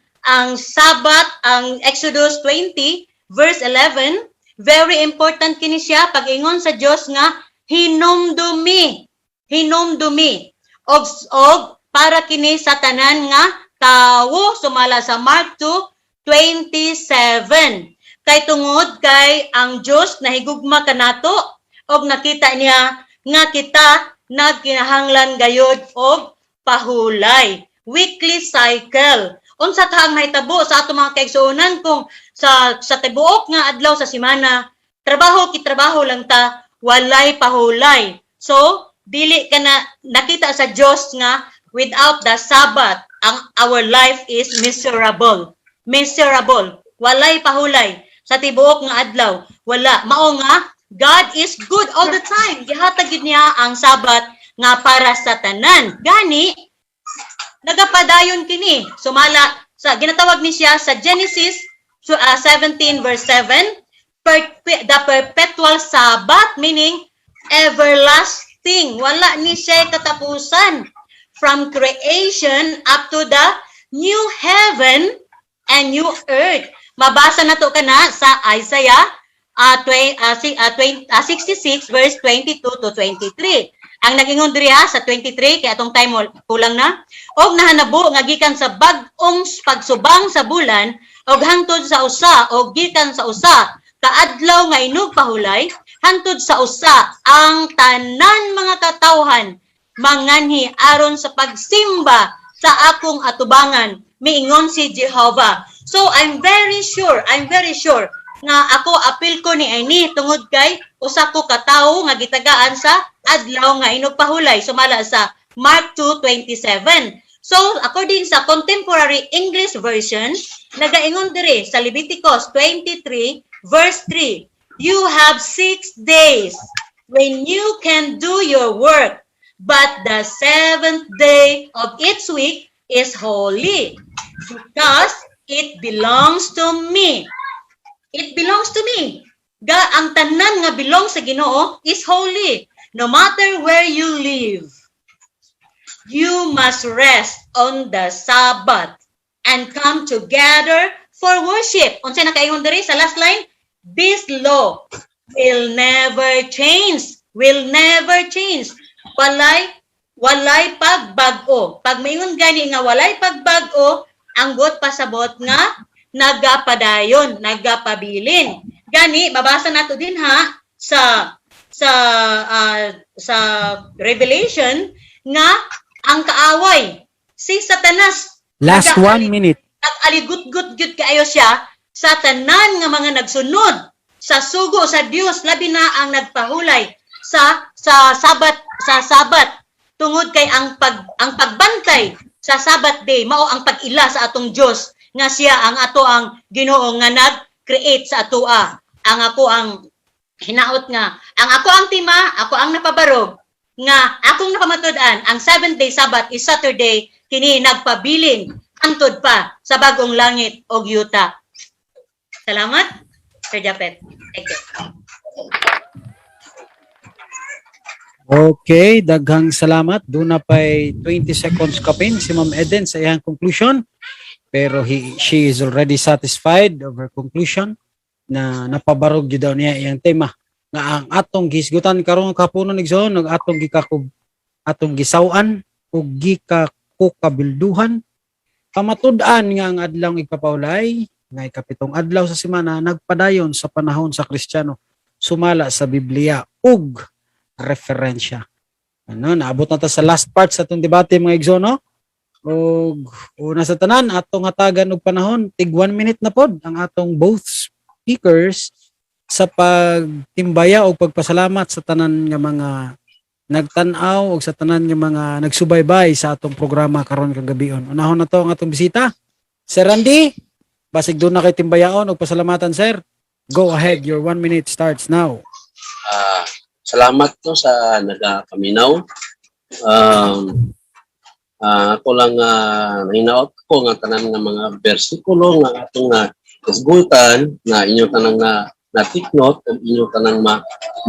Sabat, ang Exodus 20 verse 11, very important kini siya pag-ingon sa Dios nga hinumdumi, hinumdumi og para kini sa tanan nga tawo sumala sa Mark 2:27, kay tungod kay ang Dios nahigugma kanato og nakita niya nga kita nagkinahanglan gayod og pahulay, weekly cycle. Unsa ka ang mahitabo sa ato, mga kaigsuonan, kung sa tibuok nga adlaw sa semana trabaho kitrabaho lang ta, walay pahulay? So dili ka na nakita sa Dios nga without the Sabbath ang our life is miserable, miserable. Walay pahulay sa tibuok nga adlaw, wala. Mao nga God is good all the time. Gihatag gid niya ang Sabat nga para sa tanan. Gani nagapadayon kini sumala sa ginatawag ni siya sa Genesis so, 17 verse 7, the perpetual Sabbath, meaning everlasting, wala ni siya katapusan, from creation up to the new heaven and new earth. Mabasa na to kana sa Isaiah 66 verse 22 to 23. Ang nagingon diri ha sa 23, kay atong time kulang na. Og nahanabo nga gikan sa bag-ong pagsubang sa bulan og hangtod sa usa og gikan sa usa kaadlaw nga inugpahulay hangtod sa usa, ang tanan mga katawhan manganhi aron sa pagsimba sa akong atubangan, miingon si Jehovah. So I'm very sure nga ako apil ko ni ani tungod kay usa ko ka tawo nga gitagaan sa adlaw nga inugpahulay sumala sa Mark 2:27. So, according sa Contemporary English Version, nagaingon diri sa Leviticus 23 verse 3, "You have 6 days when you can do your work, but the seventh day of each week is holy because it belongs to me." It belongs to me. Ga ang tanan nga belong sa Ginoo is holy, no matter where you live. You must rest on the Sabbath and come together for worship. Unsa nakaingon diri sa last line? This law will never change. Will never change. Walay pagbag-o. Pag maingon gani nga walay pagbag-o, ang buot pasabot nga nagapadayon, nagapabilin. Gani mabasa nato din ha sa Revelation nga ang kaaway si Satanas Last 1 minute. Nag-aligutgut gyud kaayo siya sa tanan nga mga nagsunod sa sugo sa Dios, labi na ang nagpahulay sa Sabat tungod kay ang pagbantay sa Sabbath day mao ang pag-ila sa atong Dios nga siya ang ato ang Ginoo nga nag-create sa atoa. Ang ako ang hinaot nga ang ako ang tema, ako ang napabarog nga akong napamatud-an, ang seventh day Sabbath is Saturday, kini nagpabilin hantod pa sa bagong langit og yuta. Salamat, Sir Japet. Thank you. Okay, daghang salamat. Duna pay 20 seconds kapin si Ma'am Eden sa iyang conclusion. Pero she is already satisfied of her conclusion na napabarog gyud daw niya iyang tema nga ang atong gihisgutan karong kapunon, igsoon, ug atong gikakub atong gisaw-an ug gikakukabilduhan, pamatud-an nga ang adlaw igpapawlay nga ikapitong adlaw sa semana nagpadayon sa panahon sa Kristiyano sumala sa Biblia ug referensya. Ano, naabot na ta sa last part sa atong debate, mga igsoon, no? Ug una sa tanan, atong hatagan og panahon tig 1 minute na pod ang atong both speakers sa pagtimbaya o pagpasalamat sa tanan nga mga nagtan-aw o sa tanan nga mga nagsubaybay sa atong programa karon kagabion. Unahon na to ang atong bisita. Sir Randy, basig duna kay timbayaon og pasalamatan, sir. Go ahead, your 1 minute starts now. Salamat no sa nagakaminaw. Ako lang nahinaot ko nga tanan nga mga bersikulo nga atong nga hisgutan na inyong tanang nga na take note ug inyong tanang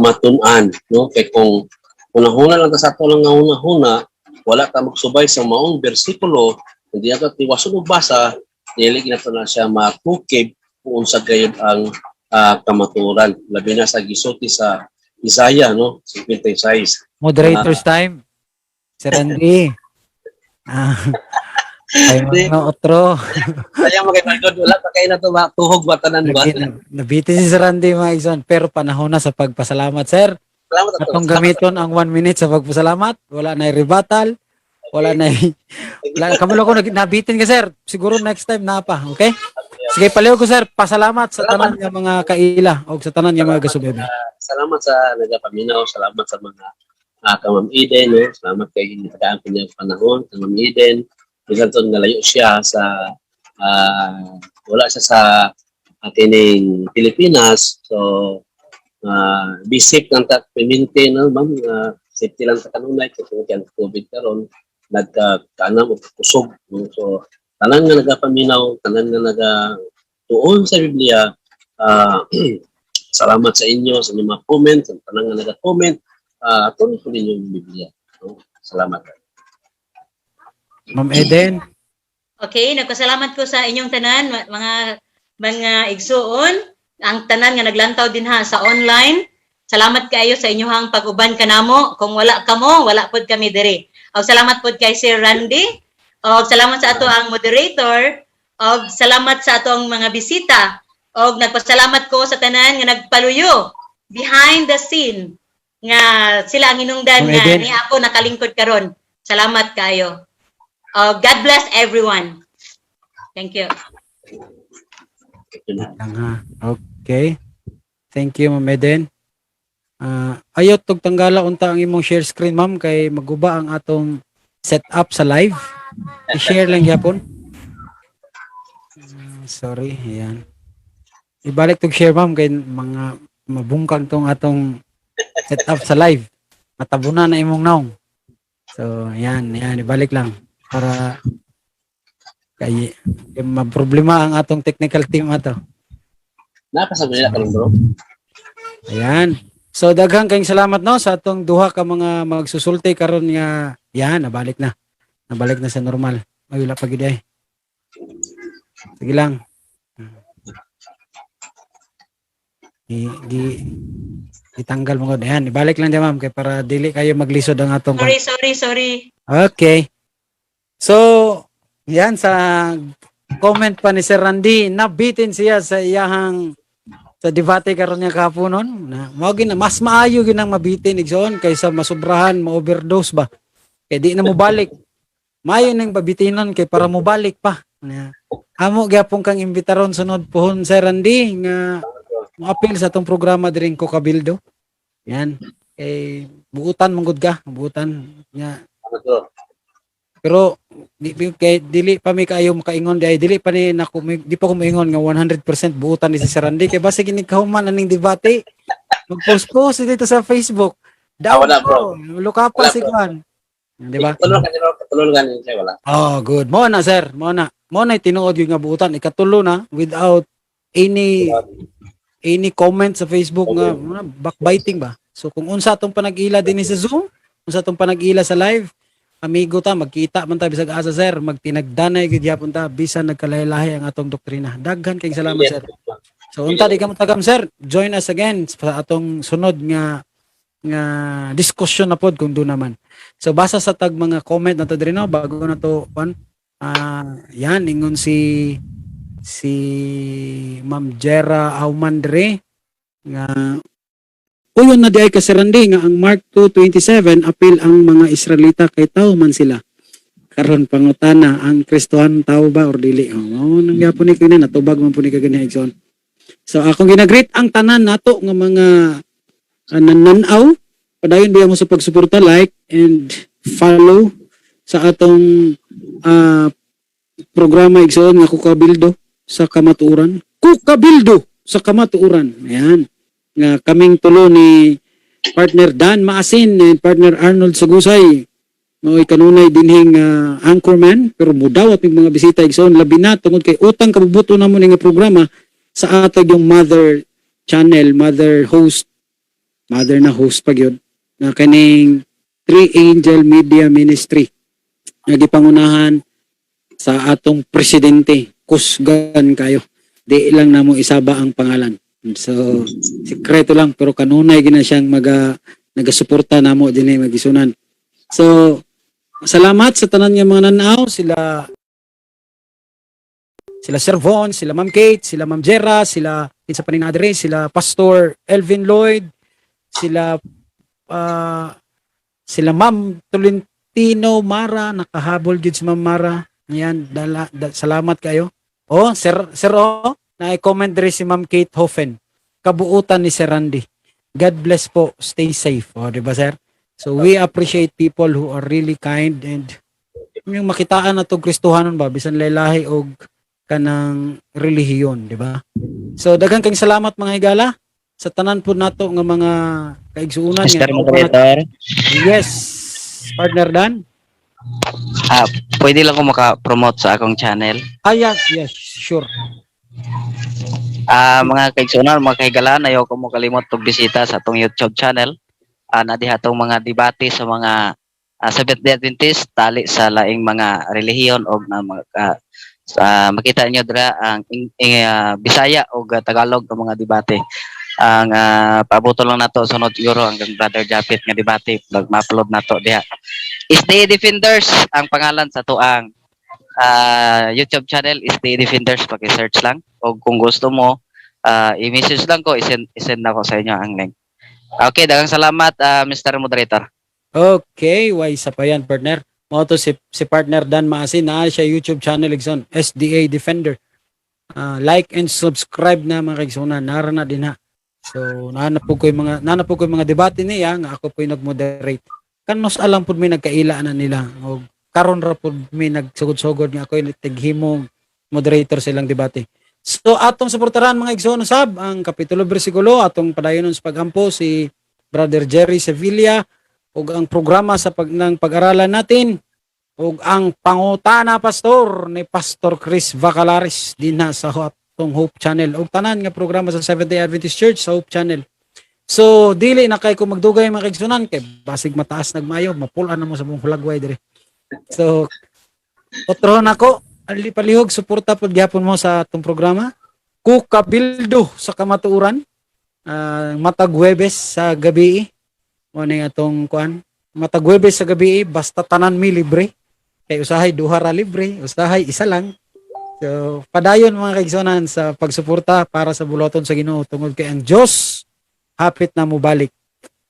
matun-an, no, kay kung hunahuna lang ta sa ato lang nga hunahuna, wala ta magsubay sa maong bersikulo, hindi ato tiwason og basa, dili gina na siya matukib kung unsa gayud ang kamatuoran, labi na sa gisulti sa Isaiah, no, 56. Moderator's time. Sir Randy. Ay, mga otro. Kaya mga wala pa kayo na to tuhog ba tanan ba? Nabitin si Sir Randy, mga igsoon. Pero panahon na sa pagpasalamat, sir. Salamat ato. Atong gamiton ang 1 minute sa pagpasalamat. Wala na rebuttal. Wala na. Wala, kamulo ko nabitin ka, sir. Siguro next time na pa, okay? Sige, paliw ko, sir. Pasalamat sa tanan nga mga kaila o sa tanan nga mga gasubaybay. Salamat sa nagapaminaw, salamat sa mga kay Ma'am Eden, no? Salamat kay tagaan ko niya panahon kay Ma'am Eden. Bisan to nga layo siya sa wala siya sa kining Pilipinas. So be safe lang ta piminti, no, ma'am, safety lang sa kanunay kasi kung ang COVID karon nagkaanam og kusog, no? So tanan nga nagapaminaw, tanan nga naga tuon sa Biblia, salamat sa inyo, sa inyong mga comment, sa tanan nga naga-comment, tuon ko din yung Biblia, no? Salamat. Ma'am Eden. Okay, nagpasalamat ko sa inyong tanan, mga igsuon, ang tanan nga naglantaw din ha sa online. Salamat kaayo sa inyong pag-uban kanamo. Kung wala kamo, wala pod kami diri. Og salamat pod kay Sir Randy. Og salamat sa ato ang moderator. Og salamat sa atong mga bisita. Og nagpasalamat ko sa tanan nga nagpaluyo behind the scene nga sila ang hinungdan Ma'am nga Eden. ni ako nakalingkod karon. Salamat kayo. Oh, God bless everyone. Thank you. Yun na. Lang ha. Okay. Thank you, Ma'am Eden. Ayot tug tanggala unta ang imong share screen, ma'am, kay maguba ang atong setup sa live. I-share lang gyapon. Sorry, ayan. Ibalik tog share, ma'am, kay mga mabungkag tong atong setup sa live. Matabunan na imong naong. So, ayan, ayan, ibalik lang para kay maproblema ang atong technical team ato. Napasa nila karon, bro. Ayan. So daghang kayong salamat, no, sa atong duha ka mga magsusulti karon nga yan nabalik na. Nabalik na sa normal. Ay, wala pa gid ay. Sige lang. Gi itanggal mo ko. Ayan, ibalik lang dyan, ma'am, kay para dili kayo maglisod ang atong Sorry, sorry, sorry. Okay. So, yan sa comment pa ni Sir Randy, nabitin siya sa iyahang sa debate karon niya kahaponon na mao gina mas maayo ginang mabitin, igsoon, kaysa masubrahan, ma-overdose ba. Kay di na mo balik. Maayo nang pabitinon kay para mo balik pa. Na, amo gyapon kang imbitaron sunod puhon, Sir Randy, nga moapil sa atong programa diring ko Kabildo. Yan. Kay buutan man gud ka, buutan nga. Ano, bro? Pero di kay dili pa mi kaayo makaingon di ay dili pa ni nako di pa ko moingon nga 100% buutan ni si Sir Randy kay basi kini kahuman aning debate mag-post post dito sa Facebook. Ah, wala, bro. Luka pa Wala, si bro. Kwan. Di ba? Katulong ka bro. Katulong ka niya, wala. Oh, good. Mo na, sir, mo na. Mo na tinuod yung nga buutan, ikatulo na without any comment sa Facebook nga mga backbiting ba. So kung unsa atong panag-ila dinhi sa Zoom, unsa atong panag-ila sa live, amigo ta, magkita man ta bisag asa, sir, magtinagdanay gid gyapon ta bisan nagkalahi-lahi ang atong doktrina. Daghan kay salamat, sir. So unta di ka mo tagam, sir, join us again sa atong sunod nga nga diskusyon na pod kung do naman. So basa sa tag mga comment na to diri, no, bago na to kwan. Ah, yan ingon si si Ma'am Jera Auman diri nga uyon na di ay ka, Sir Randy, nga ang Mark 2:27 apil ang mga Israelita kay tao man sila. Karon pangutana, ang Kristohan tao ba or dili? Oh, nang gyapon ni kini natubag man po ni kaganiha, igsoon. So akong ginagreet ang tanan nato nga mga nananaw. Padayon biya mo sa pagsuporta, like and follow sa atong programa, igsoon, nga Kukabildo sa Kamatuoran. Kukabildo sa Kamatuoran. Ayan. Nga kaming tulo ni partner Dan Maasin and partner Arnold Sagusay mao'y kanunay dinhing anchorman, pero mudawat mig mga bisita, igsoon, labi na tungod kay utang kabubuto namo ni nga programa sa atog yung mother channel, mother host, mother na host pa gyud nga kaning Three Angel Media Ministry nga gipangunahan sa atong presidente. Kusgan kayo, di lang namo isaba ang pangalan, so sikreto lang, pero kanunay gina siyang maga nagasuporta namo dinhi, magisunan. So salamat sa tanan nga mga nanaw, sila sila Sir Von, sila Ma'am Kate, sila Ma'am Jera, sila kinsa pa ni na sila Pastor Elvin Lloyd, sila sila Ma'am Tolentino Mara, nakahabol gid si Ma'am Mara. Ayan, salamat kayo. Oh, Sir Sir oh, na-comment diri si Ma'am Kate Hoffen. Kabuutan ni Sir Randy. God bless po. Stay safe. Oh, di ba, sir? So we appreciate people who are really kind and yung makitaan na to Kristohanon ba bisan lahi og kanang relihiyon, di ba? So daghan kang salamat, mga higala, sa tanan po nato nga mga kaigsuunan Mr. nga Moderator, Yes, partner Dan. Ah, pwede lang ko maka-promote sa akong channel. Ah, yes, sure. Ah, mga kaigsuonan, mga kahigalaan, ayaw ko mo kalimot pagbisita sa atong YouTube channel. Ah, na diha atong mga debate sa mga Seventh-day Adventist tali sa laing mga relihiyon og na mga sa makita niyo dira ang Bisaya og Tagalog nga mga debate. Ang paabuto lang nato sunod siguro hanggang Brother Japit nga debate pag ma-upload nato diha. SDA Defenders ang pangalan sa tuang YouTube channel, SDA Defenders, paki-search lang o kung gusto mo i-message lang ko, i-send na ko sa inyo ang link. Okay, daghang salamat, Mr. Moderator. Okay, why isa pa yan, partner. Mao to si si partner Dan Maasin na siya YouTube channel, igsoon, SDA Defender. Ah, like and subscribe na, mga kaigsuonan, nara na din ha. So naana po ko yung mga debate niya nga ako po yung nag-moderate. Kanos alam pud may nagkaila na nila og Karon ra pud mi nagsugod-sugod nga ako'y tighimong moderator sa ilang debate. So atong suportaran, mga igsoon, sab ang kapitulo bersikulo, atong padayonon sa pagampo si Brother Jerry Sevilla ug ang programa sa pag ng pag-aralan natin ug ang pangutana, pastor, ni Pastor Chris Vacalares dinha sa atong Hope Channel ug tanan nga programa sa Seventh Day Adventist Church sa Hope Channel. So dili na kay ko magdugay, mga kaigsunan, kay basig mataas nagmayo, mapulan na mo sa buong hulagway dire. So otro nako ali palihog suporta pud gyapon mo sa atong programa Kukabildo sa Kamatuoran, matag Huwebes sa gabi. Mo ning atong kuan matag Huwebes sa gabi, basta tanan mi libre kay usahay duha ra libre, usahay isa lang. So padayon, mga kaigsunan, sa pagsuporta para sa buluhaton sa Ginoo tungod kay ang Dios hapit na mobalik.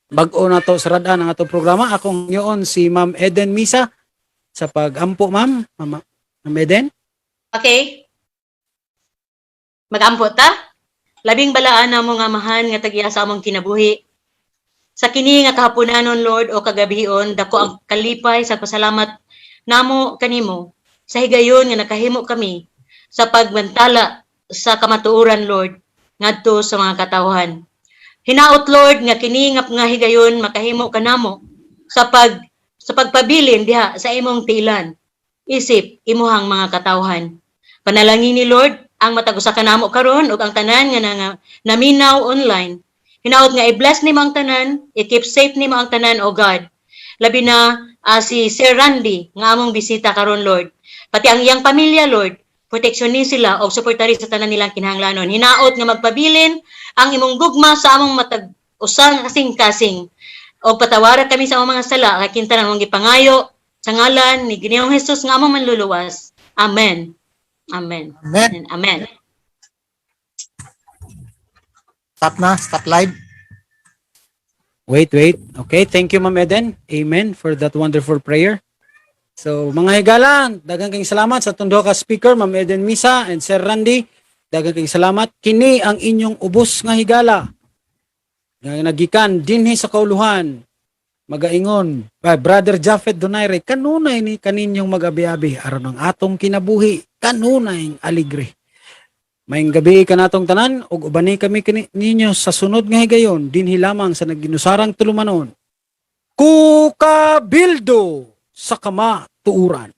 Bag-o na to saradan ang atong programa. Akong yoon si Ma'am Eden Misa sa pag-ampo, ma'am. Mama, Ma'am Eden. Okay. Magampo ta? Labing balaan namo nga Amahan nga tag-iya sa among kinabuhi. Sa kini nga kahaponanon, Lord, o kagabion, dako ang kalipay sa pasalamat namo kanimo sa higayon nga nakahimo kami sa pagbantala sa kamatuoran, Lord, ngadto sa mga katawhan. Hinaot, Lord, nga kini nga higayon makahimo kanamo sa pagpabilin diha sa imong tiilan isip imuhang mga katawhan. Panalangin ni Lord ang matag usa kanamo karon ug ang tanan nga naminaw online. Hinaot nga i-bless nimo ang tanan, i-keep safe nimo ang tanan, O God. Labi na si Sir Randy nga among bisita karon, Lord. Pati ang iyang pamilya, Lord, proteksyon ni sila og suportari sa tanan nilang kinahanglanon. Hinaot nga magpabilin ang imong gugma sa among matag usa nga kasing-kasing. O patawara kami sa among mga sala kay kinta among gipangayo sa ngalan ni Ginoong Hesus nga among manluluwas. Amen. Amen. Amen. And amen. Stop na, stop live. Wait, wait. Okay, thank you, Ma'am Eden. Amen for that wonderful prayer. So, mga higalan, daghang kayong salamat sa atong duha ka speaker, Ma'am Eden Misa and Sir Randy. Daghang kayong salamat. Kini ang inyong ubos nga higala nga nagikan dinhi sa kauluhan. Magaingon, Brother Japhet Donaire, kanunay ni kaninyong magabi-abi aron ang atong kinabuhi kanunay aligre. Maayong gabii kanatong tanan ug ubani kami kini ninyo sa sunod nga higayon dinhi lamang sa naginusarang tulumanon. Kukabildo sa Kamatuoran.